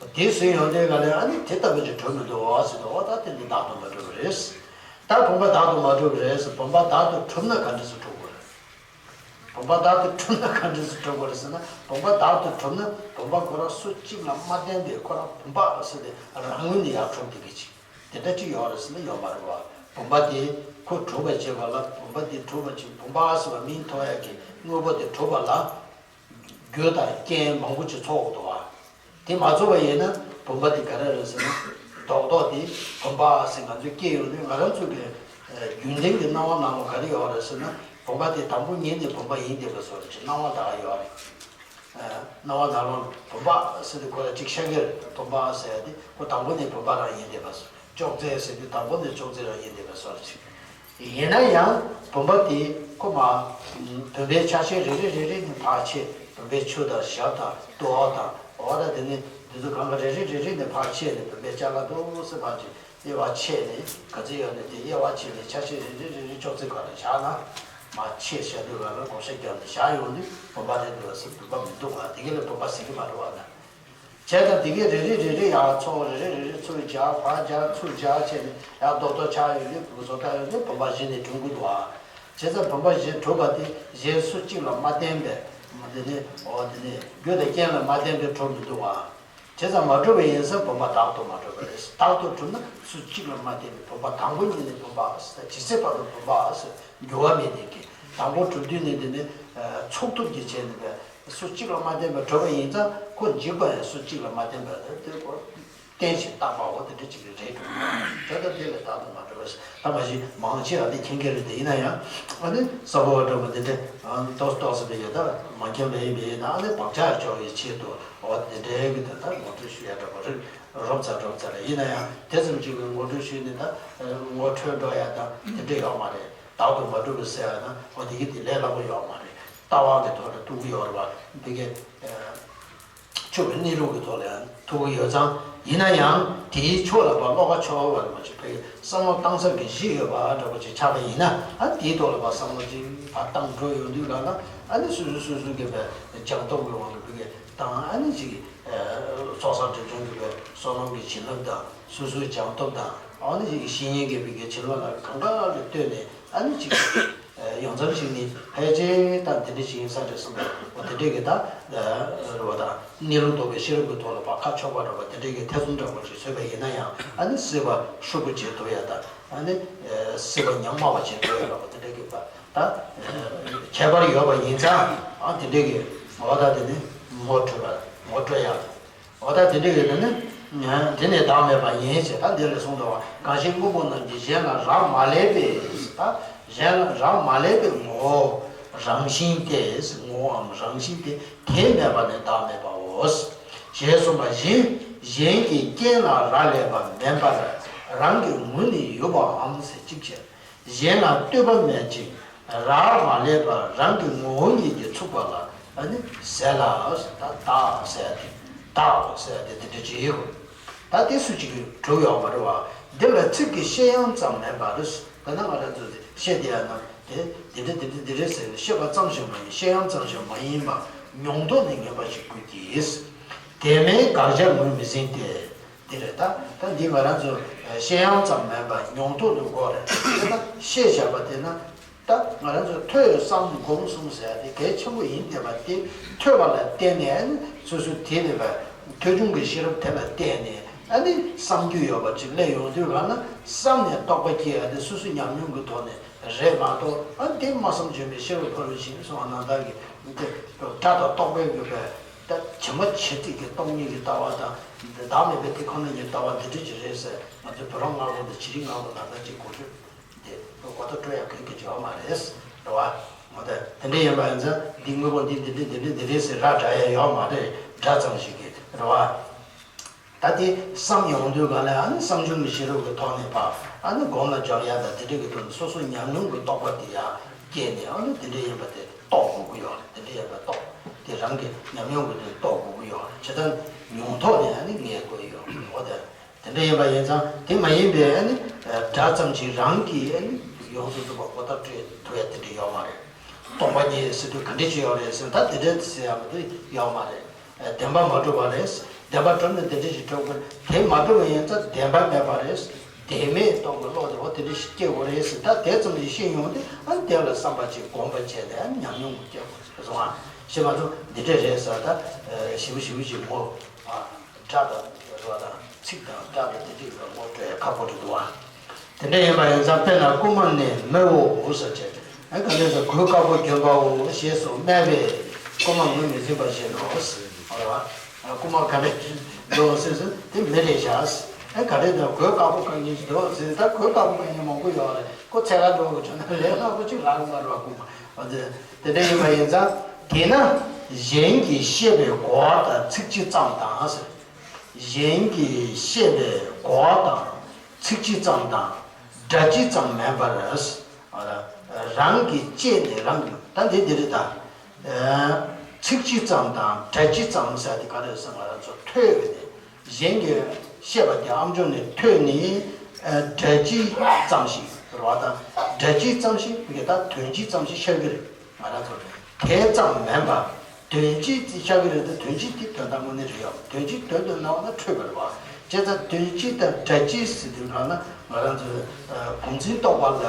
རེད། དེ་ཟིན་ཡོང་དུས་ག་ལ་ཨ་ནི་དེ་ལྟ་བུ་ཅིག་གྲུབ་མི་འདུག་བ་ཟེར་དུས། འོ་ད་དེ་ནི་བདག་ཏུ་མ་གྲུབ་པ་རེད། ད་བུམ་པ་བདག་ཏུ་མ་གྲུབ་པ་རེད་ཟེར། བུམ་པ་བདག་ཏུ་གྲུབ་ན་ག་འདྲ་སེ་གྲུབ་དགོས་རེད། བུམ་པ་བདག་ཏུ་གྲུབ་ན་ག་འདྲ་སེ་གྲུབ་དགོས་རེད་ཟེར་ན། བུམ་པ་བདག་ཏུ་གྲུབ་ན་བུམ་པ་ཁོ་རང་སུ་གཅིག་ལ་མ་བརྟེན་པའི་ཁོ་རང་བུམ་པ་ཟེར་ཏེ་རང་ངོས་ནས་ཡར་གྲུབ་བསྡད་མཁན་ཅིག་དེ་འདྲ་ཅིག་ཡོད་རེད་ཟེར་ན་ཡོད་མ་རེད་བ། བུམ་པ་དེ་ཁོ་གྲུབ་པར་བྱེད་པ་ལ། བུམ་པ་དེ་གྲུབ་པར་བྱེད། བུམ་པ་ཟེར་བ་མིང་ཐོགས་ཡག་གི་དངོས་པོ་དེ་གྲུབ་པ་ལ་རྒྱུ་དང་རྐྱེན་མང་པོ་ཅིག་ཚོགས་འདུག་བ། དེ་མ་ཚོགས་པ་ཡིན་ན་བུམ་པ་དེ་ག་རེ་རེད་ཟེར་ན། རྡོག་རྡོག་དེ་བུམ་པ་ཟེར་ང་ཚོས་སྐྱེས་ཡོང་དུས་ང་རང་ཚོ་གི་རྒྱུན་ལྡན་གྱི་སྣང་བ་ནང་ལ་ག་རེ་ཡོད་རེད་ཟེར་ན། བུམ་པ་དེ་དང་པོ་ཉིད་ནས་བུམ་པ་ཡིན་བསྡད་པ་བཟོ་འདྲ་ཅིག་སྣང་བ་ད་ག་ཡོད་རེད། སྣང་བ་ནང་ལ་བུམ་པ་ཟེར་དུས་ཁོ་ལ་ཅིག་ཤར་གྱི་རེད། བུམ་པ་ཟེར་ཡ་དེ་ཁོ་དང་པོ་ནས་བུམ་པ་རང་ཡིན་བསྡད་པ་བཟོ། ཅོག་ཙེ་ཟེར་དུས་དང་པོ་ནས་ཅོག་ཙེ་རང་ཡིན་བསྡད་པ་བཟོ་འདྲ་ཅིག་ཡིན་ན་ཡང་བུམ་པ་དེ་ཁོ་མ། བུམ་པའི་ཆ་ཤས་རེ་རེ་རེ་རེ་ནས་ཕར་ཕྱེ། བུམ་པའི་ཆུ་དང་ཞབས་དང་ཏོག་དང་འོ་ད་དེ་ནས་འདི་ཚོ་གང་ག་རེ་རེ་རེ་རེ་ནས་ཕར་ཕྱེ་ནས་བུམ་པའི་ཅ་ལག་འདུག་སེ་ཕར་ཕྱེ། དབྱེ་བ་ཕྱེ་ནས་ག་ཚོད་ཡོད་ནས་དེ་དབྱེ་བ་ཕྱེ་ནས་ཆ་ཤས་རེ་རེ་རེ་རེ་ཅོག་ཙེ་ག་ལ་བཞག་ན། མ་ཆེ་བཤད་དུས་ག་ལ་བགོ་བཤའ་བརྒྱབ་ནས་བཞག་ཡོང་དུས་བུམ་པ་རེད་འདུག་ཟེར། བུམ་པ་མི་འདུག་བ། དེ་ག་ལ་བུམ་པ་ཟེར་གི་མ་རེད་བ་ན། བྱས་ཙང་དེ་གའི་རེ་རེ་རེ་རེ་ཡར་ཚུར་རེ་རེ་རེ་རེ་ཚུར་རྒྱག་ཕར་རྒྱག་ཚུར་རྒྱག་བྱས་ནས་ཡར་རྡོག་རྡོག་ཆགས་ཡོང་དུས་བུམ་པ་བཟོ་ལྟ་ཡོང་དུས་བུམ་པ་གཞི་ནས་གྲུབ་ཀྱི་འདུག་བ། བྱས་ཙང་བུམ་པ་གཞན་གྲུབ་པ་དེ་གཞན་སུ་གཅིག་ལ་མ་བརྟེན་པའི་མ་དེ་ནི་འོ་དེ་ནི་རྒྱུ་དང་རྐྱེན་ལ་མ་བརྟེན་པའི་གྲུབ་མི་འདུག་བ། བྱས་ཙང་མ་གྲུབ་པ་ཡིན་ཙང་བུམ་པ་དག་ཏུ་མ་གྲུབ་པ་རེད། དག་ཏུ་གྲུབ་ན་སུ་གཅིག་ལ་མ་བརྟེན་པའི་བུམ་པ་དང་པོ་ཉིད་ནས་བུམ་པ་ཟེར། ཇི་སྲིད་བར་དུ་བུམ་པ་ཟེར་འགྱུར་བ་མེད་ནས་ཀྱི། དང་པོ་གྲུབ་དུས་ནས་དེ་ནི་ཚོགས་ཐུབ་ཀྱི་བྱས་ནས་པས་སུ་གཅིག་ལ་མ་བརྟེན་པར་གྲུབ་པ་ཡིན་ཙང་ཁོ་འཇིག་པ་ཡང་སུ་གཅིག་ལ་མ་བརྟེན་པར་དེ་ཁོ། རྟེན་ཞིག་བཏགས་པའོ། དེ་འདྲ་ཅིག་རེད་འགྲོ། དེ་ལྟར་དེ་ལས་རྟག་ཏུ་མ་གྲུབ་པས། ད་མ་གཞི་མང་ཆེ་བ་དེ་མཁྱེན་གྱི་རེད། དེ་ཡིན་ན་ཡང་ཨ་ནི་ས་ཕོ་བ་འདྲ་པོ་འདི་འདྲ་ཏོག་ཙམ་ཏོག་ཙམ་བས་ཡོད། ད་མ་མཁྱེན་པ་ཡིན་པས་ན་ཨ་ནི་བག་ཆགས་འཇོག་པའི་ཆེད་དུ་འོ་དེ་འདྲའི་གི་ད་ལྟ་ངོ་སྤྲོད་ཞུ་ཡ་འདྲ་པོ་རེད། རོབ་ཙམ་རོབ་ཙམ་རེད། ཡིན་ན་ཡང་དེ་ཙམ་ཅིག་གི་ངོ་སྤྲོད་ཞུས་ནས་ད་ངོ་འཕྲོད་འགྲོ་ཡ་ད་དེ་འདྲ་ཡོད་མ་རེད། རྟག་ཏུ་མ་གྲུབ་པས་ཟེར་ཡ་ན་འོ་དེ་གི་དེ་ལས་སླ་པོ་ཡོད་མ་རེད། ལྟ་བ་གི་ཐོག་ལ་ཐུག་གི་ཡོད་རེད་བ། དེ་གི་ཆོས་ཀྱི་གནས་ལུགས་ཀྱི་ཐོག་ལ་ཡང་ཐུག་གི་ཡོད་ཙང་། ཡིན་ན་ཡང་དེའི་ཕྱོགས་ལ་ཕར་བློ་ཁ་ཕྱོགས་པ་མ་བྱས་པའི་བསམ་བློ་བཏང་ས་གི་གཞི་ཡོད་པ་འདྲ་པོ་ཅིག་ཆགས་པ་ཡིན་ན། ཨ་དེའི་ཐོག་ལ་ཕར་བསམ་བློ་ཅིག་ཕར་བཏང་འགྲོ་ཡོང་དུས་ག་ལ་ཨ་ནི་སོ་སོ་སོ་སོ་གི་པའི་སྦྱངས་སྟོབས་ཀྱི་དབང་གིས་བུ་གའི་བཏང་ཨ་ནི་ཅིག་ཚོགས་བསགས་སྒྲིབ་སྦྱོང་གི་པའི་བསོད་ནམས་ཀྱི་བྱིན་རླབས་དང་སོ་སོའི་སྦྱངས་སྟོབས་དང་ཨ་ནི་ཅིག་བཤེས་གཉེན་གྱི་བུ་གའི་བྱིན་རླབས་ལ་གང་ག་ལ་ལྟོས་ནས་ཨ་ནི་ཅིག་ཡོངས་འཛོམས་ཤིག་ནི་ཕལ་ཆེར་ད་དེ་འདྲ་ཞིག་ཡིན་ས་རེད་བསམ་པ། འོ་དེ་འདྲའི་གི་ད་རེད་བ། ད་གནས་ལུགས་རྟོགས་པའི་ཤེས་རབ་ཀྱི་ཐོག་ལ་ཕར་ཁ་ཕྱོགས་པ་འདྲ་པོ་དེ་འདྲའི་གི་ཐེ་ཚོམ་འདྲ་པོ་ཞིག་བཟོས་པ་ཡིན་ན་ཡང་ཨ་ནི་སྲིད་པ་ཧྲིལ་པོ་བྱེད་ཐུབ་ཡ་ད་ཨ་ནི་སྲིད་པ་ཉམས་དམའ་བ་བྱེད་ཐུབ་ཡ་འདྲ་པོ་དེ་འདྲའི་གི་ད་ད་ཁྱད་པར་ཡོད་པ་ཡིན་ཙང་ཨ་དེ་འདྲའི་གི་འོ་ད་དེ་ནི་ངོ་སྤྲོད་པ་ངོ་སྤྲོད་ཡ། འོ་ད་དེ་འདྲ་ཡོད་ན་ནི། དེ་ནི་བདག་མེད་པ་ཡིན་ཞེས་ད་འདི་ལས་གསུངས་འདུག་བ། གང་ཞིག་དངོས་པོ་རྣམས་ཀྱི་གཞན་ལ་རག་མ་ལས་པའི་ད་གཞན་ལ་རག་མ་ལས་པའི་ངོ་བོ་རང་བཞིན་ཏེ། ངོ་བོའམ་རང་བཞིན་ཏེ། དེ་མེད་པ་ནི་བདག་མེད་པའོ། ཞེས་གསུངས་པ་བཞིན་གཞན་གྱི་རྐྱེན་ལ་རག་ལས་པ་མིན་པར་རང་གི་ངོས་ནས་ཡོད་པའམ་ཟེར་གཅིག་བྱས། གཞན་ལ་ལྟོས་པ་མེད་ཅིང་རག་མ་ལས་པར་རང་གི་ངོ་བོ་ཉིད་ཀྱིས་ཚུགས་པ་ལ་ཨ་ནི་ཟེར་ལ། ད་བདག་ཟེར་ཏེ་བདག་ཟེར་ཏེ་དེ་འདྲ་ཅིག་ཡོད། ད་དེ་སུ་གཅིག་གིས་གྲུབ་ཡོད་མ་རེད་བ། འདི་ལ་ཚིག་གི་བཤད་ཡམ་ཙམ་མིན་པར། ད་ནི་ང་རང་ཚོ་བཤད་དེ་ཡང་ན་དེ་འདི་འདྲ་འདི་འདྲ་འདི་རེད་ཟེར་ནས་བཤད་པ་ཙམ་ཞིག་མ་ཡིན། བཤད་ཡམ་ཙམ་ཞིག་མ་ཡིན་པ་མྱོང་ཐོག་ནས་ངེས་པ་ཞིག་དགོས་ཀྱི། དེ་མིན་དགག་བྱར་ངོས་མི་ཟིན་ཏེ། དེ་རེད་ད། ད་འདི་ང་རང་ཚོ་བཤད་ཡམ་ཙམ་མིན་པར་མྱོང་ཐོག་ནས་དགོས་རེད། དེ་ལྟར་བཤད་བཞག་པ་དེ་ན། ད་ང་རང་ཚོ་ཐོས་བསམ་སྒོམ་གསུམ་ཟེར་ཡ་དེ་གལ་ཆེན་པོ་ཡིན་བསྡད་པ་དེ་ཐོས་པ་ལ་བརྟེན་ནས་ཨ་ནི་སོ་སོའི་དེ་ནས་པ་ཐོས་བྱུང་གི་ཤེས་རབ་དེ་ལ་བརྟེན་ནས་ཨ་ནི་བསམ་རྒྱུ་ཡོད་པ་ཅིག་སླེབས་ཡོང་དུས་ག་ན་བསམ་ནས་རྟོགས་པ་སྐྱེ་ཡ་དེ་སོ་སོའི་ཉམས་མྱོང་གི་ཐོག་ནས་རེད་མ་གཏོགས། ཨ་ནི་དེ་སྨྲ་བསམ་བརྗོད་མེད་ཤེས་རབ་ཕ་རོལ་ཕྱིན་གསུངས་པ་ནང་ལྟར་གྱི་དེ་སྒྲ་དང་རྟོག་པའི་དགོས་པས། ད་ཇི་མ་ཇི་སྲིད་ཀྱི་སྟོང་ཉིད་ཀྱི་ལྟ་བ་དང་། བདག་མེད་པའི་དེ་ཁོ་ན་ཉིད་ལྟ་བ་འདི་འདྲ་ཅིག་རེད་ཟེར། ང་ཚོའི་བུ་རམ་ལྔ་པོ་དང་བྱི་རིལ་ལྔ་པོ་ནང་ལྟར་ཅིག་གོ་ཆོད་དེ་གོ་བརྡ་སྤྲོད་ཡ་མཁན་གྱི་ཅིག་ཡོད་མ་རེད། རེད་བ། འོ་ད་དེ་འདྲ་ཡིན་པ་ཡིན་ཙང་འདི་དངོས་པོ་འདི་འདི་འདྲ་འདི་འདྲ་འདི་རེད་ཟེར་ར་འདྲ་ཡ་ཡོད་མ་རེད། སྒྲ་ཙམ་ཞིག་གིས་རེད་བ། ད་དེ་བསམ་ཡོང་དུས་ག་ལ་ཨ་ནི་བསམ་བྱུང་གི་ཤེས་རབ་ཀྱི་ཐོག་ནས་ཕར་ཨ་ནི་སྒོམ་ལ་འཇོག་ཡ་དང་དེ་འདྲ་གི་ཐོག་ནས་སོ་སོའི་ཉམས་མྱོང་གི་རྟོགས་པ་དེ་ཡར་སྐྱེས་ནས་ཨ་ནི་དེ་འདྲ་ཡིན་པ་དེ་རྟོགས་དགོས་ཀྱི་ཡོད་རེད། དེ་འདྲ་ཡིན་པ་རྟོགས་དེ་རང་གི་ཉམས་མྱོང་གི་དོན་རྟོགས་དགོས་ཀྱི་ཡོད་རེད། བྱས་ཙང་མྱོང་ཐོག་ནས་ཨ་ནི་ངེས་དགོས་ཡོད་རེད། འོ་དེ་དེ་འདྲ་ཡིན་པ་ཡིན་ཙང་དེ་མ་ཡིན་པའི་ཨ་ནི་སྒྲ་ཙམ་ཞིག་རང་གིས་ཨ་ནི་ཡོངས་སུ་རྫོགས་པ་གོ་བརྡ་སྤྲོད་ཐུབ་ཡ་དེ་འདྲ་ཡོད་མ་རེད། སྟོང་པ་ཉིད་ཟེར་དུས་ག་འདྲ་ཅིག་ཡོད་རེད་ཟེར་ན་ད་དེ་འདྲ་ཟེར་ཡ་མ་གཏོགས་ཡོད་མ་རེད། བདེན་པ་མ་གྲུབ་པ་རེད། བདེན་པ་གྲུབ་ན་དེ་འདྲ་ཞིག་གྲུབ་དགོས། དེ་མ་གྲུབ་པ་ཡིན་ཙང་བདེན་པ་མེད་པ་རེད། བདེན་མེད་རྟོགས་པའི་བློ་དེ་འོ་དེ་འདྲ་ཞིག་སྐྱེ་དགོས་རེད་ཟེར། ད་དེ་ཙམ་ཞིག་ཤེས་ཡོང་དུས་ཨ་ནི་དེ་ལ་བསམ་པ་ཅིག་སྒོམ་པ་བྱས་ནས་ཨ་ནི་ཉམས་མྱོང་སྐྱེ་དགོས་རེད་སོང་ཨ། ཤེས་པ་ཚོ་འདི་འདྲ་རེད་ཟེར། ད་ཞིབ་པོ་ཞིབ་པོ་ཞིག་ངོ་སྒྲ་དང་རོ་དང་ཚིག་དང་སྒྲ་དང་དེ་འདྲ་ལ་ངོ་སྤྲོད་ཡ་ཁག་པོ་རེད་འདུག་ཨ། དེ་འདྲ་ཡིན་པ་ཡིན་ཙང་དཔེར་ན་རྐུན་མ་ནི་མི་འོ་ཟེར་བྱས། ཨ་ག་ནས་ཟེར་གོས་དཀར་པོ་གྱོན་པའོ་ཞེས་སུ་སྨྲས་པས་རྐུན་མ་ངོས་མི་འཛིན་པ་བཞིན་ནོ། རེད་བ། རྐུན་མ་ག་རེ་འགྲོ་ཟེར་ཟེར་དེ་མི་རེད་བཞག་ཨ་ག་རེ་ད་གོས་དཀར་པོ་གང་ཡིན་འགྲོ་ཟེར། ད་གོས་དཀར་པོ་གང་ཡིན་མང་པོ་ཡོད་རེད། ཁོ་འཚོལ་ག་འགྲོ་དགོས་བྱུང་ན་ལས་སླ་པོ་ཅིག་རག་གི་མ་རེད་བ་རྐུན་མ། འོ་དེ་དེ་འདྲ་ཡིན་པ་ཡིན་ཙང་དེས་ན་གཞན་གྱིས་བཤད་པའི་གོ་བ་དང་ཚིག་སྤྱི་ཙམ་དང་ཟེར། གཞན་གྱིས་བཤད་པའི་གོ་བ་དང་ཚིག་སྤྱི་ཙམ་དང་སྒྲ་སྤྱི་ཙམ་མིན་པར། རང་གིས་དཔྱད་ནས་རང་གིས་ད་འདི་འདི་རེད་ད། ཚིག་སྤྱི་ཙམ་དང་སྒྲ་སྤྱི་ཙམ་ཟེར་དེ་ག་རེ་ཟེར་ང་རང་ཚོ་ཐོས་པ་ནས་གཞན་གྱིས་བཤད་པ་དེ་ཨམ་ཅོག་ནས་ཐོས་ནས་སྒྲ་སྤྱི་ཙམ་ཞིག་ཟེར་བ་དང་། སྒྲ་སྤྱི་ཙམ་ཞིག་གི་ད་དོན་སྤྱི་ཙམ་ཞིག་ཤར་གི་རེད། ང་རང་ཚོ་དེ་ཙམ་མིན་པ། དོན་སྤྱི་དེ་ཤར་གི་རེད་དེ། དོན་སྤྱི་དེ་དོན་དག་དངོས་གནས་རེད་ཡོད། དོན་སྤྱི་དོན་དུ་སྣང་བ་ན་འཁྲུལ་པ་རེད་བ། བྱས་ཙང་དོན་སྤྱི་དང་སྒྲ་སྤྱི་ཟེར་དུས་ལ་ན་ང་རང་ཚོའི་ཨ་གུང་ཚིགས་རྟོག་པ་ལ་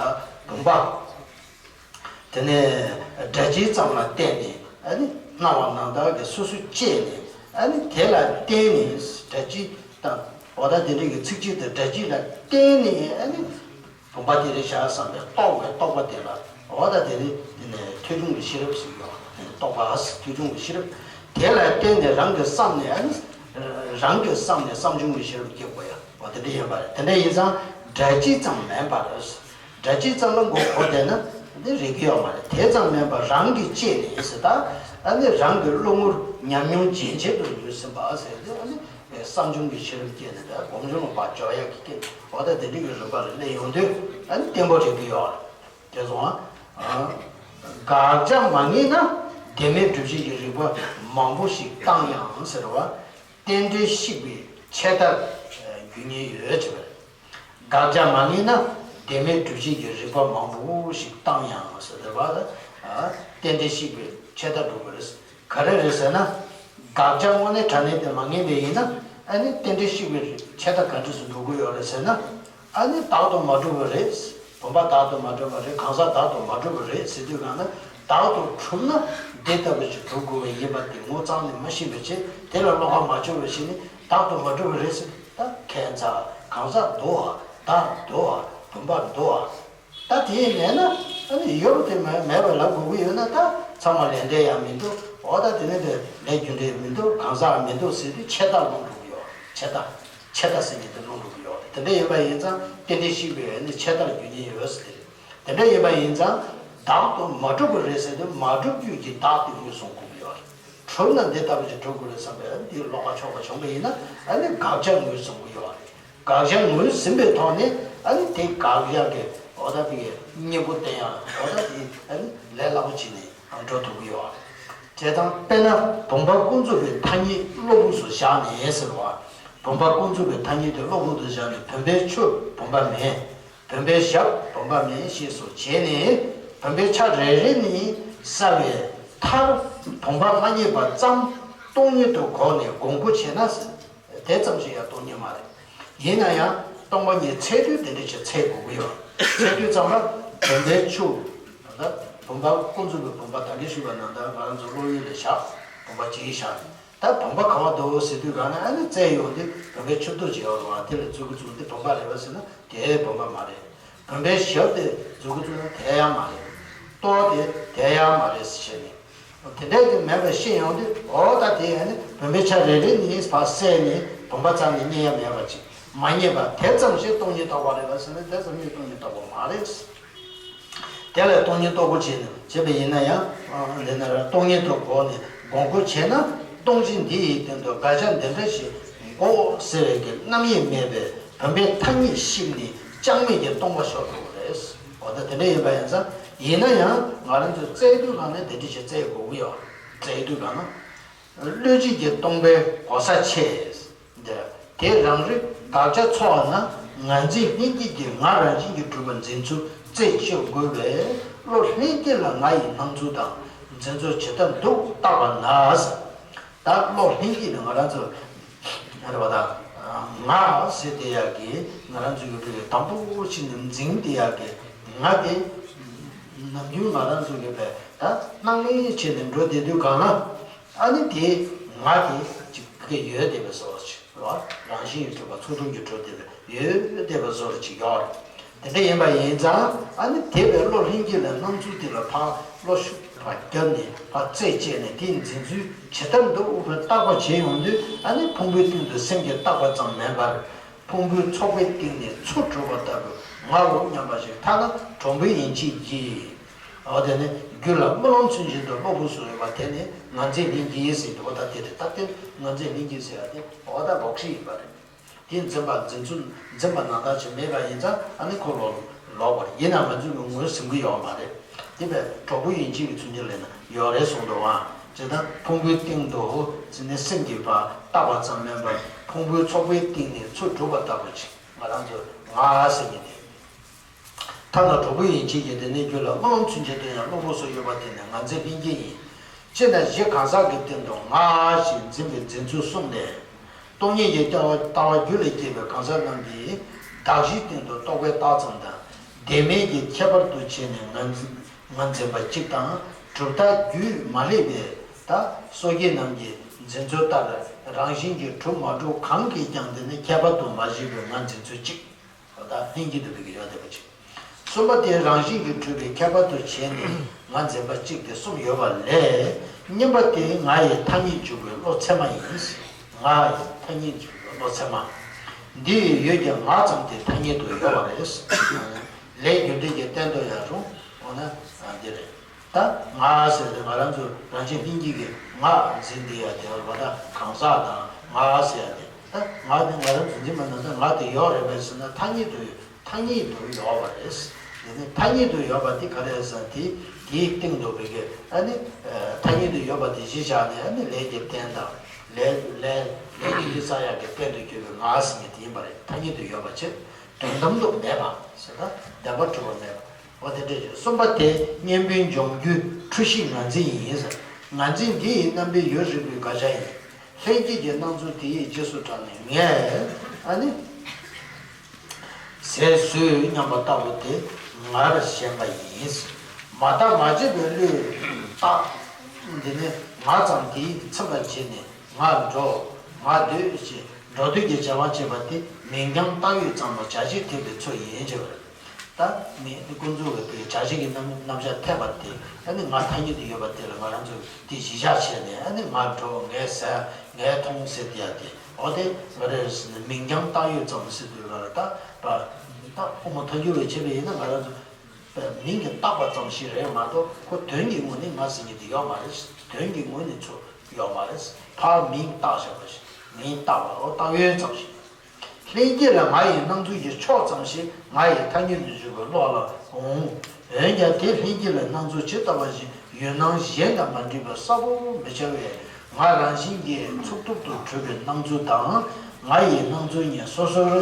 བུམ་པ། དེ་ནས་སྒྲ་སྤྱི་ཙམ་ལ་བརྟེན་ནས་ཨ་ནི་སྣང་བ་སྣང་བཏགས་ཀྱི་སོ་སོ་སྐྱེས་ནས། ཨ་ནི་དེ་ལ་བརྟེན་ནས་སྒྲ་སྤྱི་དང་འོ་ད་དེ་འདྲ་གི་ཚིགས་བཅད་དང་སྒྲ་སྤྱི་ལ་བརྟེན་ནས་ཨ་ནི་བུམ་པ་དེ་རེད་བཞག་བསམ་པའི་རྟོག་པའི་རྟོག་པ་དེ་ལ་འོ་ད་དེ་ནི་དེ་ནས་ཐོས་བྱུང་གི་ཤེས་རབ་ཟེར་གྱི་ཡོད། རྟོག་པ་ཟེར་ཐོས་བྱུང་གི་ཤེས་རབ་དེ་ལ་བརྟེན་ནས་རང་གི་བསམ་ནས། ཨ་ནི་རང་གི་བསམ་ནས་བསམ་བྱུང་གི་ཤེས་རབ་སྐྱེ་དགོས་ཡ། འོ་དེ་འདྲ་ཡིན་པ་རེད། དེ་འདྲ་ཡིན་ཙང་སྒྲ་སྤྱི་ཙམ་མིན་པར། སྒྲ་སྤྱི་ཙམ་ལ་མགོ་འཁོར་བསྡད་ན་འདི་རེག་གི་ཡོད་མ་རེད། དེ་ཙམ་མིན་པར་རང་གིས་དཔྱད་ནས་ཟེར། ད་ཨ་ནི་རང་གི་བློ་ངོར་ཉམས་མྱོང་རྗེན་ཆེད་དུ་ཉུལ་ཟིན་པ་ཟེར་དུས། ཨ་ནི་བསམ་བྱུང་གི་ཤེས་རབ་སྐྱེས་ནས་ད་སྒོམ་བྱུང་ལ་ཕར་འཇོག་ཡག་གི་རྐྱེན། འོ་ད་དེ་འདྲ་གི་རིམ་པ་ལ་སླེབས་ཡོང་དུས་ཨ་ནི་བརྟན་པོ་རེག་གི་ཡོད་རེད། དེ་སོང་ཨ། དགག་བྱ་མ་ངེས་ན་བདེན་མེད་སྒྲུབ་བྱེད་ཀྱི་རིགས་པ་མང་པོ་ཞིག་བཏང་ཡང་ཟེར་བ། རྟེན་འབྲེལ་བཤིག་པའི་ཆད་ལྟར་འགྱུར་ཉེན་ཡོད་ཅེས་པ་རེད། དགག་བྱ་མ་ངེས་ན་བདེན་མེད་སྒྲུབ་བྱེད་ཀྱི་རིགས་པ་མང་པོ་ཞིག་བཏང་ཡང་ཟེར་བ་ལ། རྟེན་འབྲེལ་བཤིག་པའི་ཆད་ལྟར་འགྲོ་གི་རེད། ག་རེ་རེད་ཟེར་ན། དགག་བྱ་དངོས་གནས་དྲང་གནས་དེ་མ་ངེས་པ་ཡིན་ན། ཨ་ནི་རྟེན་འབྲེལ་བཤིག་པའི་ཆད་ལྟར་ག་འདྲ་སེ་འགྲོ་གི་ཡོད་རེད་ཟེར་ན། ཨ་ནི་བདག་ཏུ་མ་གྲུབ་པ་རེད། བུམ་པ་བདག་ཏུ་མ་གྲུབ་པ་རེད། གང་ཟག་བདག་ཏུ་མ་གྲུབ་པ་རེད་ཟེར་དུས་གང་ན། བདག་ཏུ་གྲུབ་ན་འདི་ལྟ་བུ་ཞིག་གྲུབ་དགོས་པ་ཡིན་པ་དེ་ངོ་ཚ་ནས་མ་ཤེས་པའི་ཕྱིར། དེ་ལ་བློ་ཁ་མ་ཕྱོགས་པའི་ཕྱིར་ནི་བདག་ཏུ་མ་གྲུབ་པ་རེད་ཟེར། ད་ཁྱད་མཚར། གང་ཟག་འདུག་ཨ། བདག་འདུག་ཨ། བུམ་པ་འདུག་ཨ། ད་དེ་མེད་ན། ཨ་ནི་ཡོད་པ་དེ་མེད་མེད་པ་ལབ་དགོས་ཀྱི་ཡོད་ན། ད་ཚང་མ་ལས་འབྲས་ཡང་མི་འདུག་འོ་ད་དེ་ནི་དེ་ལས་རྒྱུ་འབྲས་མི་འདུག་གང་ཟག་མི་འདུག་ཟེར་དུས་ཆད་ལྟར་སློང་འགྲོ་གི་ཡོད། ཆད་ལྟ། ཆད་ལྟ་ཟེར་མཁན་དེ་སློང་འགྲོ་གི་ཡོད་རེད། དེ་འདྲ་ཡིན་པ་ཡིན་ཙང་རྟེན་འབྲེལ་བཤིག་པའི་ནི་ཆད་ལྟར་འགྱུར་ཉེན་ཡོད་ཟེར་དེ་རེད། དེ་འདྲ་ཡིན་པ་ཡིན་ཙང་བདག་ཏུ་མ་གྲུབ་པ་རེད་ཟེར་དུས་མ་གྲུབ་རྒྱུ་གི་བདག་དེ་ངོས་བཟུང་དགོས་ཀྱི་ཡོད་རེད། གྲུབ་ན་འདི་ལྟ་བུ་ཞིག་གྲུབ་དགོས་རེད་བསམ་པའི་འདི་བློ་ཁ་ཕྱོགས་པ་བྱུང་བ་ཡིན་ན། ཨ་ནི་དགག་བྱ་ངོས་བཟུང་གི་ཡོད་རེད། དགག་བྱ་ངོས་ཟིན་པའི་ཐོག་ནས་ཨ་ནི་དེ་དགག་བྱ་གི་འོ་ད་དེ་གི་སྙིང་པོ་བསྟན་ཡ། འོ་ད་དེ་ཨ་ནི་ལས་སླ་པོ་བྱས་ནས་འགྲོ་ཐུབ་ཀྱི་ཡོད་རེད། བྱས་ཙང་དཔེར་ན་བུམ་པ་ཀུན་རྫོབ་པའི་ཐ་སྙད་གློ་བུར་དུ་བཞག་ནས་ཟེར་བ། བུམ་པ་ཀུན་རྫོབ་པའི་ཐ་སྙད་དེ་གློ་བུར་དུ་བཞག་ནས། བུམ་པའི་ཆུ་བུམ་པ་མིན། བུམ་པའི་ཞབས་བུམ་པ་མིན་ཞེས་སོགས་བྱས་ནས། བུམ་པའི་ཆ་རེ་རེ་ནས་བསལ་བའི་མཐར་བུམ་པ་མ་རྙེད་པ་ཙམ་སྟོང་ཉིད་དུ་གོ་ནས་དགོངས་པ་བྱས་ན། དེ་ཙམ་ཞིག་ཡང་སྟོང་ཉིད་མ་རེད། ཡིན་ན་ཡང་སྟོང་པ་ཉིད་འཚོལ་དུས་དེ་འདྲ་ཞིག་འཚོལ་དགོས་ཀྱི་ཡོད། འཚོལ་དུས་ཙམ་པ་བུམ་པའི་ཆུ། ད་བུམ་པ་ཀུན་རྫོབ་པའི་བུམ་པ་ད་གིན་ཞུས་པ་ནང་ལྟར་ང་རང་ཚོ་བློ་ཡུལ་ལ་བཞག་བུམ་པ་གཅིག་བཞག་ནས། ད་བུམ་པ་ག་བ་འདུག་ཟེར་དུས་གང་ན། ཨ་ནི་བཙལ་ཡོང་དུས་བུམ་པའི་ཆུ་ཐིགས་ཅིག་ཡོད་རེད་བ། དེ་ལ་མཛུབ་གུ་བཙུགས་ཏེ་བུམ་པ་རེད་བ་ཟེར་ན་དེ་བུམ་པ་མ་རེད། བུམ་པའི་ཞབས་དེ་མཛུབ་གུ་བཙུགས་ན་དེ་ཡང་མ་རེད། ལྟོ་དེ་དེ་ཡང་མ་རེད་ཟེར་ནས། དེ་འདྲའི་དེ་མེད་པ་ཤེས་ཡོང་དུས། འོ་ད་དེ་ཨ་ནི་བུམ་པའི་ཆ་རེ་རེ་ནས་ཕར་བསལ་ནས་བུམ་པ་རྩ་ནས་རྙེད་ཡ་མེད་པ་ཅིག་མ་རྙེད་པ་དེ་ཙམ་ཞིག་སྟོང་ཉིད་རྟོགས་པ་རེད་བ་ཟེར་ན་དེ་ཙམ་ཞིག་སྟོང་ཉིད་རྟོགས་པ་མ་རེད། དེ་ལས་སྟོང་ཉིད་རྟོགས་པ་བྱས་ནས་བྱས་པ་ཡིན་ན་ཡང་། འདི་ནས་སྟོང་ཉིད་དུ་གོ་ནས་དགོངས་པ་བྱས་ན། སྟོང་ཆེན་འདི་ཡི་སྟེང་དུ་དགག་བྱ་འདི་འདྲ་ཞིག་འགོག་ཟེར་བའི་གི་རྣམ་དབྱེ་མེད་པའི་བུམ་པའི་ཐ་སྙད་བཤིག་ནས་ཅང་མེད་ཀྱི་སྟོང་པ་ཤོར་འགྲོ་གི་རེད། འོ་ད་དེ་འདྲ་ཡིན་པ་ཡིན་ཙང་། ཡིན་ན་ཡང་ང་རང་ཚོས་བཙལ་དུས་གང་ནས་དེ་འདྲ་ཞིག་བཙལ་དགོས་ཀྱི་ཡོད། བཙལ་དུས་གང་ན། བློ་འབྱེད་ཀྱི་སྟོང་པའི་གོ་ས་ཆེ། དེ་རང་རིག་དགག་བྱ་འཚོལ་བ་ན། ངར་འཛིན་ལྷན་སྐྱེས་ཀྱི་ང་རང་བཞིན་གྱིས་གྲུབ་པ་འཛིན་ཚུལ་རྩད་གཅོད་དགོས་པས། བློ་ལྷན་སྐྱེས་ལ་ང་ཡི་སྣང་ཚུལ་དང་། འཛིན་ཚུལ་ཇི་ལྟར་འདུག་བརྟག་པ་ན། ད་བློ་ལྷན་སྐྱེས་ནི་ང་རང་ཚོ་རེད་བ། ད་ང་ཟེར་བསྡད་ཡག་གི་ང་རང་ཚོ་ཡོད་པའི་དང་པོ་ཕྱི་ནས་འཛིན་བསྡད་ཡག་གི་ང་དེ། ནམ་རྒྱུན་ང་རང་ཚོ་ཡོད་པའི་ད་སྣང་མེད་བྱས་ནས་འགྲོ་བསྡད་དུས་གང་ན། ཨ་ནི་དེ་ང་དེ་ཅིག་གི་ཡོད་བསྡད་པའི་བཟོ་འདྲ་ཅིག་རེད་བ། རང་བཞིན་གྱིས་གྲུབ་པ་ཚུལ་ཁྲིམས་ཀྱིས་གྲུབ་བསྡད་པའི་ཡོད་བསྡད་པའི་བཟོ་འདྲ་ཅིག་ཡོད་རེད། དེ་འདྲ་ཡིན་པ་ཡིན་ཙང་། ཨ་ནི་དེ་བས་བློ་ལྷན་སྐྱེས་ལ་སྣང་ཚུལ་དེ་ལ་ཕར་བློ་ཤུགས་ཕར་བརྒྱབ་ནས་ཕར་རྩད་བཅད་ནས་དེའི་འཛིན་ཚུལ་ཇི་ལྟར་འདུག་ཕར་བརྟག་པ་བྱེད་ཡོང་དུས། ཨ་ནི་ཕུང་པོའི་སྟེང་དུ་སེམས་ཀྱིས་བརྟགས་པ་ཙམ་མིན་པར། ཕུང་པོའི་ཚོགས་པའི་སྟེང་ནས་ཚུར་གྲུབ་པ་ལྟ་བུ་ངའོ་སྙམ་པ་ཞིག་ཐ་ན་གྲུམ་བུའི་ཡན་ཆད་ཀྱིས། འོ་དེ་ནི་རྒྱུད་ལ་རྨི་ལམ་ཚུན་ཆད་དུ་གློ་བུར་སོང་ཡོད་པ་དེ་ནི་ངར་འཛིན་ལྷན་སྐྱེས་ཟེར་འདུག་པ། ད་དེ་རེད། ད་དེ་ངར་འཛིན་ལྷན་སྐྱེས་ཟེར་ཡ་དེ་འོ་ད་ལོག་ཤེས་ཡིན་པ་རེད། དེ་འཛིན་པ་འཛིན་ཚུལ་འཛིན་པ་ནང་ལྟར་ཅིག་མེད་པ་ཡིན་ཙང་། ཨ་ནི་ཁོ་ལོག་ལོག་པ་རེད། ཡིན་ནའང་ང་ཚོས་ཀྱི་ངོས་ཟིན་གྱི་ཡོད་མ་རེད། དེ་བས་གྲུམ་བུའི་ཡན་ཆད་ཀྱི་ཚུན་ཆད་ལ་ཡིན་ན་ཡོད་རེད་གསུངས་འདུག་ཨང་། ཇི་ལྟར་ཕུང་པོའི་སྟེང་དུ་ཟེར་ནས་སེམས་ཀྱིས་ཕར་བརྟགས་པ་ཙམ་མིན་པར། ཕུང་པོའི་ཚོགས་པའི་སྟེང་ནས་ཚུར་གྲུབ་པ་ལྟ་བུ་ཅིག་ང་རང་ཚོས་ང་ཟེར་མཁན་དེ། ཐ་ན་གྲོགས་པོ་ཡན་ཆད་ཀྱིས་དེ་ནས་རྒྱུད་ལ་སྨོན་ལམ་ཚུན་ཆད་བཏོན་ཡང་བློ་ཁོག་སོགས་ཡོད་པ་དེ་ནི་ངར་འཛིན་ལྷན་སྐྱེས་ཡིན། སྤྱིར་ན་གཞི་གང་ཟག་གི་སྟེང་དུ་ང་ཞེས་འཛིན་པའི་འཛིན་ཚུལ་གསུམ་ལས། སྟོང་ཉིད་ཀྱི་ལྟ་བ་ལྟ་བ་རྒྱུད་ལ་སྐྱེས་པའི་གང་ཟག་རྣམས་ཀྱིས་གདགས་གཞིའི་སྟེང་དུ་རྟོག་པས་བཏགས་ཙམ་དང་། དེ་མིན་གྱི་ཁྱད་པར་དུ་བྱས་ནས་ངར་འཛིན་ངར་འཛིན་པ་གཅིག་དང་། གྲུབ་མཐའ་རྒྱུད་མ་ལེགས་པའི་ད་སོ་སྐྱེ་རྣམས་ཀྱི་འཛིན་ཚུལ་ལྟར་རང་བཞིན་གྱིས་གྲུབ་མ་གྲུབ་གང་གིས་ཀྱང་དེ་ནི་ཁྱད་པར་དུ་མ་བྱས་པའི་ངར་འཛིན་ཚུལ་གཅིག་ད་ལྷན་སྐྱེས་དུ་བོད་ཀྱི་ཡོད་བསྡད་པ་ཅིག་གསུམ་པ་དེ་རང་བཞིན་གྱིས་གྲུབ་པའི་ཁྱད་པར་དུ་བྱས་ནས་ངར་འཛིན་པ་གཅིག་སྟེ་གསུམ་ཡོད་པ་ལས། གཉིས་པ་དེ་ང་ཡི་ཐ་སྙད་འཇུག་པའི་བློ་ཚད་མ་ཡིན། ང་ཡི་ཐ་སྙད་འཇུག་པའི་བློ་ཚད་མ། འདི་ཡི་ཡུལ་གྱི་ང་ཙམ་དེ་ཐ་སྙད་དུ་ཡོད་པ་རེད། ལས་རྒྱུ་འབྲས་ཀྱི་རྟེན་དུ་ཡང་རུང་འོ་ན་འདི་རེད། ད་ང་ཟེར་ཏེ་ང་རང་ཚོ་རང་བཞིན་ལྷན་སྐྱེས་ཀྱི་ང་འཛིན་དེ་ཡ་དེ་བ་ད་གང་ཟག་དང་ང་ཟེར་ཡ་དེ། ད་ང་དེ་ང་རང་ཚོ་འཛིན་པ་ན་ད་ང་དེ་ཡོད་རེད་པས་ཟེར་ན་ཐ་སྙད་དུ་ཐ་སྙད་དུ་ཡོད་པ་རེད། དེ་ནི་ཐ་སྙད་དུ་ཡོད་པ་དེ་ག་རེ་ཟེར་དེ་དེའི་སྟེང་དུ་བོད་ཀྱི་ཨ་ནི་ཐ་སྙད་དུ་ཡོད་པ་དེ་གཞི་བཞག་ནས་ཨ་ནི་ལས་ཀྱི་རྟེན་དང་ལས་ལས་ལས་ཀྱི་རྩ་ཡག་གི་རྟེན་དུ་གྱུར་པའི་ང་ཟེར་མཁན་དེ་ཡིན་པ་རེད། ཐ་སྙད་དུ་ཡོད་པ་ཆེ་དོན་དམ་དུ་མེད་པ་ཟེར་ད་བདེན་པ་གྲུབ་པ་མེད་པ། འོ་དེ་འདྲ་ཞིག་གསུམ་པ་དེ་གཉེན་པོའི་འབྱུང་རྒྱུའི་འཁྲུལ་ཞིག་ངར་འཛིན་ཡིན་ཟེར། ངར་འཛིན་འདི་ཡི་རྣམ་པའི་ཡུལ་རིག་པའི་དགག་བྱ་ཡིན། ལྷན་སྐྱེས་ཀྱི་སྣང་ཚུལ་དེ་ཡི་རྗེས་སུ་འབྲངས་ནས་ངས་ཨ་ནི་ཟས་ཟོས་སྙམ་པ་ལྟ་བུ་དེ་ངར་ཞེན་པ་ཡིན། མ་བརྟགས་མ་དཔྱད་པའི་བློས་བཏགས་འདི་ནི་ང་ཙམ་དེས་ཚིམ་པར་བྱས་ནས་ང་འགྲོ་ང་སྡོད་ཅེས་འགྲོ་སྡོད་ཀྱི་བྱ་བ་བྱེད་པ་དེ་མིང་རྐྱང་བཏགས་ཡོད་ཙམ་ལ་བྱ་བྱེད་ཐེབས་པའི་ཚུལ་ཡིན་ཞེས་པ་རེད། ད་མི་ཀུན་རྫོབ་ཀྱི་དེ་བྱ་བྱེད་ཀྱི་རྣམ་རྣམ་གཞག་འཐད་པ་དེ་ཨ་ནི་ང་ཐ་སྙད་དུ་ཡོད་པ་དེ་ལ་ང་རང་ཚོས་དེ་གཞི་བཞག་བྱས་ནས་ཨ་ནི་ང་འགྲོ་ངས་ཟ་ངས་འཐུང་ཟེར་དེ་ཡ་དེ་འོ་དེ་ང་རེ་རེ་ཟེར་ནས་མིང་རྐྱང་བཏགས་ཡོད་ཙམ་ཟེར་དུས་ལ་ད་པ་ད་དབུ་མ་ཐལ་འགྱུར་བས་བྱས་པ་ཡིན་ན་ང་རང་ཚོ་པ་མིང་གིས་བཏགས་པ་ཙམ་ཞིག་རེད་མ་གཏོགས་ཁོ་དོན་གྱི་ངོས་ནས་ང་ཟེར་མཁན་དེ་ཡོད་མ་རེད། དོན་གྱི་ངོས་ནས་ཚུར་ཡོད་མ་རེད། ཕར་མིང་བཏགས་བཞག་པ་ཞིག་མིང་བཏགས་པ་འོ་བཏགས་ཡོད་ཙམ་ཞིག་ལྷན་སྐྱེས་ལ་ང་ཡི་སྣང་ཚུལ་གྱི་ཕྱོགས་ཙམ་ཞིག་ང་ཡི་ཐ་སྙད་དུ་འཇུག་པའི་བློ་ལ་འོང་། འོན་ཀྱང་དེ་ལྷན་སྐྱེས་ལ་སྣང་ཚུལ་ཇི་ལྟ་བ་བཞིན་ཡུལ་སྣང་གཞན་དང་མ་འདྲེས་པར་གསལ་པོར་མི་འཆར་བས་ང་རང་བཞིན་གྱིས་ཚུགས་ཐུབ་ཏུ་གྲུབ་པའི་སྣང་ཚུལ་དང་ང་ཡི་སྣང་ཚུལ་གཉིས་སོ་སོར་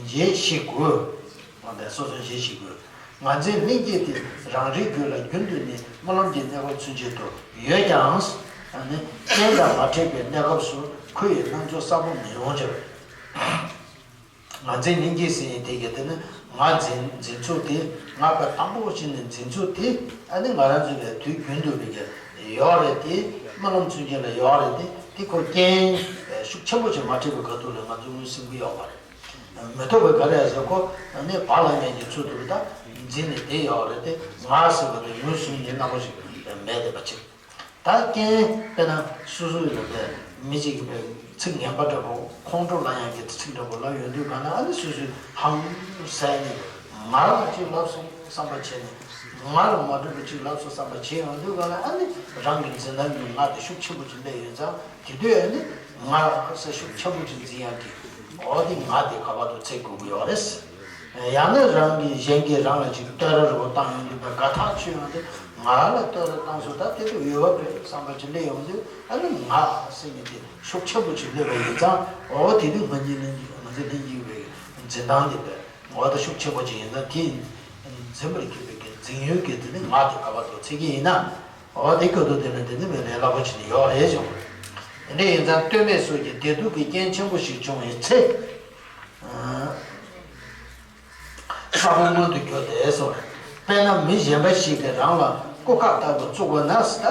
འབྱེད་ཤེས་དགོས། སོ་སོར་འབྱེད་ཤེས་དགོས། ངར་འཛིན་ལྷན་སྐྱེས་དེ་རང་རིག་རྒྱུད་ལ་རྒྱུན་དུ་ནི་སྨོན་ལམ་གྱི་གནས་སྐབས་ཚུན་ཆད་དུ་ཡོད་ཀྱང་། ཨ་ནི་རྐྱེན་དང་མ་འཕྲད་པའི་གནས་སྐབས་སུ་ཁོ་ཡི་སྣང་ཚུལ་གསལ་པོ་མི་ཡོང་ཕྱིར། ངར་འཛིན་ལྷན་སྐྱེས་ཟེར་ཡིན་དེ་ག་དེ་ནི་ང་འཛིན་འཛིན་ཚུལ་དེ་ང་དཔེ་དང་པོ་ཕྱིན་ནས་འཛིན་ཚུལ་དེ་ཨ་ནི་ང་རང་ཚོ་ལ་དུས་རྒྱུན་དུ་རིག་གི་ཡོད་རེད་དེ་སྨོན་ལམ་ཚུན་ཆད་ལ་ཡོད་རེད་དེ་དེ་ཁོ་རྐྱེན་ཤུགས་ཆེན་པོ་ཞིག་མ་འཕྲད་པའི་ཁ་ཐུག་ལ་ང་ཚོ་ངོས་ཟིན་གྱི་ཡོད་མ་རེད། མི་ཐུབ་པའི་ག་རེ་ཟེར་ཁོ་ནི་བག་ལ་ཉལ་གྱི་ཚུལ་དུ་ད་འཛིན་ནས་བསྡད་ཡོད་རེད་དེ་ང་ཟེར་བ་དེ་ངོས་ཟིན་ནས་རྣམ་པ་ཞིག་མེད་བསྡད་པ་ཅིག་ད་རྐྱེན་དཔེར་ན་སོ་སོའི་ལ་བའི་མི་གཅིག་གིས་བའི་ཚིག་ངན་པ་འདྲ་པོ་ཁོང་ཁྲོ་ལངས་ཡག་གི་ཚིག་འདྲ་པོ་ལབ་ཡོང་དུས་ག་ན་ཨ་ནི་སོ་སོའི་ཧང་ཟེར་ནས་ང་ལ་ཅིག་ལབ་སོང་བསམ་པ་བྱས་ནས་ང་ལ་མ་འགྲིག་པ་ཅིག་ལབ་སོང་བསམ་པ་བྱས་ཡོང་དུས་ག་ན་ཨ་ནི་རང་གི་འཛིན་སྟངས་ཀྱི་ང་དེ་ཤུགས་ཆེན་པོ་ཅིག་སླེབས་ཡོད་ཙང་། དེ་དུས་ཨ་ནི་ང་ཟེར་ཤུགས་ཆེན་པོ་ཅིག་འཛིན་ཡག་གི་འོ་དེ་ང་དེ་ག་པར་དུ་ཚེ་དགོས་ཀྱི་ཡོད་རེད། ཡང་ན་རང་གིས་གཞན་གྱིས་རང་ལ་ཅིག་བསྟོད་ར་རུ་བཏང་ཡོང་དུས་པ་དགའ་ཐག་ཆོད་ཡོང་དུས་ང་ལ་བསྟོད་ར་བཏང་སོང་ད་དེ་དུས་འོས་བབ་རེད་བསམ་པ་ཅིག་སླེབས་ཡོང་དུས་ཨ་ནི་ང་ཟེར་ནས་དེ་ཤུགས་ཆེན་པོ་ཅིག་སླེབས་པ་ཡིན་ཙང་འོ་དེ་དུས་ང་གཉིས་ལ་ང་ཚོ་ལྷན་སྐྱེས་པའི་འཛིན་སྟངས་དེ་པས་འོ་ད་ཤུགས་ཆེན་པོ་ཅིག་ཡིན་ཙང་དེ་འཛིན་པར་གྱུར་པའི་གི་འཛིན་ཡུལ་གྱི་དེ་ནི་ང་དེ་ག་པར་དུ་ཚེ་གི་ཡིན་ན། འོ་དེ་ཀོ་ཏོ་དེ་ལ་དེ་ནི་མི་ལས་སླ་པོ་ཅིག་ནི་ཡོད་རེད་བྱུང་། དེ་འདྲ་ཡིན་ཙང་ལྟོས་མེད་སོགས་ཀྱི་བདེ་སྡུག་གི་རྐྱེན་ཆེན་པོ་ཞིག་བྱུང་བའི་ཚེ། ས་བོན་མངོན་དུ་གྱུར་ཏེ་སོ། དཔེར་ན་མི་གཞན་པ་ཞིག་གིས་རང་ལ་སྐུ་ཁ་ལྟ་བུ་བཙུགས་པ་ན་སི་ད་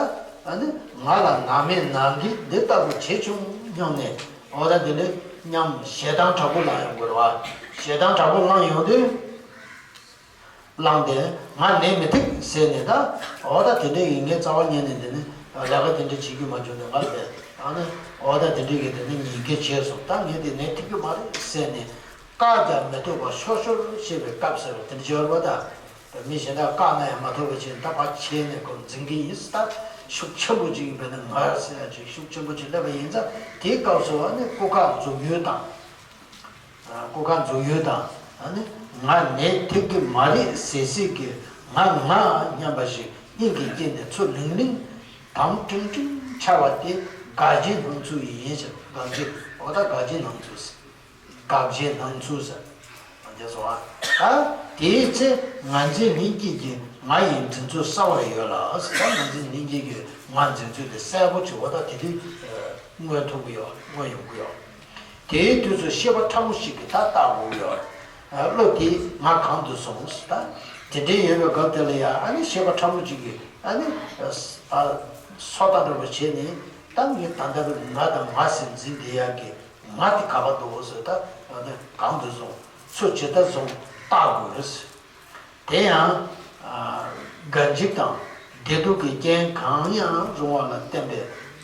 ཨ་ནི་ང་ལ་ནང་མི་ནང་འགྲིག་འདི་ལྟ་བུ་བྱེད་བྱུང་སྙམ་ནས་འོ་ད་དེ་འདྲ་སྙམ་ཞེ་སྡང་དྲག་པོ་ལངས་ཡོང་དགོས་རེད་བ། ཞེ་སྡང་དྲག་པོ་ལངས་ཡོང་དུས། བླངས་ཏེ་ང་ནད་མི་ཐེག་ཟེར་ནས་ད་འོ་ད་དེ་འདྲའི་ཡིན་ངའི་རྩ་བ་ཉིད་ནས་འདི་ནི་ལས་ཀ་དེ་འདྲ་བྱེད་རྒྱུ་མ་བྱུང་ནས་ང་ལ་ད་ནི་འོ་ད་དེ་འདྲའི་གི་དེ་ནི་ཉེན་ཁ་བྱས་སོང་ད་ངས་དེ་ནད་ཐེག་རྒྱུ་མ་རེད་ཟེར་ནས་བཀག་ཀྱང་མི་ཐུབ་པ་ཤོར་ཤོར་བྱེད་པའི་སྐབས་ཟེར་བ་དེ་འདྲ་བྱེད་པ་ད་མི་གཞན་དག་བཀག་ན་ཡང་མ་ཐུབ་པ་བྱས་ད་ཕར་ཆས་ནས་ཁོ་འཛིན་གི་ཡིན་ད་ཤུགས་ཆེན་པོ་ཅིག་ཡིན་པས་ན་ང་ཟེར་ཡ་ཅིག་ཤུགས་ཆེན་པོ་ཅིག་སླེབས་པ་ཡིན་ཙང་དེའི་སྐབས་སུ་ཨ་ནི་སྐུ་ཁ་འཛུགས་ཡུལ་དང་། སྐུ་ཁ་འཛུགས་ཡུལ་དང་ནི་ང་ནད་ཐེག་གི་མ་རེད་ཟེར་སྲིད་ཀྱི་ང་ང་སྙམ་པ་ཞིག་སྙིང་གི་དཀྱིལ་ནས་ཚུར་ལིང་ལིང་དམ་ཀྲིང་ཀྲིང་འཆར་བ་དེ་དགག་བྱའི་སྣང་ཚུལ་ཡིན་ཞེས་དགག་བྱའི་འོ་ད་དགག་བྱའི་སྣང་ཚུལ་ཟེར། དགག་བྱའི་སྣང་ཚུལ་ཟེར། དེ་སོང་ཨ། ད་དེའི་ཚེ་ངར་འཛིན་ལྷན་སྐྱེས་ཀྱིས་ང་ཡི་འཛིན་ཚུལ་གསལ་བར་ཡོད་ལ། ད་ངར་འཛིན་ལྷན་སྐྱེས་ཀྱིས་ང་འཛིན་ཚུལ་དེ་གསལ་པོ་བྱེད་པ་ད་དེ་དུས་མངོན་ཐུབ་ཀྱི་ཡོད། མངོན་ཡོང་གི་ཡོད། དེའི་དུས་སུ་ཤེས་པ་ཕྲ་མོ་ཞིག་གིས་ད་བལྟ་དགོས་ཀྱི་ཡོད། བློ་དེས་ང་གང་དུ་བཟུང་། ད་དེ་འདྲའི་ཡོད་པའི་སྐབས་དེ་ལ་ཡང་ཨ་ནི་ཤེས་པ་ཕྲ་མོ་ཅིག་གིས་ཨ་ནི་སོ་ལྟ་འདྲ་པོ་བྱས་ནས། ད་ངས་ད་ལྟ་ང་དང་ང་ཟེར་འཛིན་བསྡད་ཡག་གི་ང་དེ་ག་པར་འདུག་ཟེར། ད་ཨ་ནི་གང་དུ་བཟུང་། ཚུར་ཇི་ལྟར་བཟུང་བལྟ་དགོས། དེ་ཡང་དགའ་འཇིགས་དང་བདེ་སྡུག་གི་རྐྱེན་གང་ཡང་རུང་བ་ལ་བརྟེན་པའི་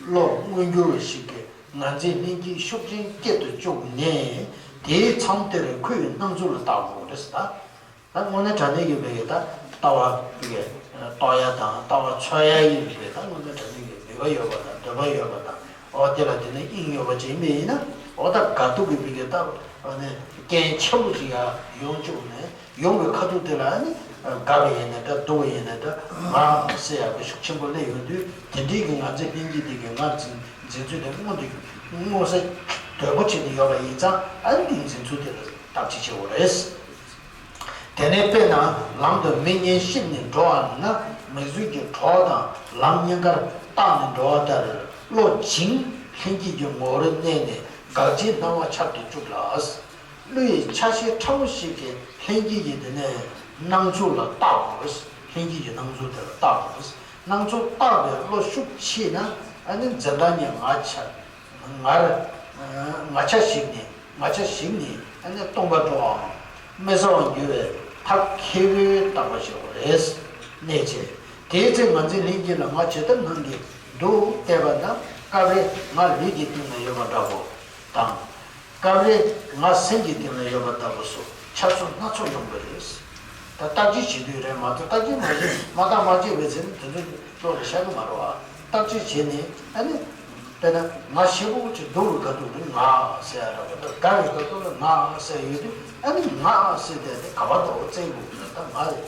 བློ་མངོན་གྱུར་བ་ཞིག་གིས་ངར་འཛིན་ལྷན་སྐྱེས་ཤུགས་ཅན་སྐྱེད་དུ་བཅུག་ནས། དེའི་མཚམས་དེར་ཁོའི་སྣང་ཚུལ་ལ་བལྟ་དགོས་རེད། ད་ད་དངོས་གནས་དྲང་གནས་ཀྱི་བོད་ཀྱི་ད་ལྟ་བ་བོད་ཀྱི་རྟོགས་ཡ་དང་ལྟ་བ་འཚོལ་ཡ་ཡིན་པས། ད་དངོས་གནས་དྲང་གནས་ཀྱི་ནུས་པ་ཡོད་པ་དང་འདོད་པ་ཡོད་པ་དང་། འོ་དེ་ལ་དེ་ནི་དབྱིངས་ཡོད་པ་ཅིག་ཡིན་པས་ཡིན་ན། འོ་ད་དགའ་སྡུག་གི་བོད་ཀྱི་ད་ཨ་ནི་རྐྱེན་ཆེན་པོ་ཅིག་ཡ་ཡོང་བཅུག་ནས། ཡོང་བའི་ཁ་ཐུག་དེ་ལ་ཨ་ནི་དགའ་བ་ཡིན་ན་འདྲ་སྡུག་པ་ཡིན་ན་འདྲ་ང་ཟེར་ཡག་པོ་ཤུགས་ཆེན་པོ་སླེབས་ཡོང་དུས། དེ་འདྲའི་གི་ངར་འཛིན་ལྷན་སྐྱེས་དེ་གི་ང་འཛིན་འཛིན་ཚུལ་དེ་མངོན་དུ་མངོན་གསལ་དོད་པོ་བྱས་ནས་ཡོད་པ་ཡིན་ཙང་། ཨ་ནི་དེའི་འཛིན་ཚུལ་དེ་ལ་བརྟག་དཔྱད་བྱེད་དགོས་རེད། དེ་ནས་དཔེར་ན་ལམ་དུ་མིག་གཉིས་གཤིབས་ནས་འགྲོ་བ་ན། མིག་ཟུར་གྱི་གྲོགས་དང་ལམ་གཉིས་ཀར་བརྟགས་ནས་འགྲོ་བ་ལྟར། བློ་བྱིང་ལྷན་སྐྱེས་ཀྱི་ངོ་བོར་གནས་ནས་དགག་བྱའི་སྣང་བ་འཆར་དུ་བཅུག་ལ། བློ་ཡི་ཆ་ཤས་ཕྲ་མོ་ཞིག་གིས་ལྷན་སྐྱེས་ཀྱི་དེ་ནས་སྣང་ཚུལ་ལ་བལྟ་དགོས། ལྷན་སྐྱེས་ཀྱི་སྣང་ཚུལ་དེ་ལ་བལྟ་དགོས། སྣང་ཚུལ་བལྟ་བའི་བློ་ཤུགས་ཆེ་ན། ཨ་ནི་འཛིན་སྟངས་ཀྱི་ང་ཆ། ངར་ང་ཆ་ཞིག་ནས་ང་ཆ་ཞིག་ནས་ཨ་ནི་སྟོང་པར་འགྲོ་བའམ་མི་གསལ་བར་འགྱུར་བའི་ཐབས་མཁས་པོས་བརྟག་པར་བྱེད་དགོས་རེད། གནས་བྱས། དེའི་ཚེ་ངར་འཛིན་ལྷན་སྐྱེས་ལ་ང་ཇི་ལྟར་སྣང་གི་འདུག་བལྟས་པ་ན། སྐབས་རེ་ང་ལུས་ཀྱི་སྟེང་ན་ཡོད་པ་འདྲ་པོ་དང་། སྐབས་རེ་ང་སེམས་ཀྱི་སྟེང་ན་ཡོད་པ་ལྟ་བུ་སོགས་འཆར་ཚུལ་སྣ་ཚོགས་ཡོང་གི་རེད། ད་བརྟག་དཔྱད་བྱེད་དུས་རེད་མ་གཏོགས། བརྟག་དཔྱད་མ་བྱེད་མ་བརྟག་མ་དཔྱད་པའི་ཚེ་ནི་དེ་ཚོ་བློ་ལ་ཤར་གི་མ་རེད་བ། བརྟག་དཔྱད་བྱས་ནས་ཨ་ནི། དཔེར་ན་ང་ཞེ་པོ་ཅིག་སྡུག་པའི་ཁ་ཐུག་ནི་ང་ཟེར་ཡ་འདྲ་པོ། ད་དགའ་བའི་ཁ་ཐུག་ལ་ང་ཟེར་ཡོད་དུས། ཨ་ནི་ང་ཟེར་དེ་ནི་ག་པར་འགྲོ་བཙལ་དགོས་ཀྱི་རེད། ད་ང་རེད།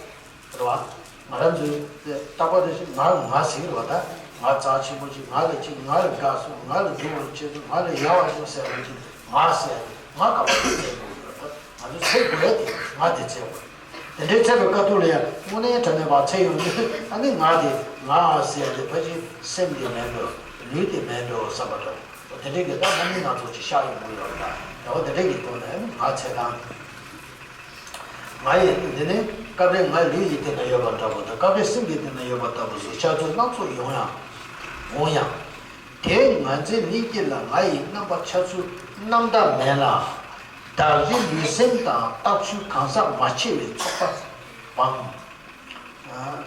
རེད་བ། ང་རང་ཚོའི་རྟག་པར་རེ་ཞིག་ང་ང་ཟེར་གྱི་རེད་བ། ད་ང་རྩ་ཆེན་པོ་ཅིག་ང་ལ་ཅིག་ང་ལ་དགའ་སོང་། ང་ལ་སྡུག་པོ་བྱས་སོང་། ང་ལ་ཡག་པ་བྱུང་ཟེར་བ་ཅིག་ང་ཟེར་ང་ག་པར་ཟེར་དགོས་ཡོད། ད་ང་ཚོ་ཟེར་དགོས་ཡ་དེ་ང་དེ་ཟེར་དགོས། དེ་འདྲའི་ཚེ་བའི་དཀའ་སྡུག་ལ་ཡང་དངོས་གནས་དྲང་གནས་པ་ཚེ་ཡོང་དུས། ཨ་ནི་ང་དེ་ང་ཟེར་ཡ་དེ་ཕལ་ཆེར་སེམས་དེ་མེད་འགྲོ། ལུས་དེ་མེད་འགྲོ་བསམ་པ་འདྲ་བོ། དེ་འདྲའི་གི་ད་རྣམ་སྨིན་སྣ་ཚོགས་ཅིག་ཤར་ཡོང་གི་ཡོད་རེད། ད་འོ་དེ་འདྲའི་གི་ཐོག་ནས་ཨ་ནི་ང་ཚེ་དང་། ང་ཡི་འདི་ནི་སྐབས་རེ་ང་ལུས་ཀྱི་སྟེང་ན་ཡོད་པ་འདྲ་པོ་དང་། སྐབས་རེ་སེམས་ཀྱི་སྟེང་ན་ཡོད་པ་ལྟ་བུ་སོགས་འཆར་ཚུལ་སྣ་ཚོགས་ཡོང་ཡང་འོང་ཡང་། དེས་ངར་འཛིན་ལྷན་སྐྱེས་ལ་ང་ཡི་རྣམ་པ་འཆར་ཚུལ་རྣམ་དག་མེད་ལ། བདག་གི་ལུས་སེམས་དང་རྟག་ཆོས་གང་ཟག་མ་ཕྱེ་བའི་ཚོགས་པ་བམ།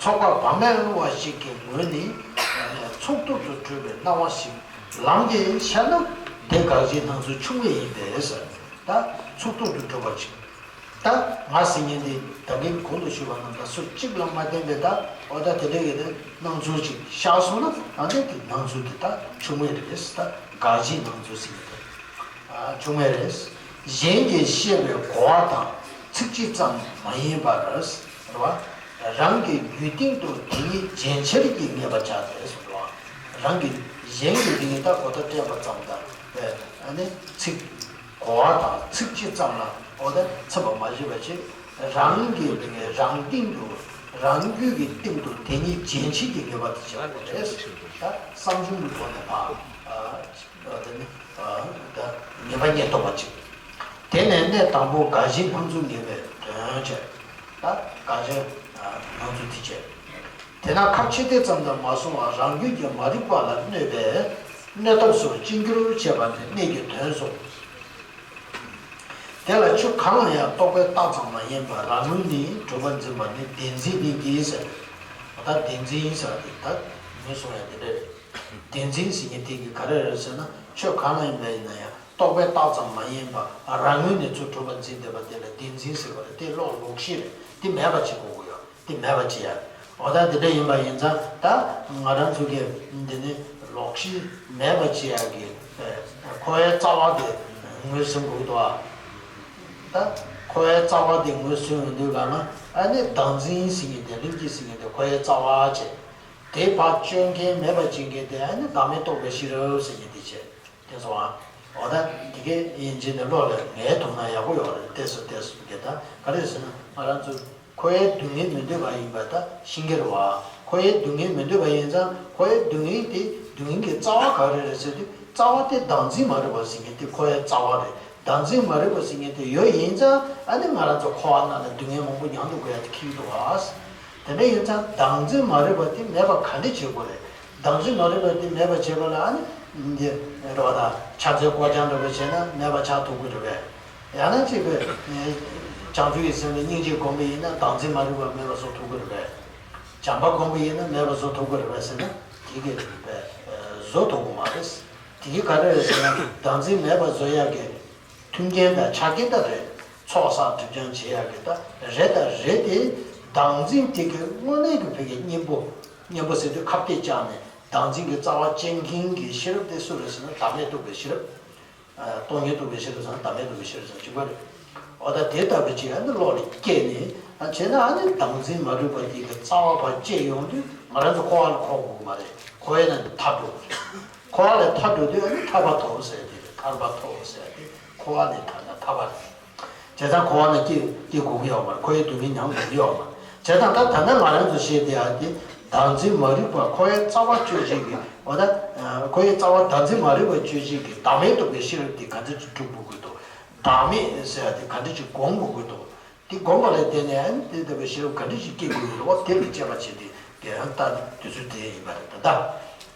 ཚོགས་པ་བམ་མེད་བ་ཞིག་གི་ངོས་ནས་ཚུགས་ཐུབ་ཏུ་གྲུབ་པའི་སྣང་བ་ཞིག་ལམ་གྱིས་ཤར་ན། དེ་དགག་བྱའི་སྣང་ཚུལ་ཆུང་ངུ་ཡིན་པས་ཟེར། ད་ཚུགས་ཐུབ་ཏུ་གྲུབ་པ་ཅིག་ད་ང་ཟེར་མཁན་དེ་ད་གིན་གོང་དུ་ཞུས་པ་རྣམས་དང་སུ་གཅིག་ལ་མ་བརྟེན་པའི། ད་འོ་ད་དེ་འདྲ་ཡི་དེ་སྣང་ཚུལ་ཅིག་ཤར་སོང་ན། ད་དེ་དེ་སྣང་ཚུལ་དེ་ད་ཆུང་ངུ་རེད། ད་དགག་བྱའི་སྣང་ཚུལ་ཟེར་མཁན་དེ་ཆུང་ངུ་རེད། གཞན་གྱིས་བཤད་པའི་གོ་བ་དང་ཚིག་གཅིག་ཙམ་མ་ཡིན་པར། རེད་བ། རང་གི་རྒྱུད་སྟེང་དུ་དེ་ཉིད་རྗེན་ཕྱིར་གྱིས་ངེས་པར་བྱ་སྟེ་གསུངས་པ། རང་གི་གཞན་གྱིས་དེ་ཉིད་ད་གོ་བརྡ་སྤྲད་པ་ཙམ་དང་། ཨ་ནི་ཚིག་གོ་བ་དང་ཚིག་གཅིག་ཙམ་ལ་འོ་ད་ཚིམ་པ་མ་བྱེད་པ་བྱེད། རང་གི་རང་སྟེང་དུ་རང་རྒྱུད་ཀྱི་སྟེང་དུ་དེ་ཉིད་རྗེན་ཕྱིར་གྱིས་ངེས་པར་དུ་བྱ་དགོས་རེད། ད་བསམ་བྱུང་གི་སྒོ་ནས་ཕར། ཨ་དེ་ནི་ཨ་ད་ངེས་པ་རྙེད་ཐུབ་པ་ཅིག་དེ་ནས་གནས་དང་པོ་དགག་བྱའི་སྣང་ཚུལ་ངེས་པའི་དོན་བྱས། ད་དགག་བྱའི་སྣང་ཚུལ་དེ་བྱས། དེས་ན་ཁ་ཕྱིར་བལྟས་ཙམ་དུ་མ་སོང་བར་རང་རྒྱུད་ཀྱི་མ་རིག་པ་ལ་གནོད་པས། གནོད་ཐབས་སུ་ཅི་འགྱུར་བྱས་པ་ནི་གནས་ཀྱི་དོན་སོ། དེ་ལ་ཆོས་གང་ལ་ཡང་རྟོག་པས་བཏགས་ཙམ་མ་ཡིན་པར་རང་ངོས་ནས་གྲུབ་པར་འཛིན་པ་ནི་བདེན་འཛིན་ལྷན་སྐྱེས་ཟེར། ད་བདེན་འཛིན་ཟེར་བ་དེ་ད་ངོས་བཟུང་ཡ་དེ་འདྲ་རེད། བདེན་འཛིན་ཟེར་མཁན་དེ་གི་ག་རེ་རེད་ཟེར་ན། ཆོས་གང་ལ་ཡིན་པ་ཡིན་ན་ཡང་རྟོག་པས་བཏགས་ཙམ་མ་ཡིན་པར་རང་ངོས་ནས་ཚུར་གྲུབ་པར་འཛིན་བསྡད་པ་དེ་ལ་བདེན་འཛིན་ཟེར་བ་རེད། དེ་ལོག་ལོག་ཤེས་རེད། དེ་མེད་པ་བྱེད་དགོས་ཀྱི་ཡོད། དེ་མེད་པ་བྱེད་ཡ། འོ་ད་དེ་འདྲ་ཡིན་པ་ཡིན་ཙང་། ད་ང་རང་ཚོ་གི་འདི་ནི་ལོག་ཤེས་མེད་པ་བྱེད་ཡ་གི་ཁོ་བོའི་རྩ་བ་དེ་ངོས་ཟིན་དགོས་འདུག་ཨ། ད་ཁོ་བོའི་རྩ་བ་དེ་ངོས་ཟིན་ཡོང་དུས་ག་ན། ཨ་ནི་བདག་འཛིན་ཟེར་མཁན་དེ། ལྷན་སྐྱེས་ཟེར་མཁན་དེ་ཁོ་བོའི་རྩ་བ་བྱས། དེ་ཕར་གཅོད་མཁན་མེད་པ་བྱེད་མཁན་དེ་ཨ་ནི་བདག་མེད་རྟོགས་པའི་ཤེས་རབ་ཟེར་མཁན་དེ་བྱས། དེ་སོང་ཨ། འོ་ད་དེ་གས་ཡིན་གཅིག་ནས་བློ་ལ་ངེས་ཐུབ་ན་ཡག་པོ་ཡོད་རེད། ཏོག་ཙམ་ཏོག་ཙམ་གྱིས། ད་ག་རེ་ཟེར་ན་ང་རང་ཚོ་འཁོར་བའི་སྡུག་བསྔལ་མི་འདོད་པ་ཡིན་པ་ད་ཤེས་ཀྱི་རེད་བ། འཁོར་བའི་སྡུག་བསྔལ་མི་འདོད་པ་ཡིན་ཙང་འཁོར་བའི་སྡུག་བསྔལ་དེ་སྡུག་བསྔལ་གྱི་རྩ་བ་ག་རེ་རེད་ཟེར་དུས་རྩ་བ་དེ་བདག་འཛིན་མ་རིག་པ་ཟེར་མཁན་དེ་འཁོར་བའི་རྩ་བ་རེད། བདག་འཛིན་མ་རིག་པ་ཟེར་མཁན་དེ་ཡོད་ཡིན་ཙང་ཨ་ནི་ང་རང་ཚོ་འཁོར་བ་ནང་ལ་སྡུག་བསྔལ་མང་པོ་མྱང་འདུག་དགོས་ཡ་དེ་ཁེལ་འདུག་བ། དེ་འདྲ་ཡིན་ཙང་བདག་འཛིན་མ་རིག་པ་དེ་མེད་པ་ག་འདྲ་བྱེད་དགོས་རེད། བདག་འཛིན་མ་རིག་པ་དེ་མེད་པ་བྱེད་པ་ལ་ཨ་ནི་འདི་རེད་བ། ད་ཕྱག་འཚལ་སྐོར་སྦྱང་འདྲ་པོ་བྱས་ན་མེད་པ་ཆགས་ཐུབ་ཀྱི་རེད་པས། ཡང་ན་གཅིག་པའི་བྱང་ཆུབ་ཀྱི་སེམས་ལ་སྙིང་རྗེ་སྒོམ་པ་ཡིན་ན་བདག་འཛིན་མ་རིག་པ་མེད་པ་བཟོ་ཐུབ་ཀྱི་རེད་པས། བྱམས་པ་སྒོམ་པ་ཡིན་ན་མེད་པ་བཟོ་ཐུབ་ཀྱི་རེད་པས་ཟེར་ན་དེ་གི་བཟོ་ཐུབ་ཀྱི་མ་རེད། དེ་གི་ག་རེ་རེད་ཟེར་ན་བདག་འཛིན་མེད་པ་བཟོ་ཡག་གི་མཐུན་རྐྱེན་དང་ཆ་རྐྱེན་ད་རེད། ཚོགས་བསགས་སྒྲིབ་སྦྱང་བྱེད་ཡག་གི་ད་རེད། ད་རེད་དེ་བདག་འཛིན་དེ་གི་དངོས་གནས་ཀྱི་བོད་ཀྱི་གཉེན་པོ། གཉེན་པོ་ཟེར་དུས་ཁ་གཏད་བཅག་ནས་བདག་འཛིན་གྱི་རྩ་བ་བཅད་མཁན་གྱི་ཤེས་རབ་དེ་སུ་རེད་ཟེར་ན་བདག་མེད་རྟོགས་པའི་ཤེས་རབ། སྟོང་ཉིད་རྟོགས་པའི་ཤེས་རབ་ཟེར་ན་བདག་མེད་རྟོགས་པའི་ཤེས་རབ་ཟེར་ན་གཅིག་པ་རེད། འོ་ད་དེ་ལྟ་བུ་ཅིག་ཨ་ནི་བློ་ལ་སྐྱེས་ནས་ཨ་བྱས་ན་ཨ་ནི་བདག་འཛིན་མ་རིག་པ་དེ་གི་རྩ་བ་བར་བཅད་ཡོང་དུས་ང་རང་ཚོ་འཁོར་བ་ལ་འཁོར་དགོས་མ་རེད། འཁོར་བའི་ནང་ནས་ཐར་འགྲོ་དགོས་རེད། འཁོར་བ་ལས་ཐར་འགྲོ་དུས་ཨ་ནི་ཐར་པ་ཐོབ་ཟེར་དེ་རེད། ཐར་པ་ཐོབ་ཟེར་དེ་འཁོར་བ་ནས་ཐར་ན་ཐར་པ་རེད། བྱས་ཙང་འཁོར་བ་ནས་སྐྱེ་སྐྱེ་དགོས་ཀྱི་ཡོད་མ་རེད། འཁོར་བའི་སྡུག་བསྔལ་མྱང་དགོས་ཀྱི་ཡོད་མ་རེད། བྱས་ཙང་ད་ད་ནི་ང་རང་ཚོ་བཤད་བསྡད་ཡག་དེ་བདག་འཛིན་མ་རིག་པ་འཁོར་བའི་རྩ་བ་གཅོད་བྱེད་ཀྱི་འོ་ད་འཁོར་བའི་རྩ་བ་བདག་འཛིན་མ་རིག་པ་གཅོད་བྱེད་ཀྱི་བདག་མེད་རྟོགས་པའི་ཤེས་རབ་དེ་ག་འདྲ་ཅིག་སྒྲུབ་དགོས་ཀྱི་འདུག་བདག་མེད་ཟེར་ཡག་དེ་ག་འདྲ་ཅིག་སྒོམ་དགོས་ཀྱི་འདུག་དེ་སྒོམ་པ་ལ་བརྟེན་ནས་ཨ་ནི་དེ་ལྟ་བུའི་ཤེས་རབ་ག་འདྲ་ཞིག་སྐྱེ་དགོས་ཡོད་རེད་བ། དེ་ལ་དཔྱད་པ་བྱེད་དེ་དེ་ཡང་ལྟ་དུས་ཚོད་དེ་ཡིན་པ་རེད། ད་ལྟ་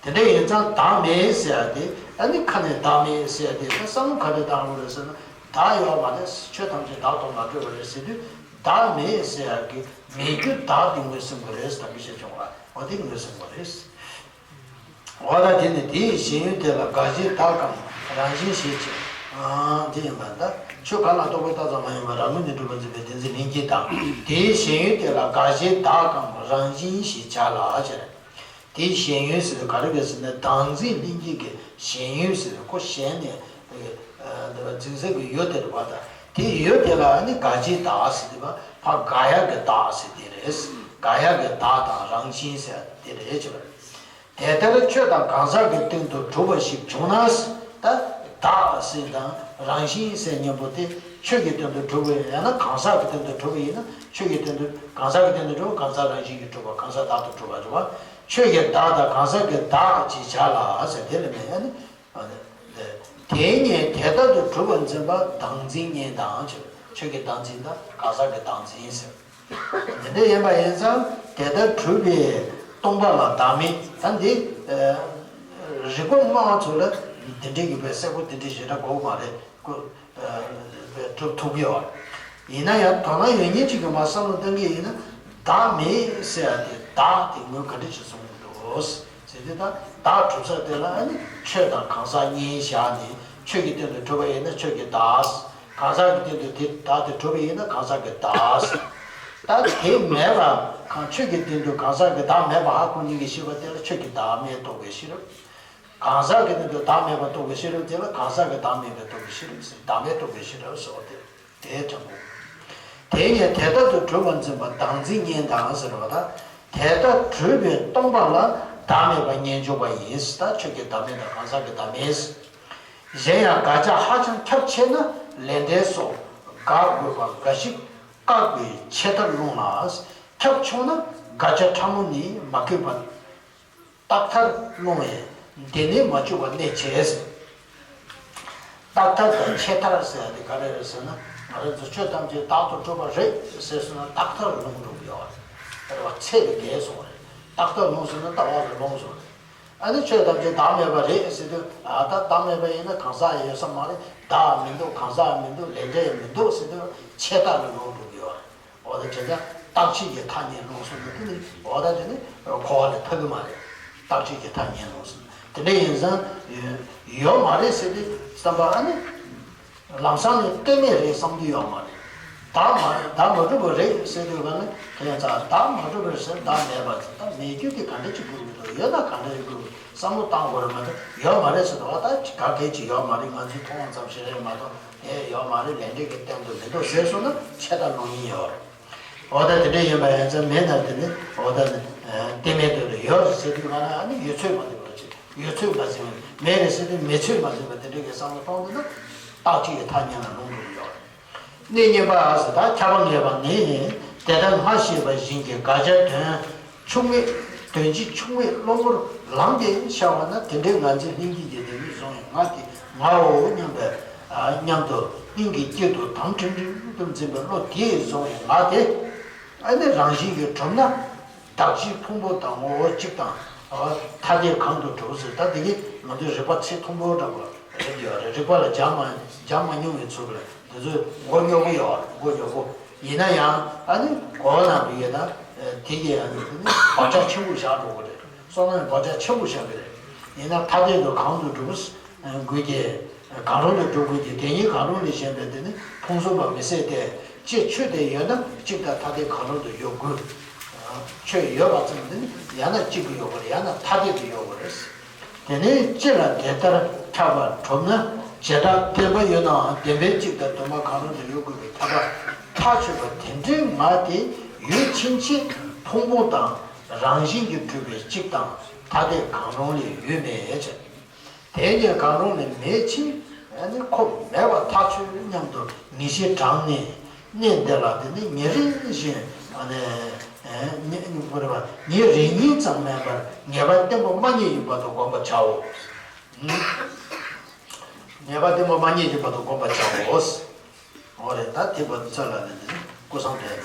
དེ་འདྲ་ཡིན་ཙང་བདག་མེད་ཟེར་ཡག་དེ་ཨ་ནི་ཁ་ནས་བདག་མེད་ཟེར་ཡག་དེ་ད་བསམ་བློ་ག་འདྲ་བཏང་དགོས་རེད་ཟེར་ན། བདག་ཡོད་མ་རེད། ཆོས་ཐམས་ཅད་བདག་ཏུ་མ་གྲུབ་པ་རེད་ཟེར་དུས་བདག་མེད་ཟེར་ཡག་གི་མེད་རྒྱུ་བདག་དེ་ངོས་ཟིན་དགོས་རེད་ཟེར་ད་མི་བཤད་ཆོག་པ། འོ་དེ་ངོས་ཟིན་དགོས་རེད། འོ་ད་དེ་ནི་དེའི་ཞེན་ཡུལ་དེ་ལ་དགག་བྱའི་བདག་གམ་རང་བཞིན་ཞེས་བྱ། ཨང་། དེ་ཡིན་པ་ད་ཆོས་གང་ལ་རྟོག་པས་བཏགས་ཙམ་མ་ཡིན་པར་རང་ངོས་ནས་གྲུབ་པར་འཛིན་པའི་བདེན་འཛིན་ལྷན་སྐྱེས་དང་། དེའི་ཞེན་ཡུལ་དེ་ལ་དགག་བྱའི་བདག་གམ་རང་བཞིན་ཞེས་བྱ་ལ་ཟེར། དེའི་ཞེན་ཡུལ་ཟེར་དུས་ག་རེ་རེད་ཟེར་ན་བདག་འཛིན་ལྷན་སྐྱེས་ཀྱི་ཞེན་ཡུལ་ཟེར་ཁོ་ཞེན་ནས་འཛིན་ས་གི་ཡུལ་དེ་རེད་པ། ད་དེའི་ཡུལ་དེ་ལ་ནི་དགག་བྱའི་བདག་ཟེར་དུས་ཕར་དགག་ཡག་གི་བདག་ཟེར་དེ་རེད། དགག་ཡག་གི་བདག་དང་རང་བཞིན་ཟེར་དེ་རེད་ཅེས་པ་རེད། དེ་ལྟར་ཆོས་དང་གང་ཟག་གི་སྟེང་དུ་གྲུབ་པ་ཞིག་བྱུང་ན། ད་བདག་ཟེར་དང་རང་བཞིན་ཟེར་མཉམ་པོ་དེ་ཆོས་ཀྱི་སྟེང་དུ་གྲུབ་པ་ཡང་ན་གང་ཟག་གི་སྟེང་དུ་གྲུབ་པ་ཡིན་ན་ཆོས་ཀྱི་སྟེང་དུ་གང་ཟག་གི་སྟེང་དུ་གྲུབ་པ་གང་ཟག་རང་བཞིན་གྱིས་གྲུབ་པ་གང་ཟག་བདག་ཏུ་གྲུབ་པ་རེད་བ། ཆོས་ཀྱི་བདག་དང་གང་ཟག་གི་བདག་ཅེས་བྱ་ལ་ཟེར་དེ་ལ་མེད་ཨ་ནི། དེ་ཉིད་དེ་ལྟར་དུ་གྲུབ་པར་འཛིན་པ་བདག་འཛིན་གཉིས་དང་ཆོས་ཀྱི་བདག་འཛིན་དང་གང་ཟག་གི་བདག་འཛིན་ཟེར། དེ་འདྲ་ཡིན་པ་ཡིན་ཙང་དེ་ལྟར་གྲུབ་པས་སྟོང་པ་ལ་བདག་མེད། ད་འདི་རིགས་པ་སྨྲ་བ་ཚོ་ལ་འདི་འདྲའི་གི་བའི་གསལ་པོ་དེ་འདྲའི་ཞེ་དྲག་དགོས་མ་རེད། ཀུ་སྒྲུབ་ཐུབ་ཀྱི་ཡོད་རེད། ཡིན་ན་ཡང་དོ་སྣང་ཡོད་མཁན་ཅིག་གིས་མར་བསམ་བློ་གཏང་གི་ཡིན་ན་བདག་མེད་ཟེར་ཡ་དེ་བདག་དེ་ངོས་ག་འདྲ་ཞིག་བཟུང་གི་འདུག་ཟེར་དུས་ད་བདག་གྲུབ་ས་དེ་ལ་ཨ་ནི་ཆོས་དང་གང་ཟག་གཉིས་བཞག་ནས་ཆོས་ཀྱི་སྟེང་དུ་གྲུབ་པ་ཡིན་ན་ཆོས་ཀྱི་བདག་གང་ཟག་གི་སྟེང་དུ་དེ་བདག་དེ་གྲུབ་པ་ཡིན་ན་གང་ཟག་གི་བདག་ད་དེ་མེད་པ་གང་ཆོས་ཀྱི་སྟེང་དུ་གང་ཟག་གི་བདག་མེད་པ་ཧ་གོ་ཉིད་ཀྱི་ཤེས་པ་དེ་ལ་ཆོས་ཀྱི་བདག་མེད་རྟོགས་པའི་ཤེས་རབ། གང་ཟག་གི་སྟེང་དུ་བདག་མེད་པ་རྟོགས་པའི་ཤེས་རབ་དེ་ལ་གང་ཟག་གི་བདག་མེད་པ་རྟོགས་པའི་ཤེས་རབ་ཟེར། བདག་མེད་རྟོགས་པའི་ཤེས་རབ་ཟེར་བ་དེ་དེའི་དྲང་པོ། དེ་ཉིད་དེ་ལྟར་དུ་གྲུབ་པར་འཛིན་པ་བདག་འཛིན་གཉིས་དང་ཟེར་བ་དང་། དེ་ལྟར་གྲུབ་པས་སྟོང་པ་ལ་བདག་མེད་པ་ངེས་འཇོག་པ་ཡིན། ད་ཆོས་ཀྱི་བདག་མེད་དང་གང་ཟག་གི་བདག་མེད། གཞན་ཡང་དགག་བྱ་ཧ་ཅང་ཁྱབ་ཆེ་ན་ལས་འབྲས་སོགས་དགག་དགོས་པ་འགའ་ཞིག་བཀག་པའི་ཆད་མཐར་ལྷུང་ལ། ཁྱབ་ཆུང་ན་དགག་བྱ་ཕྲ་མོ་ནི་མ་བཀོད་པར། རྟག་མཐར་ལྷུང་བས་འདི་ནི་མ་བཅུག་པར་གནས་བྱས། རྟག་མཐར་དང་ཆད་མཐར་ཟེར་ཡ་དེ་ག་རེ་རེད་ཟེར་ན་ང་རང་ཚོ་ཆོས་ཐམས་ཅད་བདག་ཏུ་གྲུབ་པ་རེད་ཟེར་སོང་ན་རྟག་མཐར་ལྷུང་འགྲོ་གི་ཡོད་རེད། དེ་རེད་བ། ཚད་ལས་བརྒལ་སོང་བ་རེད། རྟག་མཐར་ལྷུང་སོང་ན་ལྟ་བ་ལ་ལྷུང་སོང་བ་རེད། ཨ་ནི་ཆོས་ཐམས་ཅད་བདག་མེད་པ་རེད་ཟེར་དུས་ཨ་ད་བདག་མེད་པ་ཡིན་ན་གང་ཟག་ཡོད་ས་མ་རེད། བདག་མི་འདུག་གང་ཟག་མི་འདུག་ལས་འབྲས་མི་འདུག་ཟེར་དུས་ཆད་མཐར་ལ་ལྷུང་འགྲོ་གི་ཡོད་རེད། འོ་ད་དེ་འདྲ་རྟག་ཆད་ཀྱི་མཐའ་གཉིས་ལྷུང་སོང་ན་དེ་ནི་འོ་ད་དེ་ནི་འཁོར་བ་ལས་ཐར་གི་མ་རེད། རྟག་ཆད་ཀྱི་མཐའ་གཉིས་ལྷུང་སོང་ན་དེ་འདྲ་ཡིན་ཙང་ཡོད་མ་རེད་ཟེར་ཏེ་བསམ་པ་ཨ་ནི་ལམ་སང་ནས་གཏན་མེད་རེད་བསམ་རྒྱུ་ཡོད་མ་རེད། བདག་མ་བདག་མ་གྲུབ་པ་རེད་ཟེར་དུས་ག་ནི་དེ་ཡང་ཙང་བདག་མ་གྲུབ་པ་རེད་ཟེར་བདག་མེད་པ་ཟེར་ད་མེད་རྒྱུ་དེ་ག་འདྲ་ཅིག་དགོས་ཀྱི་འདུག་ཡོད་ན་ག་འདྲ་ཅིག་དགོས་ཀྱི་བསམ་བློ་བཏང་དགོས་རེད་མ་གཏོགས་ཡོད་མ་རེད་ཟེར་དུས་འོ་ད་ག་གེ་ཅིག་ཡོད་མ་རེད། ང་ཚོས་མཐོང་བ་ཙམ་ཞིག་རེད་མ་གཏོགས། དེ་ཡོད་མ་རེད། ལས་འབྲས་ཀྱི་སྟེང་དུ་མི་འདུག་ཟེར་སོང་ན་ཆད་མཐར་ལྷུང་ཉེན་ཡོད་རེད། འོ་ད་དེ་འདྲ་ཡིན་པ་ཡིན་ཙང་མེད་ན་དེ་ནི་འོ་ད་ནི་གཏན་མེད་དུ་ཡོད་རེད་ཟེར་དུས་ག་ན་ཨ་ནི་ཡོད་ཚོད་མ་འདུག་པ་ཅིག་ཡོད་ཚོད་མ་ཟིན་ མེད་རེད་ཟེར་ཏེ་མེད་ཚོད་མ་ཟིན་པ་དེ་འདྲའི་གི་བསམ་བློ་གཏོང་འདུག་ན། རྟག་གཅིག་གི་ཐ་སྙད་ལ་ལུང་དུ་ཡོད་རེད། གནས་གཉིས་པ་ཟེར་ད་ཁྱབ་པ་ངེས་པ་ནི། དེ་ལྟར་སྔར་བཤད་པ་བཞིན་གྱི་དགག་བྱ་དོན་ཕྱུག་མེད་དོན་སྤྱི་ཕྱུག་མེད་བློ་ངོར་ལངས་ཏེ་ཤར་བ་ན། དེ་འདྲའི་ངར་འཛིན་ལྷན་སྐྱེས་ཀྱི་ལྡེ་མིག་བཟུང་བའི་ངག་དེ་ངའོ་སྙམ་པའི་སྙམ་དུ་སྙིང་གི་དཀྱིལ་དུ་དམ་ཁྲིམ་ཁྲིམ་དུ་འཛིན་པའི་བློ་དེས་བཟུང་བའི་ངག་དེ། ཨ་ནི་རང་བཞིན་གྱིས་གྲུབ་ན། གདགས་གཞིའི་ཕུང་པོ་དང་ངོ་བོ་གཅིག་དང་། ཐ་དད་གང་དུ་གྲུབ་ཟེར། ད་དེ་གི་ང་ཚོའི་རིག་པ་ཚད་མཐོན་པོ་འདྲ་པོ་རེད་ཡོད་རེད། རིག་པ་ལ་སྦྱར་མ་སྦྱར་མ་མྱོང་བའི་ཚུལ་ལ་དེ་ཚོས་མགོ་རྙོག་པོ་ཡོད་རེད། མགོ་རྙོག་པོ་ཡིན་ན་ཡང་། ཨ་ནི་གོ་བ་ནང་དུ་ཡོད་ན་དེ་གི་ཨ་ནི་དེ་ནི་བག་ཆགས་ཆེན་པོ་བཞག་འགྲོ་གི་རེད། བསོད་ནམས་བག་ཆགས་ཆེན་པོ་བཞག་གི་རེད། ཡིན་ན་ཐ་དད་དུ་གང་དུ་གྲུབ་དགོས་ཀྱི། གང་རུང་དུ་གྲུབ་དགོས་ཀྱི། དེ་གཉིས་གང་རུང་ལས་གཞན་པའི་དེ་ནི་ཕུང་གསུམ་པ་མི་ཟད་དེ། ཅེས་ཆོས་དེ་ཡོད་ན་གཅིག་དང་ཐ་དད་གང་རུང་དུ་ཡོད་དགོས། ཆོས་ཡོད་པ་ཙམ་དེ་ནི་ཡང་ན་གཅིག་ཏུ་ཡོད་དགོས་རེད། ཡང་ན་ཐ་དད་དུ་ཡོད་དགོས་རེད། དེ་ནི་སྤྱི་ལ་དེ་ལྟར་ཁྱབ་པ་གྲུབ་ན། བྱེ་བྲག་བདེན་པ་ཡོད་ནའང་བདེན་པའི་གཅིག་དང་དུ་མ་གང་རུང་དུ་ཡོད་དགོས་པའི་ཁྱབ་པ་ཐག་ཆོད་པ་དེ་འདྲའི་ངག་དེ་ཡུལ་ཕྱིན་ཆད་ཕུང་པོ་དང་རང་བཞིན་གྱིས་གྲུབ་པའི་གཅིག་དང་ཐ་དད་གང་རུང་ལས་ཡོད་མེད་ཅེས། དེ་ཉིད་གང་རུང་ལས་མེད་ཕྱིན་ནི་ཁོ་མེད་པ་ཐག་ཆོད་སྙམ་དུ་ངེས་ཤེས་དྲངས་ནས། གནས་འདི་ལ་དེ་ནི་ཉེ་རིང་བཞིན་ཉེ་རེ་གཉིས་ཙམ་མིན་པར་ངེས་པ་བརྟན་པོ་མ་རྙེད་བཞིན་པ་དུ་བསྒོམ་པར་བྱའོ། ངེས་པ་བརྟན་པོ་མ་རྙེད་བཞིན་པ་དུ་བསྒོམ་པར་བྱའོ། འོ་རེད། ད་དེ་བར་དུ་ཚར་ལ་ནི་དེ་ནི་ཀུན་བཟང་དེ་